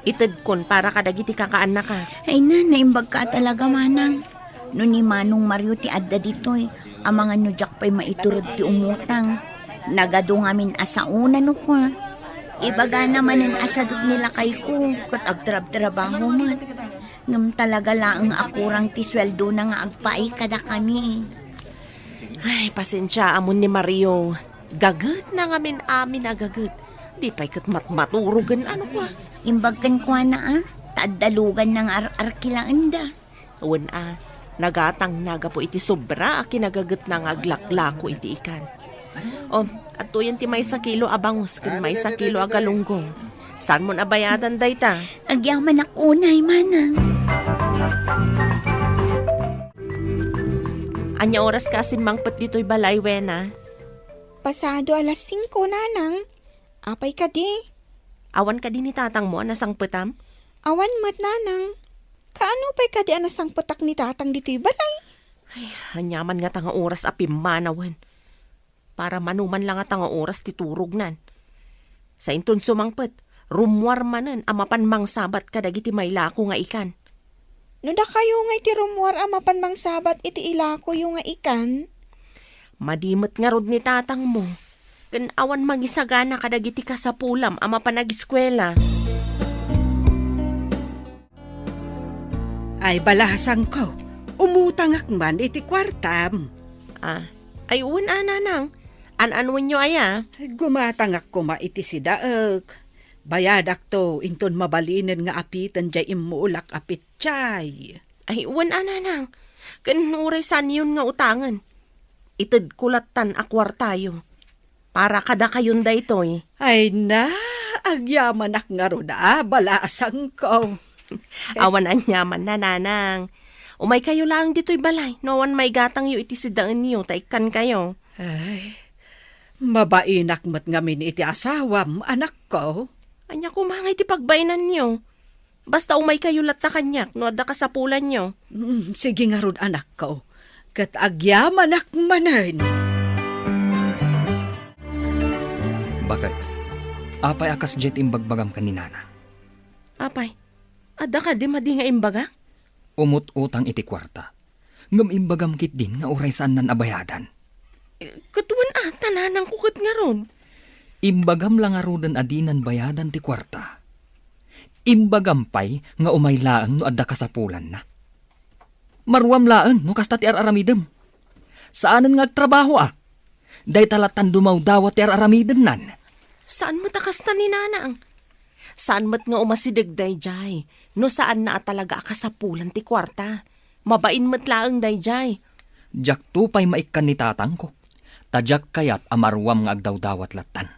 Itedkon para kadagiti kakaannaka. Ay na, naimbagka talaga, manang. No ni Manong Mario ti adda ditoy, amangan no diak pay maiturod ti umutang. Nagadu ngamin a sao no kua. Ibagana manen a sadut ni lakayko, ket agtrabtrabaho met. Ngem talaga laeng a kurang ti sueldona nga agpaay kadakami. Ay, pasensia, amon ni Mario. Gaget na ngamin amin a gaget. Di pay ket matmaturogen, ano kua? Imbag kenkuana, a, ta adda luganna nga ar-arkilaenda. Wen a, nagatangna gapu iti sobra a kinagagetna nga aglaklako iti ikan. O, adtoyen ti maysa kilo a bangus ken maysa kilo a galunggong. Saanmon a bayadan dayta? Agyamanak unay, manang. Ania oras ka a simmangpet ditoy balay, Wena? Pasado alas singko, nanang. Apay kadi? Awan kadi ni tatangmo a nasangpetam? Awan met, nanang. Kaano pay kadi a nasangpetak ni tatang ditoy balay? Ay, aniaman ngata nga oras a pimmanawen. Para manuman la ngata nga oras ti turognan. Sa inton sumangpet, rummuar manen a mapan mangsabat kadagiti mailako nga ikan. No dakayo ngay ti rummuar a mapan mangsabat iti ilakoyo nga ikan? Madi met ngarud ni tatangmo, ken awan mangisagana kadagiti kasapulam a mapan agiskuela. Ay, balasangko, umutangak man iti kuartam. Ah, ay, wen a, nanang. An-anuenyo aya? Ay, gumatangak koma iti sidaek. Bayadakto inton mabalinen nga apiten diay immulak a petsay. Ay, wen a, nanang. Ken uray saanyon nga utangen, itedko lattan a kuartayo. Para kadakayon daytoy. Ay na, agyamanak ngarud a, balasangko. Awan aniaman, nanang. Umaykayo laeng ditoy balay, no awan maigatangyo iti sidaenyo, ta ikkankayo. Ay, mabainak met ngamin iti asawam, anakko. Ania koma ngay ti pagbainanyo? Basta umaykayo latta kaniak no adda kasapulanyo. Mm, sige ngarud, anakko. Ket agyamanak manen. Bakit? Apay a kasdiay ti imbagbagam ken ni Nana? Apay, adda kadi madi nga imbagak? Umut-utang iti kuarta. Ngem imbagam ketdin nga uray saannan a bayadan. Ket wen a, ta nanangko ket ngarud. Imbagam la ngaruden a dinan bayadan ti kuarta. Imbagam pay nga umay laeng no adda kasapulanna. Maruam laeng no kasta ti ar-aramidem. Saanen nga agtrabaho a. Dayta lattan dumawdawat ti ar-aramidennan. Saan met a kasta ni nanang? Saan met nga umasideg daydiay no saanna a talaga a kasapulan ti kuarta? Mabain met laeng daydiay. Diakto pay maikkan ni tatangko, ta diak kayat a maruam nga agdawdawat lattan.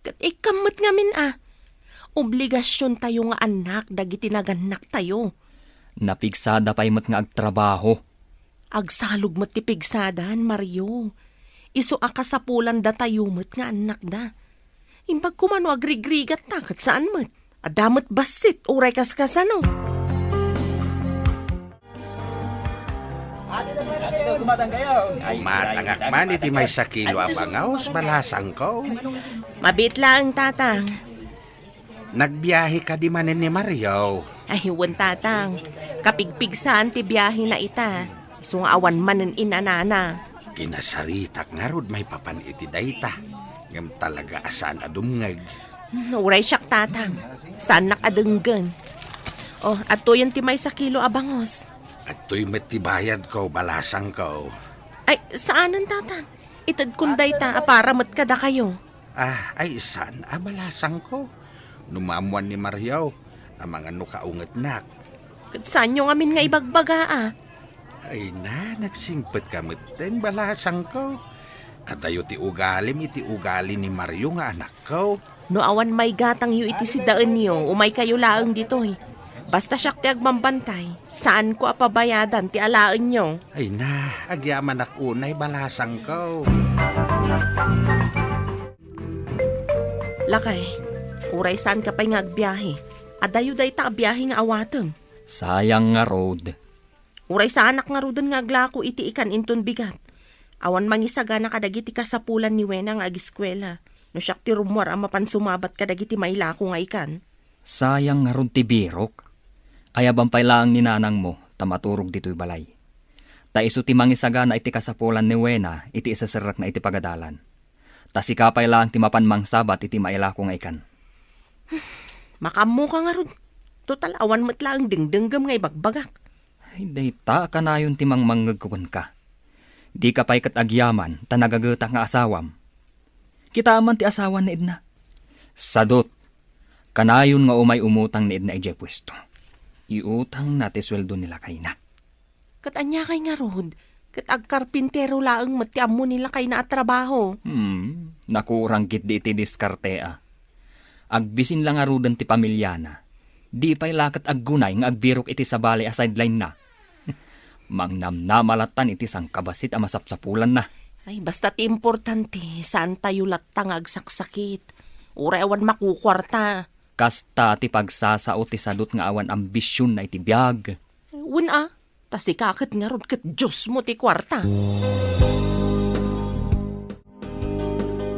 Ket ikkam met ngamin a, obligasiontayo nga annak dagiti nagannaktayo. Napigsada pay met nga agtrabaho. Agsalog met ti pigsadan, Mario. Isu a kasapulan datayo met nga annakda. Imbag koma no agrigrigatta ket saan met. Adda met bassit, uray kaskasano. Umatangak man iti maysa kilo a bangaw, balasangko. Mabiit laeng, tatang. Nagbiahe kadi manen ni Mario? Ay, wen, tatang. Kapigpigsaan ti biahena ita. Isu nga awan manen inanana. Kinasaritak ngarud maipapan iti dayta. Ngem talaga a saan a dumngeg. Hmm, uray siak, tatang. Saannak a denggen. O, adtoyen ti maysa kilo a bangos. Adtoy met ti bayadko, balasangko. Ay, saanen, tatang. Itedkon dayta a para met kadakayo. Ah, ay, saan a, balasangko? No maammuan ni Mario, amangan no kaungetnak. Ket saanyo ngamin nga ibagbaga a? Ay na, nagsingpetka metten, balasangko. Adayo ti ugalim iti ugali ni Mario nga anakko. No awan maigatangyo iti sidaenyo, umaykayo laeng ditoy. Basta siak ti agbambantay, saanko a pabayadan ti alaenyo. Ay na, agyamanak unay, balasangko. Lakay, uray saanka pay nga agbiahe. Adayo dayta a biahe nga awatem. Sayang ngarud. Uray saanak ngaruden nga aglako iti ikan inton bigat. Awan mangisagana kadagiti kasapulan ni Wena nga agiskuela. No siak ti rummuar a mapan sumabat kadagiti mailako nga ikan. Sayang ngarud ti birok. Ayaban pay laeng ni nanangmo ta maturog ditoy balay. Ta isu ti mangisagana iti kasapulan ni Wena iti iseserrekna iti pagadalan. Ta sika pay laeng ti mapan mangsabat iti mailako nga ikan. Makaammoka ngarud. Total, awan met laeng dengdenggem nga ibagbagak. Ay, dayta a kanayon ti mangmangngegko kenka. Dika pay ket agyaman ta nagagetak nga asawam. Kitaem man ti asawan ni Edna. Sadut, kanayon nga umay umutang ni Edna idiay puesto. Iutangna ti sueldo ni lakayna. Ket ania kay ngarud? Ket agkarpintero laeng met ti ammo ni lakayna a trabaho. Hmm, nakurang ketdi iti diskarte a. Agbisin la ngaruden ti pamiliana. Di pay la ket aggunay nga agbirok iti sabali a sideline-na. Mangnamnama lattan iti sangkabassit a masapsapulanna. Ay, basta ti importante, saantayo latta nga agsaksakit. Uray awan makukuarta. Kasta ti pagsasao ti sadut nga awan ambisionna iti biag. Wen a, ta sika ket ngarud ket diosmo ti kuarta.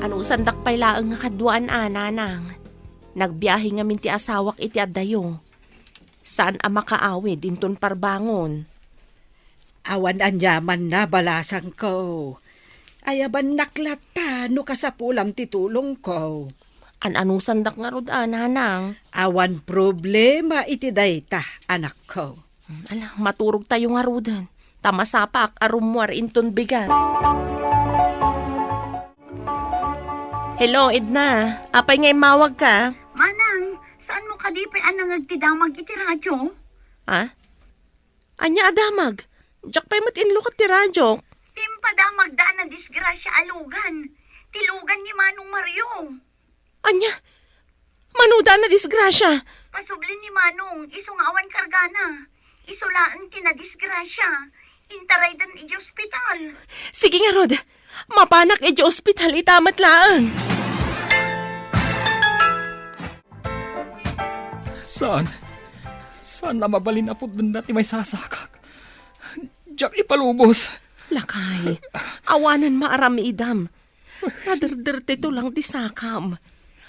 Anusandak pay laeng nga kaduaan a, nanang. Nagbiahe ngamin ti asawak iti addayo. Saan a makaawid inton parbangon. Awan aniamanna, balasangko. Ayabannak latta no kasapulam ti tulongko. An-anusandak ngarud a, nanang? Awan problema iti dayta, anakko. Ala, maturogtayo ngaruden. Ta masapaak a rummuar inton bigat. Hello, Edna. Apay nga immawagka? Manang, saanmo kadi pay a nangngeg ti damag iti radyo? Ha? Ania a damag? Diak pay met inlukat ti radyo. Ti impadamagda a nadisgrasia a lugan. Ti lugan ni Manong Mario. Ania? Manoda a nadisgrasia? Pasubli ni Manong, isu nga awan kargana. Isu laeng ti nadisgrasia. Intaraydan idiay ospital. Sige ngarud, mapanak idiay ospital ita met laeng. Saan? Saan a mabalin a putdenda ti maisasakak? Diak ipalubos. Lakay, awanen maaramiidam. Naderder ti tulang ti sakam.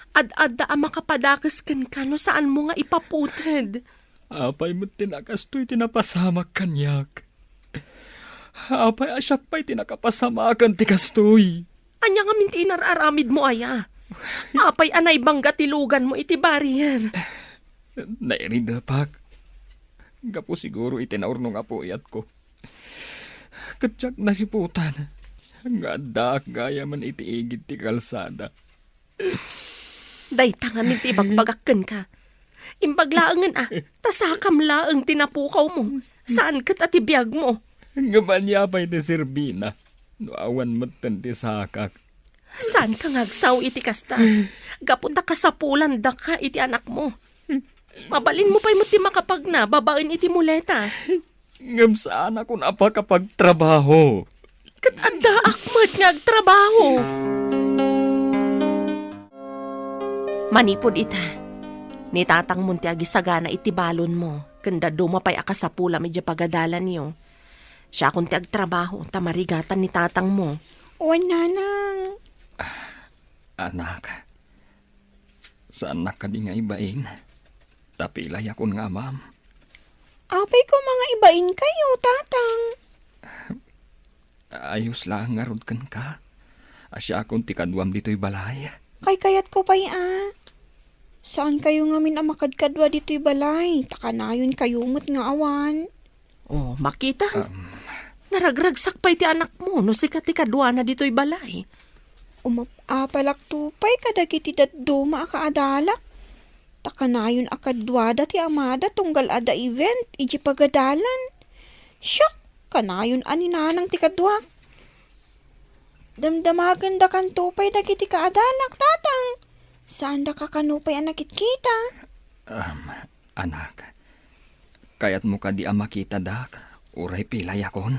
Ad-adda a makapadakes kenka no saanmo nga ipaputed. Apay met ti nakastoy ti napasamak kaniak? Apay a siak pay ti nakapasamakan ti kastoy? Ania ngamin ti inar-aramidmo aya? Apay a naibangga ti luganmo iti barrier? Nairidepak. Gapu siguro iti naurnong a puyatko. Ket diak nasiputan nga addaak gayamen iti igid ti kalsada. Dayta ngamin ti ibagbagak kenka. Imbag laengen a, ta sakam laeng ti napukawmo. Saan ket a ti biagmo. Ngem ania pay ti serbina no awan metten ti sakak? Saanka nga agsao iti kasta? Gapu ta kasapulandaka iti anakmo. Mabalinmo pay met ti makapagna babaen iti muleta. Ngem saanakon a pakapagtrabaho. Ket addaak met nga agtrabaho. Manipud ita, ni tatangmon ti agisagana iti balonmo, ken dadduma pay a kasapulam idiay pagadalanyo. Siakon ti agtrabaho, ta marigatan ni tatangmo. Wen, nanang. Anak, saannak kadi nga ibain? Ta pilayakon nga amam. Apay koma nga ibainkayo, tatang? Ayos laeng ngarud kenka. A siakon ti kaduam ditoy balay. Kaykayatko pay a. Saankayo ngamin a makadkadua ditoy balay, ta kanayonkayo met nga awan. Oh, makita? Um. Naragragsak pay ti anakmo no sika ti kaduana ditoy balay. Umap-apalakto pay kadagiti dadduma a kaadalak. Ta kanayon a kaduada ti amada tunggal adda event idiay pagadalan. Siak, kanayon a ni nanang ti kaduak. Damdamagendakanto pay dagiti kaadalak, tatang. Saandaka kano pay a nakitkita. Um, anak, kayatmo kadi a makitadak, uray pilayakon?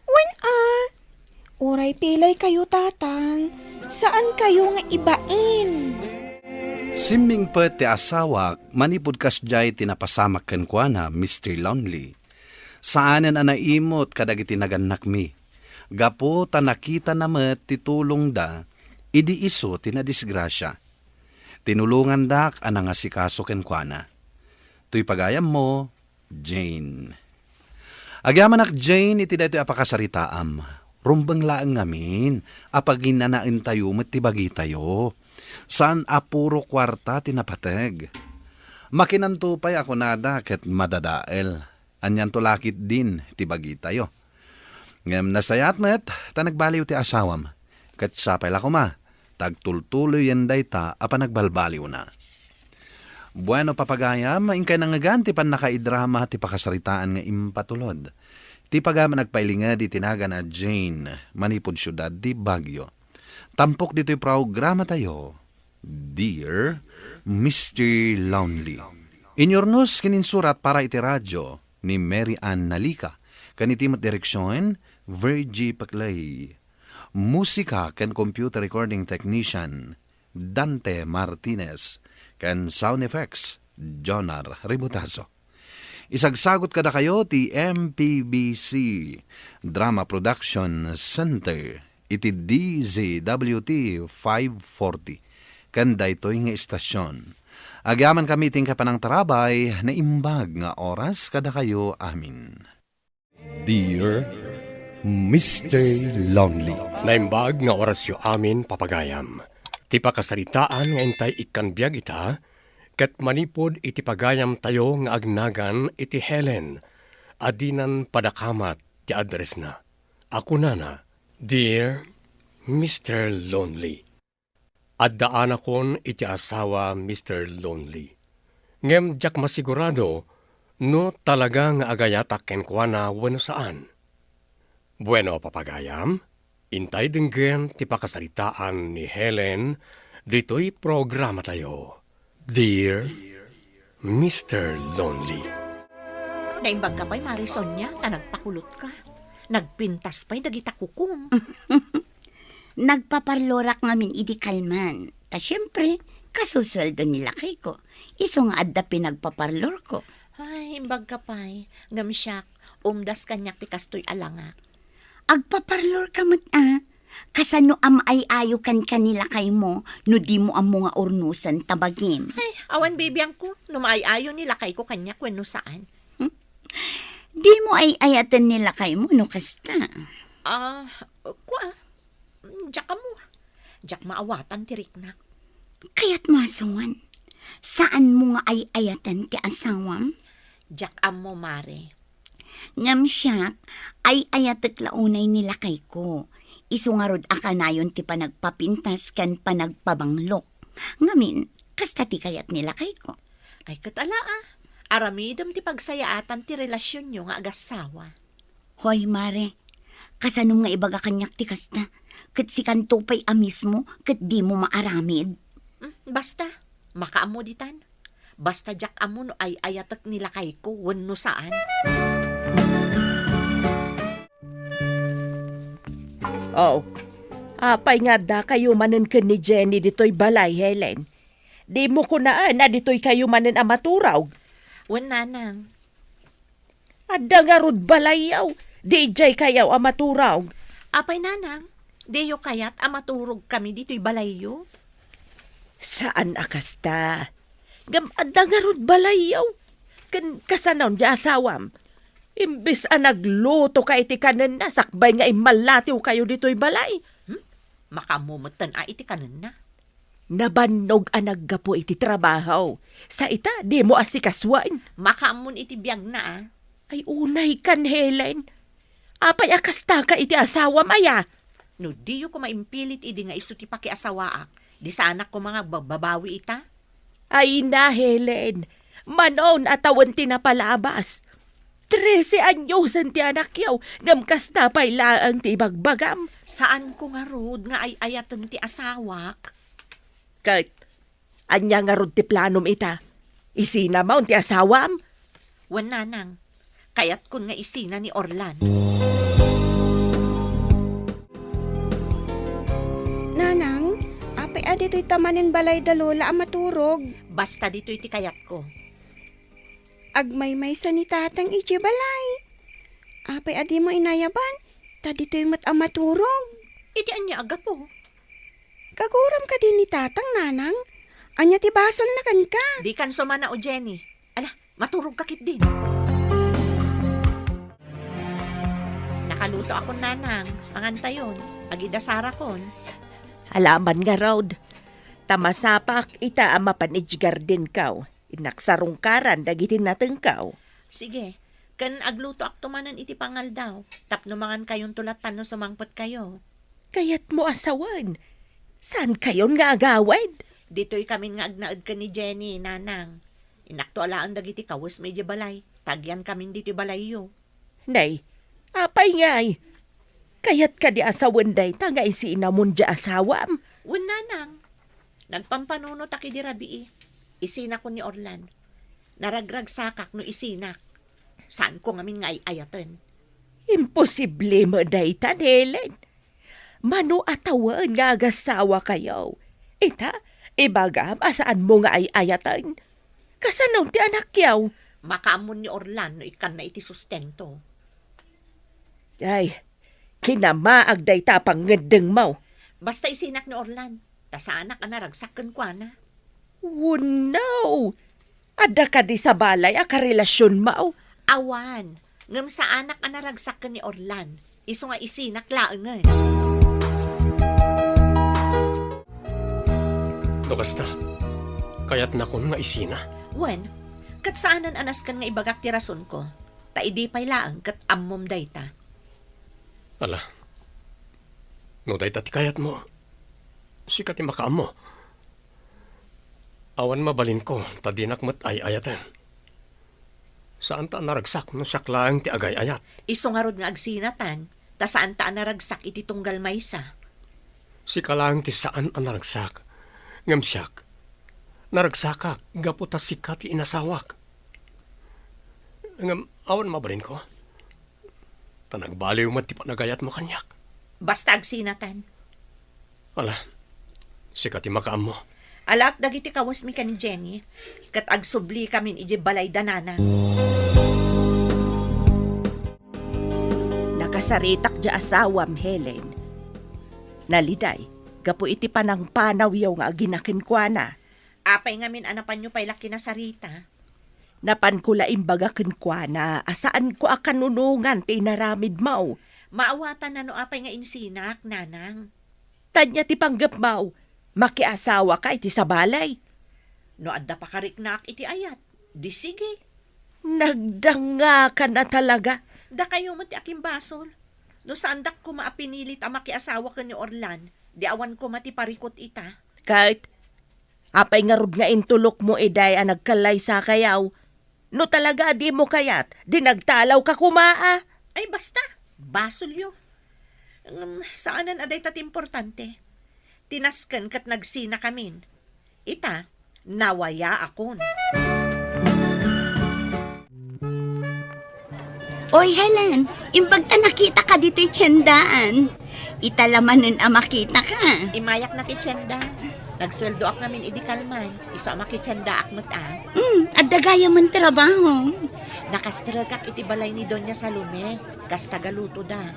Wen a, uray pilaykayo, tatang. Saankayo nga ibain. Simmingpet ti asawak manipud kasdiay ti napasamak kenkuana, Mister Lonely. Saanen a naimut kadagiti nagannakmi, gapu ta nakitana met ti tulongda idi isu ti nadisgrasia. Tinulongandak a nangasikaso kenkuana. Toy pagayammo, Jane. Agyamanak, Jane, iti daytoy a pakasaritaam. Rumbeng laeng ngamin a paginanaentayo met ti bagitayo. Saan a puro kuarta ti napateg. Makinanto pay a kunada ket madadael. Anianto la ketdin ti bagitayo. Ngem nasayaat met ta nagbaliw ti asawam, ket sapay la koma ta agtultuloyen dayta a panagbalbaliwna. Bueno, papagayam, inkay nangngegan ti pannakaidrama ti pakasaritaan nga impatulod. Ti pagayam a nagpailinged iti nagan a Jane, manipud siudad ti Baguio. Tampok ditoy programatayo, Dear Mister Lonely. Inyurnos ken insurat para iti radio ni Mary Ann Nalica, ken iti met direksion, Virgie Paclay. Musika ken computer recording technician, Dante Martinez, ken sound effects, Jonar Ributazo. Isagsagot kadakayo ti M P B C Drama Production Center iti D Z W T five forty, ken daytoy nga istasion. Agyamankami iti inkay panangtarabay, naimbag nga oras kadakayo amin. Dear Mister Lonely. Naimbag nga orasyo amin, papagayam. Ti pakasaritaan nga intay ikkan biag ita, ket manipud iti pagayamtayo nga agnagan iti Helen, a dinan padakamat ti addressna. A kunana, Dear Mister Lonely. Addaanakon iti asawa, Mister Lonely. Ngem diak masigurado no talaga nga agayatak kenkuana wenno saan. Bueno, papagayam, intay denggen ti pakasaritaan ni Helen ditoy programatayo. Dear Mister Lonely. Naimbagka pay, Mare Sonia, ta nagpakulotka. Nagpintas pay dagita kukom. Nagpaparlorak ngamin idi kalman. Ta siempre, kasusueldo ni lakayko. Isu nga adda pinagpaparlorko. Ay, imbagka pay. Ngem siak, umdas kaniak ti kastoy a langak. Agpaparlorka met a. Kasano a maay-ayokan ken ni lakaymo no dimo ammo nga urnosen ta bagim? Ay, awan bibiangko no maay-ayo ni lakayko kaniak wenno saan. Hmm? Dimo ay-ayaten ni lakaymo no kasta. Ah, kua, diak ammo. Diak maawatan ti riknak. Kayatmo a suan, saanmo nga ay-ayaten ti asawam? Diak ammo, Mare. Ngem siak, ay-ayatek la unay ni lakayko. Isu ngarud a kanayon ti panagpapintas ken panagpabanglok. Ngamin, kasta ti kayat ni lakayko. Ay, ket ala, a. Aramidem ti pagsayaatan ti relasionyo nga agassawa. Hoy, Mare, kasanom nga ibaga kaniak ti kasta? Ket sikanto pay a mismo ket dimo maaramid? Hmm, basta, makaammo ditan. Basta diak ammo no ay-ayatek ni lakayko wenno saan. Oh, apay nga addakayo manen ken ni Jenny ditoy balay, Helen? Dimo kunaan a ditoykayo manen a maturog? Wen, nanang. Adda ngarud balayyo, di idiaykayo a maturog. Apay, nanang, diyo kayat a maturogkami ditoy balayyo? Saan a kasta. Ngem adda ngarud balayyo. Ken kasanon ti asawam? Imbes a naglutoka iti kanenna, sakbay nga immallatiwkayo ditoy balay. Hmm? Makaammo metten a iti kanenna. Nabannog a naggapu iti trabaho. Sa ita, dimo asikasuen. Makaammon iti biagna, a. Ay, unay kan, Helen. Apay a kastaka iti asawam, aya? No diyo koma impilit idi nga isu ti pakiasawaak, di saanak koma nga agbababawi ita? Ay na, Helen. Manon a tawen ti napalabas. Trese anyosen ti anakyo, ngem kasta pay laeng ti ibagbagam. Saanko ngarud nga ay-ayaten ti asawak. Ket, ania ngarud ti planom ita? Isinamon ti asawam? Wen, nanang, kayatkon nga isina ni Orlan. Nanang, apay a ditoy ta manen balay da Lola a maturog? Basta ditoy ti kayatko. Agmaymaysa ni Tatang idiay balay. Apay a dimo inayaban? Ta ditoy met a maturog. Iti ania a gapu? Kaguram kadi ni Tatang, nanang? Ania ti basolna kenka? Dikan sumana, o Jenny. Ala, maturogka ketdin. Nakalutoakon, nanang. Mangantayon. Agidasarakon. Alaman ngarud. Ta masapak ita a mapan idiay gardenko. Innak sarungkaran dagiti natengko. Sige, ken aglutoakto manen iti pangaldaw, tapno mangankayonto latta no sumangpetkayo. Kayatmo a sawen, saankayon nga agawid? Ditoykamin nga agnaed ken ni Jenny, nanang. Innakto alaen dagiti kawesmi idiay balay, ta agiankamin ditoy balayyo. Nay, apay ngay? Kayat kadi a sawen dayta nga isinamon diay asawam? Wen, nanang. Nagpampanunotak idi rabii. Isinakon ni Orlan. Naragragsakak no isinak. Saanko ngamin nga ay-ayaten. Imposible met dayta, Helen. Mano a tawen nga agasawakayo. Ita, ibagam a saanmo nga ay-ayaten. Kasano ti anakyo? Makaammon ni Orlan no ikkanna iti sustento. Ay, kinamaag dayta a pangngeddengmo. Basta isinak ni Orlan, ta saanak a naragsak kenkuana. Oh no! Adda kadi sabali a karelasionmo? Awan, ngem saanak a naragsak ken ni Orlan. Isu nga isinak laengen. No kasta, kayatnakon nga isina? Wen, ket saanen a nasken nga ibagak ti rasonko, ta idi pay laeng ket ammom dayta. Ala, no dayta ti kayatmo, sika ti makaammo. Awan mabalinko, ta dinak met ay-ayaten. Saanta a naragsak no siak laeng ti agay-ayat. Isu ngarud nga agsinatan, ta saanta a naragsak iti tunggal maysa. Sika laeng ti saan a naragsak, ngem siak, naragsakak gapu ta sika ti inasawak. Ngem awan mabalinko, ta nagbaliw met ti panagayatmo kaniak. Basta agsinatan. Ala, sika ti makaammo. Alaak dagiti kawesmi ken Jenny, ket agsublikamin idiay balay da nanang. Nakasaritak diay asawam, Helen. Naliday, gapu iti panangpanawyo nga agina kenkuana. Apay ngamin a napanyo pay la kinasarita? Napanko la imbaga kenkuana a saanko a kanunongan ti inaramidmo. Maawatanna no apay nga insinak, nanang. Tanya ti panggepmo, makiasawaka iti sabali. No adda pakariknaak iti ayat, di sige. Nagdangngakana talaga. Dakayo met ti akimbasol. No saandak koma a pinilit a makiasawa ken ni Orlan, di awan koma ti parikut ita. Ket apay ngarud nga intulokmo idiay a nagkallaysakayo? No talaga a dimo kayat, di nagtalawka koma a. Ay, basta, basolyo. Ngem, saanen a dayta ti importante. Ti nasken ket nagsinakamin. Ita, nawayaakon. Oy, Helen, imbag ta nakitaka ditoy tiendaan. Ita la manen a makitaka. Immayak na ti tienda. Nagsueldoak ngamin idi kalman. Isu a makitiendaak met a. Hmm, adda gayamen trabaho. Nakastrekak iti balay ni Doña Salome. Kas tagalutoda.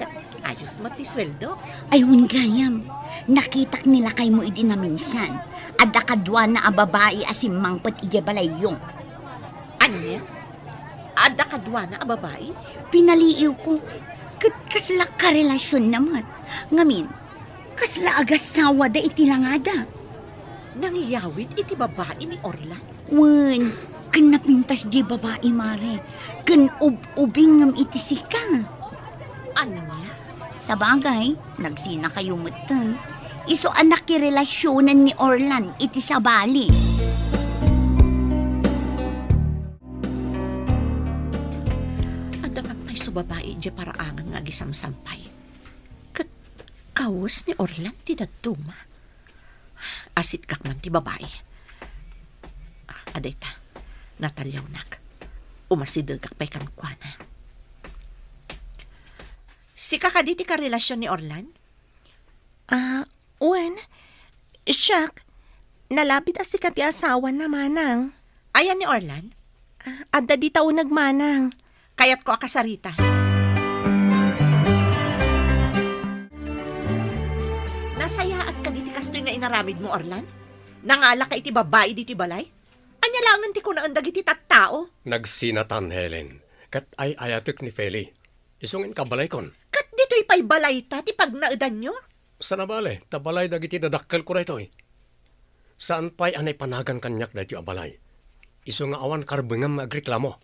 Ket ayos met ti sueldo. Ay, wen gayam. Nakitak ni lakaymo idi naminsan. Adda kaduana a babai a simmangpet idiay balayyo. Ania? Adda kaduana a babai? Pinaliiwko. Ket kasla karelasionna met. Ngamin, kasla agasawada iti langada. Nangiyawid iti babai ni Orlan? Wen, ken napintas diay babai, mare. Ken ub-ubing ngem iti sika. Ania? Sabagay, nagsinakayo metten. Isu a nakirelasionen ni Orlan iti sabali. Adda pay isu babai idiay paraangan nga agisamsampay. Ket kawes ni Orlan ti dadduma. Asitkak man ti babai. Ah, adayta, nataliawnak. Umasidegak pay kenkuana. Sika kadi ti karelasion ni Orlan? Ah, wen. Siak, nalabit a sika ti asawana, manang. Ayan ni Orlan? Ah, adda dita uneg, manang. Kayatko a kasarita. Nasayaat kadi ti kastoy nga inaramidmo, Orlan? Nangalaka iti babai ditoy balay? Ania laengen ti kunaen dagiti tattao? Nagsinatan, Helen, ket ay-ayatek ni Feli. Isu nga inkabalaykon. Ket ditoy pay balayta ti pagnaedanyo? Saan a bale, ta balay dagiti dadakkelko daytoy. Saan pay a naipanagan kaniak daytoy a balay. Isu nga awan karbengam nga agreklamo.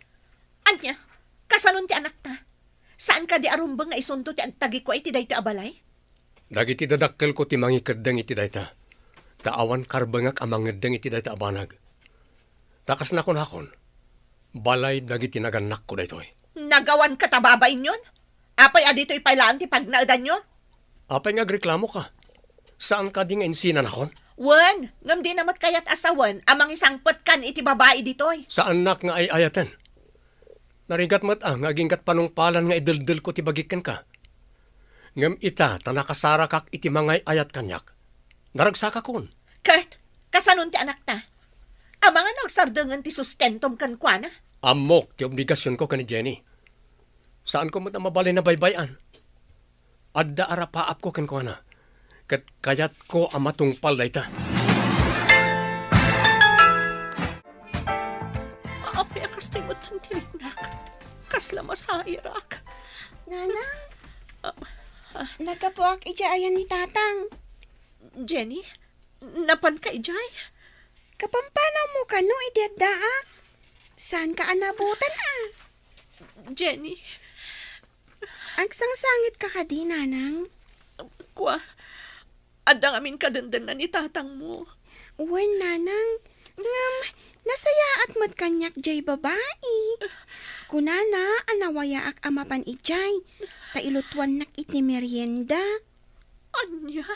Ania? Kasanon ti anakta? Saan kadi a rumbeng nga isunto ti agtagikua iti daytoy a balay? Dagiti dadakkelko ti mangikeddeng iti dayta, ta awan karbengak a mangeddeng iti dayta a banag. Ta kas nakunakon, balay dagiti nagannakko daytoy. Nagawanka ta babainyon? Apay a ditoy pay laeng ti pagnaedanyo? Apay nga agreklamoka? Saan kadi nga insinanakon? Wen, ngem dina met kayat a sawen a mangisangpetkan iti babai ditoy. Saannak nga ay-ayaten. Narigat met a nga aginggat panungpalan nga ideldelko ti bagik kenka. Ngem ita ta nakasarakak iti mangay-ayat kaniak, naragsakakon. Ket, kasanon ti anakta? Amangan no agsardengen ti sustentom kenkuana? Ammok ti obligasionko ken ni Jenny. Saanko met a mabalin a baybay-an. Adda arapaapko kenkuana, ket kayatko a matungpal dayta. Apay a kastoy met ti riknak? Kasla masairak. Nanang, Ah, ah. Naggapuak idiay ayan ni Tatang. Jenny, napanka idiay? Kapampanaw mo kano idi addaak? Saanka a nabutan a? Jenny. Agsangsangitka kadi, Nanang? Kua, adda ngamin kadendenna ni tatangmo. Wen, Nanang. Ngem, nasayaat met kaniak jay babai. Kunana a nawayaak a mapan idiay, ta ilutuannak iti merienda. Ania?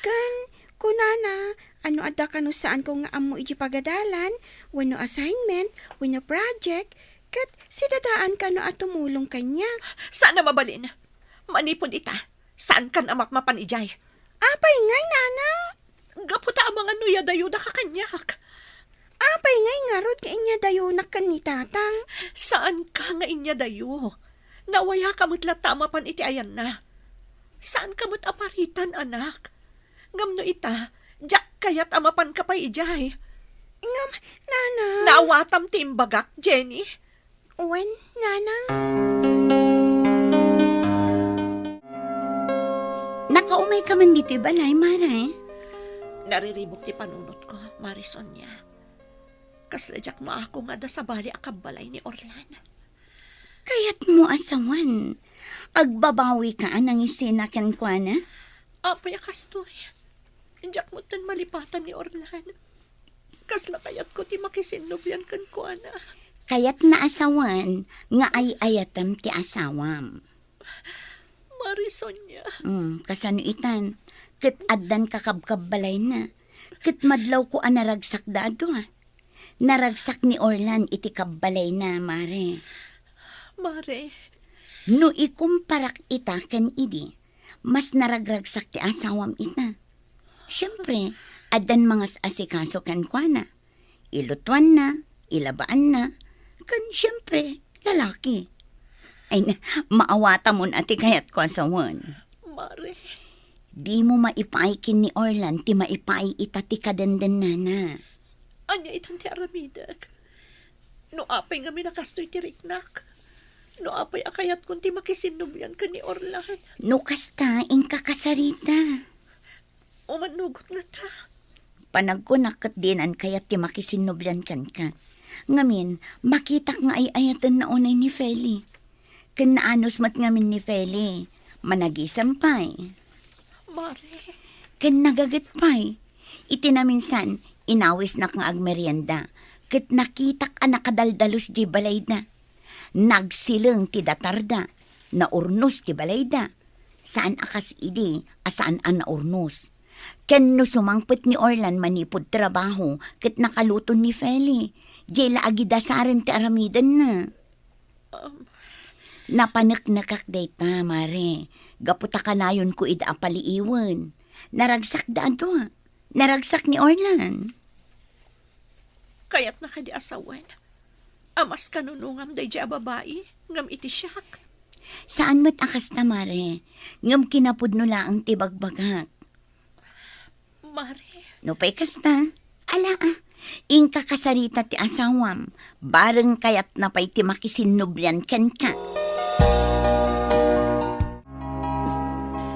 Ken, kunana a no adda kano saanko nga ammo iti pagadalan, wenno assignment, wenno project, ket sidadaan kano a tumulong kaniak. Saan a mabalin. Manipud ita, saankan a mapmapan idiay. Apay ngay, Nanang? Gapu ta amangan no iyadayodaka kaniak. Apay ngay ngarud nga inyadayonak ken ni Tatang? Saanka nga inyadayo. Nawayaka met latta a mapan iti ayanna. Saanka met a paritan, anak. Ngem no ita, diak kayat a mapanka pay idiay. Ngem, Nanang. Naawatam ti imbagak, Jenny. Wen, Nanang. Nakaumayka man ditoy balay, Mare? Nariribuk ti panunotko, Mare Sonia. Kasla diak maako nga adda sabali a kabbalay ni Orlan. Kayatmo a sawen, agbabawika a nangisina kenkuana? Apay a kastoy? Diak metten malipatan ni Orlan. Kasla kayatko ti makisinnublian kenkuana. Kayatna a sawen nga ay-ayatem ti asawam. Mare Sonia. Mm, kasano itan? Ket addan kakabkabbalayna. Ket madlawko a naragsakda a dua. Naragsak ni Orlan iti kabbalayna, Mare. Mare. No ikumparak ita ken idi, mas naragragsak ti asawam ita. Siempre, addan mangas-asikaso kenkuana. Ilutuanna, ilabaanna, ken siempre, lalaki. Ay, na, maawatamon a ti kayatko a sawen. Mare. Dimo maipaay ken ni Orlan ti maipaay ita ti kadendennana. Ania itan ti aramidek? No apay ngamin a kastoy ti riknak? No apay a kayatkon ti makisinnublian ken ni Orlan? No kasta, inka kasarita. Umannugot ngata. Panagkunak ket dinan kayat ti makisinnublian kenka. Ngamin, makitak nga ay-ayatenna unay ni Feli. Ken naanus met ngamin ni Feli. Managisem pay. Mare. Ken nagaget pay. Iti naminsan, inawisnak nga agmerienda. Ket nakitak a nakadaldalus di balayda. Nagsileng ti datarda, naurnos ti balayda. Saan a kas idi a saan a naurnos. Ken no sumangpet ni Orlan manipud trabaho ket nakaluton ni Feli, diay la agidasaren ti aramidenna. Um. Napaneknekak dayta, Mare, gapu ta kanayonko ida a paliiwen. Naragsakda a dua. Naragsak ni Orlan. Kayatna kadi a sawen a maskanunongam daydiay a babai ngem iti siak? Saan met a kasta, Mare, ngem kinapudno laeng ti bagbagak. Mare. Nupay kasta, Ala, ah, inka kasarita ti asawam, bareng kayatna pay ti makisinnublian kenka.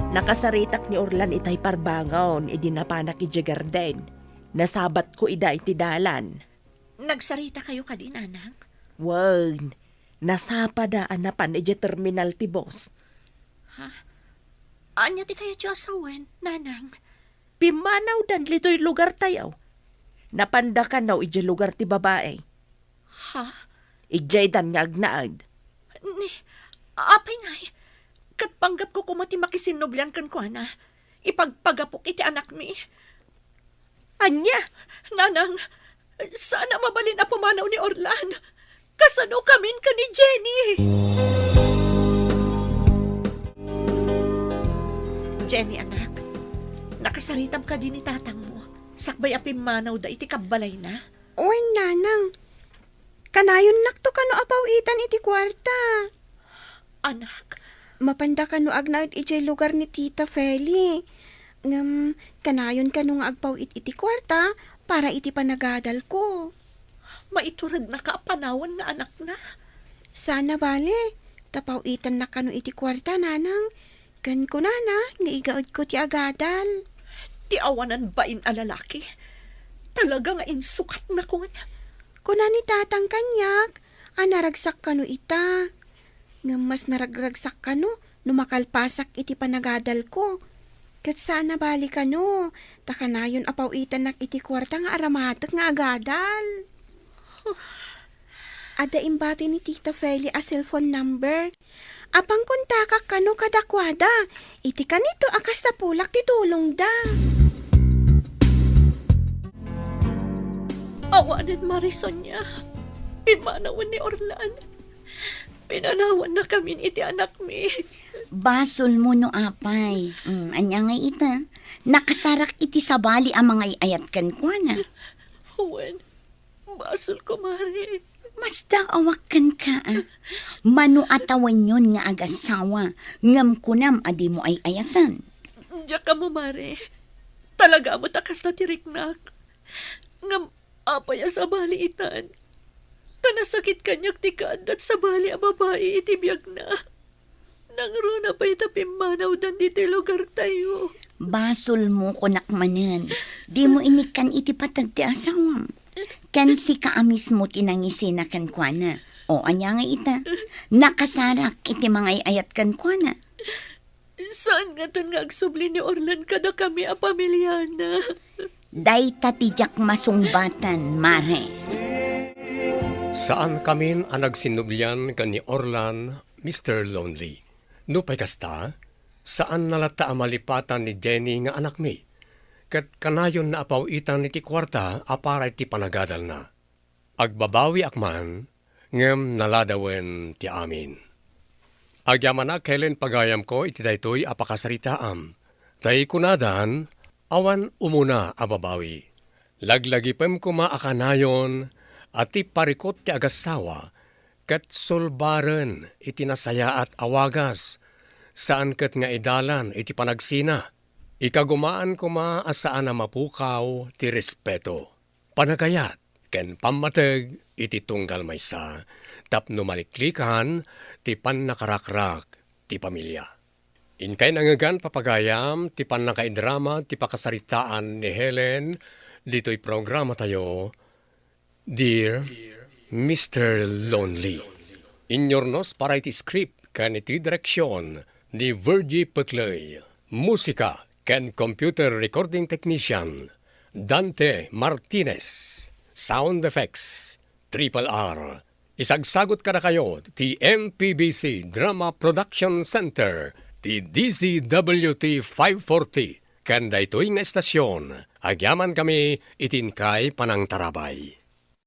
Nakasaritak ni Orlan itay parbangon idi napanak idiay garden. Nasabatko ida iti dalan. Nagsaritakayo kadi, Nanang? Wen, nasapada a napan idiay terminal ti bus. Ha? Ania ti kayatyo a sawen, Nanang? Pimmanawdan ditoy lugartayo. Napanda kano idiay lugar ti babai. Ha? Idiaydan nga agnaed. Ni, apay ngay, ket panggepko koma ti makisinnublian kenkuana. Ipagpagapok iti anakmi. Ania? Nanang, saan a mabalin a pumanaw ni Orlan. Kasano kamin ken ni Jenny? Jenny, anak, nakasaritam kadi ni tatangmo sakbay a pimmanawda iti kabbalayna? Wen, Nanang. Kanayonnakto kano a paw-itan iti kuarta. Anak. Mapanda kano agnaed idiay lugar ni Tita Feli. Ngem, kanayon kano nga agpaw-it iti kuarta para iti panagadalko. Maiturednaka a panawen nga anakna? Saan a bale, ta paw-itannak kano iti kuarta, Nanang. Ken kunana nga igaedko ti agadal. Ti awanan bain a lalaki, talaga nga insukatnakon. Kuna ni Tatang kaniak a naragsak kano ita. Ngem mas naragragsak kano no makalpasak iti panagadalko. Ket saan a bale kano, ta kanayon a paw-itannak iti kuarta nga aramatek nga agadal. Adda imbati ni Tita Feli a cellphone number. Apang kontakak kano kadakuada, iti kanito a kas tapulak ti tulongda. Awanen, Mari Sonia. Pimmanawen ni Orlan. Pinanawannakamin iti anakmi. Basolmo no apay. Mm, ania ngay ita? Nakasarak iti sabali a mangay-ayat kenkuana. Wen, basolko, Mari. Masdaawak kenka, a. Mano a tawenyon nga agasawa, ngem kunam a dimo ay-ayatan. Diak ammo, Mari. Talaga ammo ta kasta ti riknak. Ngem apay a sabali itan? Ta nasakit kaniak ti kaaddat sabali a babai iti biagna. Nangruna pay ta pimmanawdan ditoy lugartayo. Basolmo, kunak manen. Dimo inikkan iti pateg ti asawam. Ken sika a mismo ti nangisina kenkuana. O, ania ngay ita? Nakasarak iti mangay-ayat kenkuana. Saan ngaton nga agsubli ni Orlan kadakami a pamiliana? Dayta ti diak masungbatan, Mare. Saankamin a nagsinnublian ken ni Orlan, Mister Lonely. Nupay kasta, saanna latta a malipatan ni Jenny nga anakmi, ket kanayonna a paw-itan iti kuarta a para iti panagadalna. Agbabawiak man, ngem naladawen ti amin. Agyamanak, Helen, pagayamko iti daytoy a pakasaritaam, ta kunadan, awan umuna a babawi. Laglagipem koma a kanayon a ti parikut ti agassawa ket sulbaren iti nasayaat a wagas, saan ket nga idalan iti panagsina. Ikagumaan koma a saan a mapukaw ti respeto, panagayat, ken pammateg iti tunggal maysa tapno maliklikan ti pannakarakrak ti pamilia. Inkay nangngegan, papagayam, ti pannakaidrama ti pakasaritaan ni Helen ditoy programatayo, Dear Mister Lonely. Inyurnos para iti script ken iti direksion ni Virgie Peclay. Musika ken computer recording technician, Dante Martinez. Sound effects, Triple R. Isagsagut kadakayo ti M P B C Drama Production Center, ti D Z W T five forty, ken daytoy nga estasion, agyamankami iti inkay panangtarabay.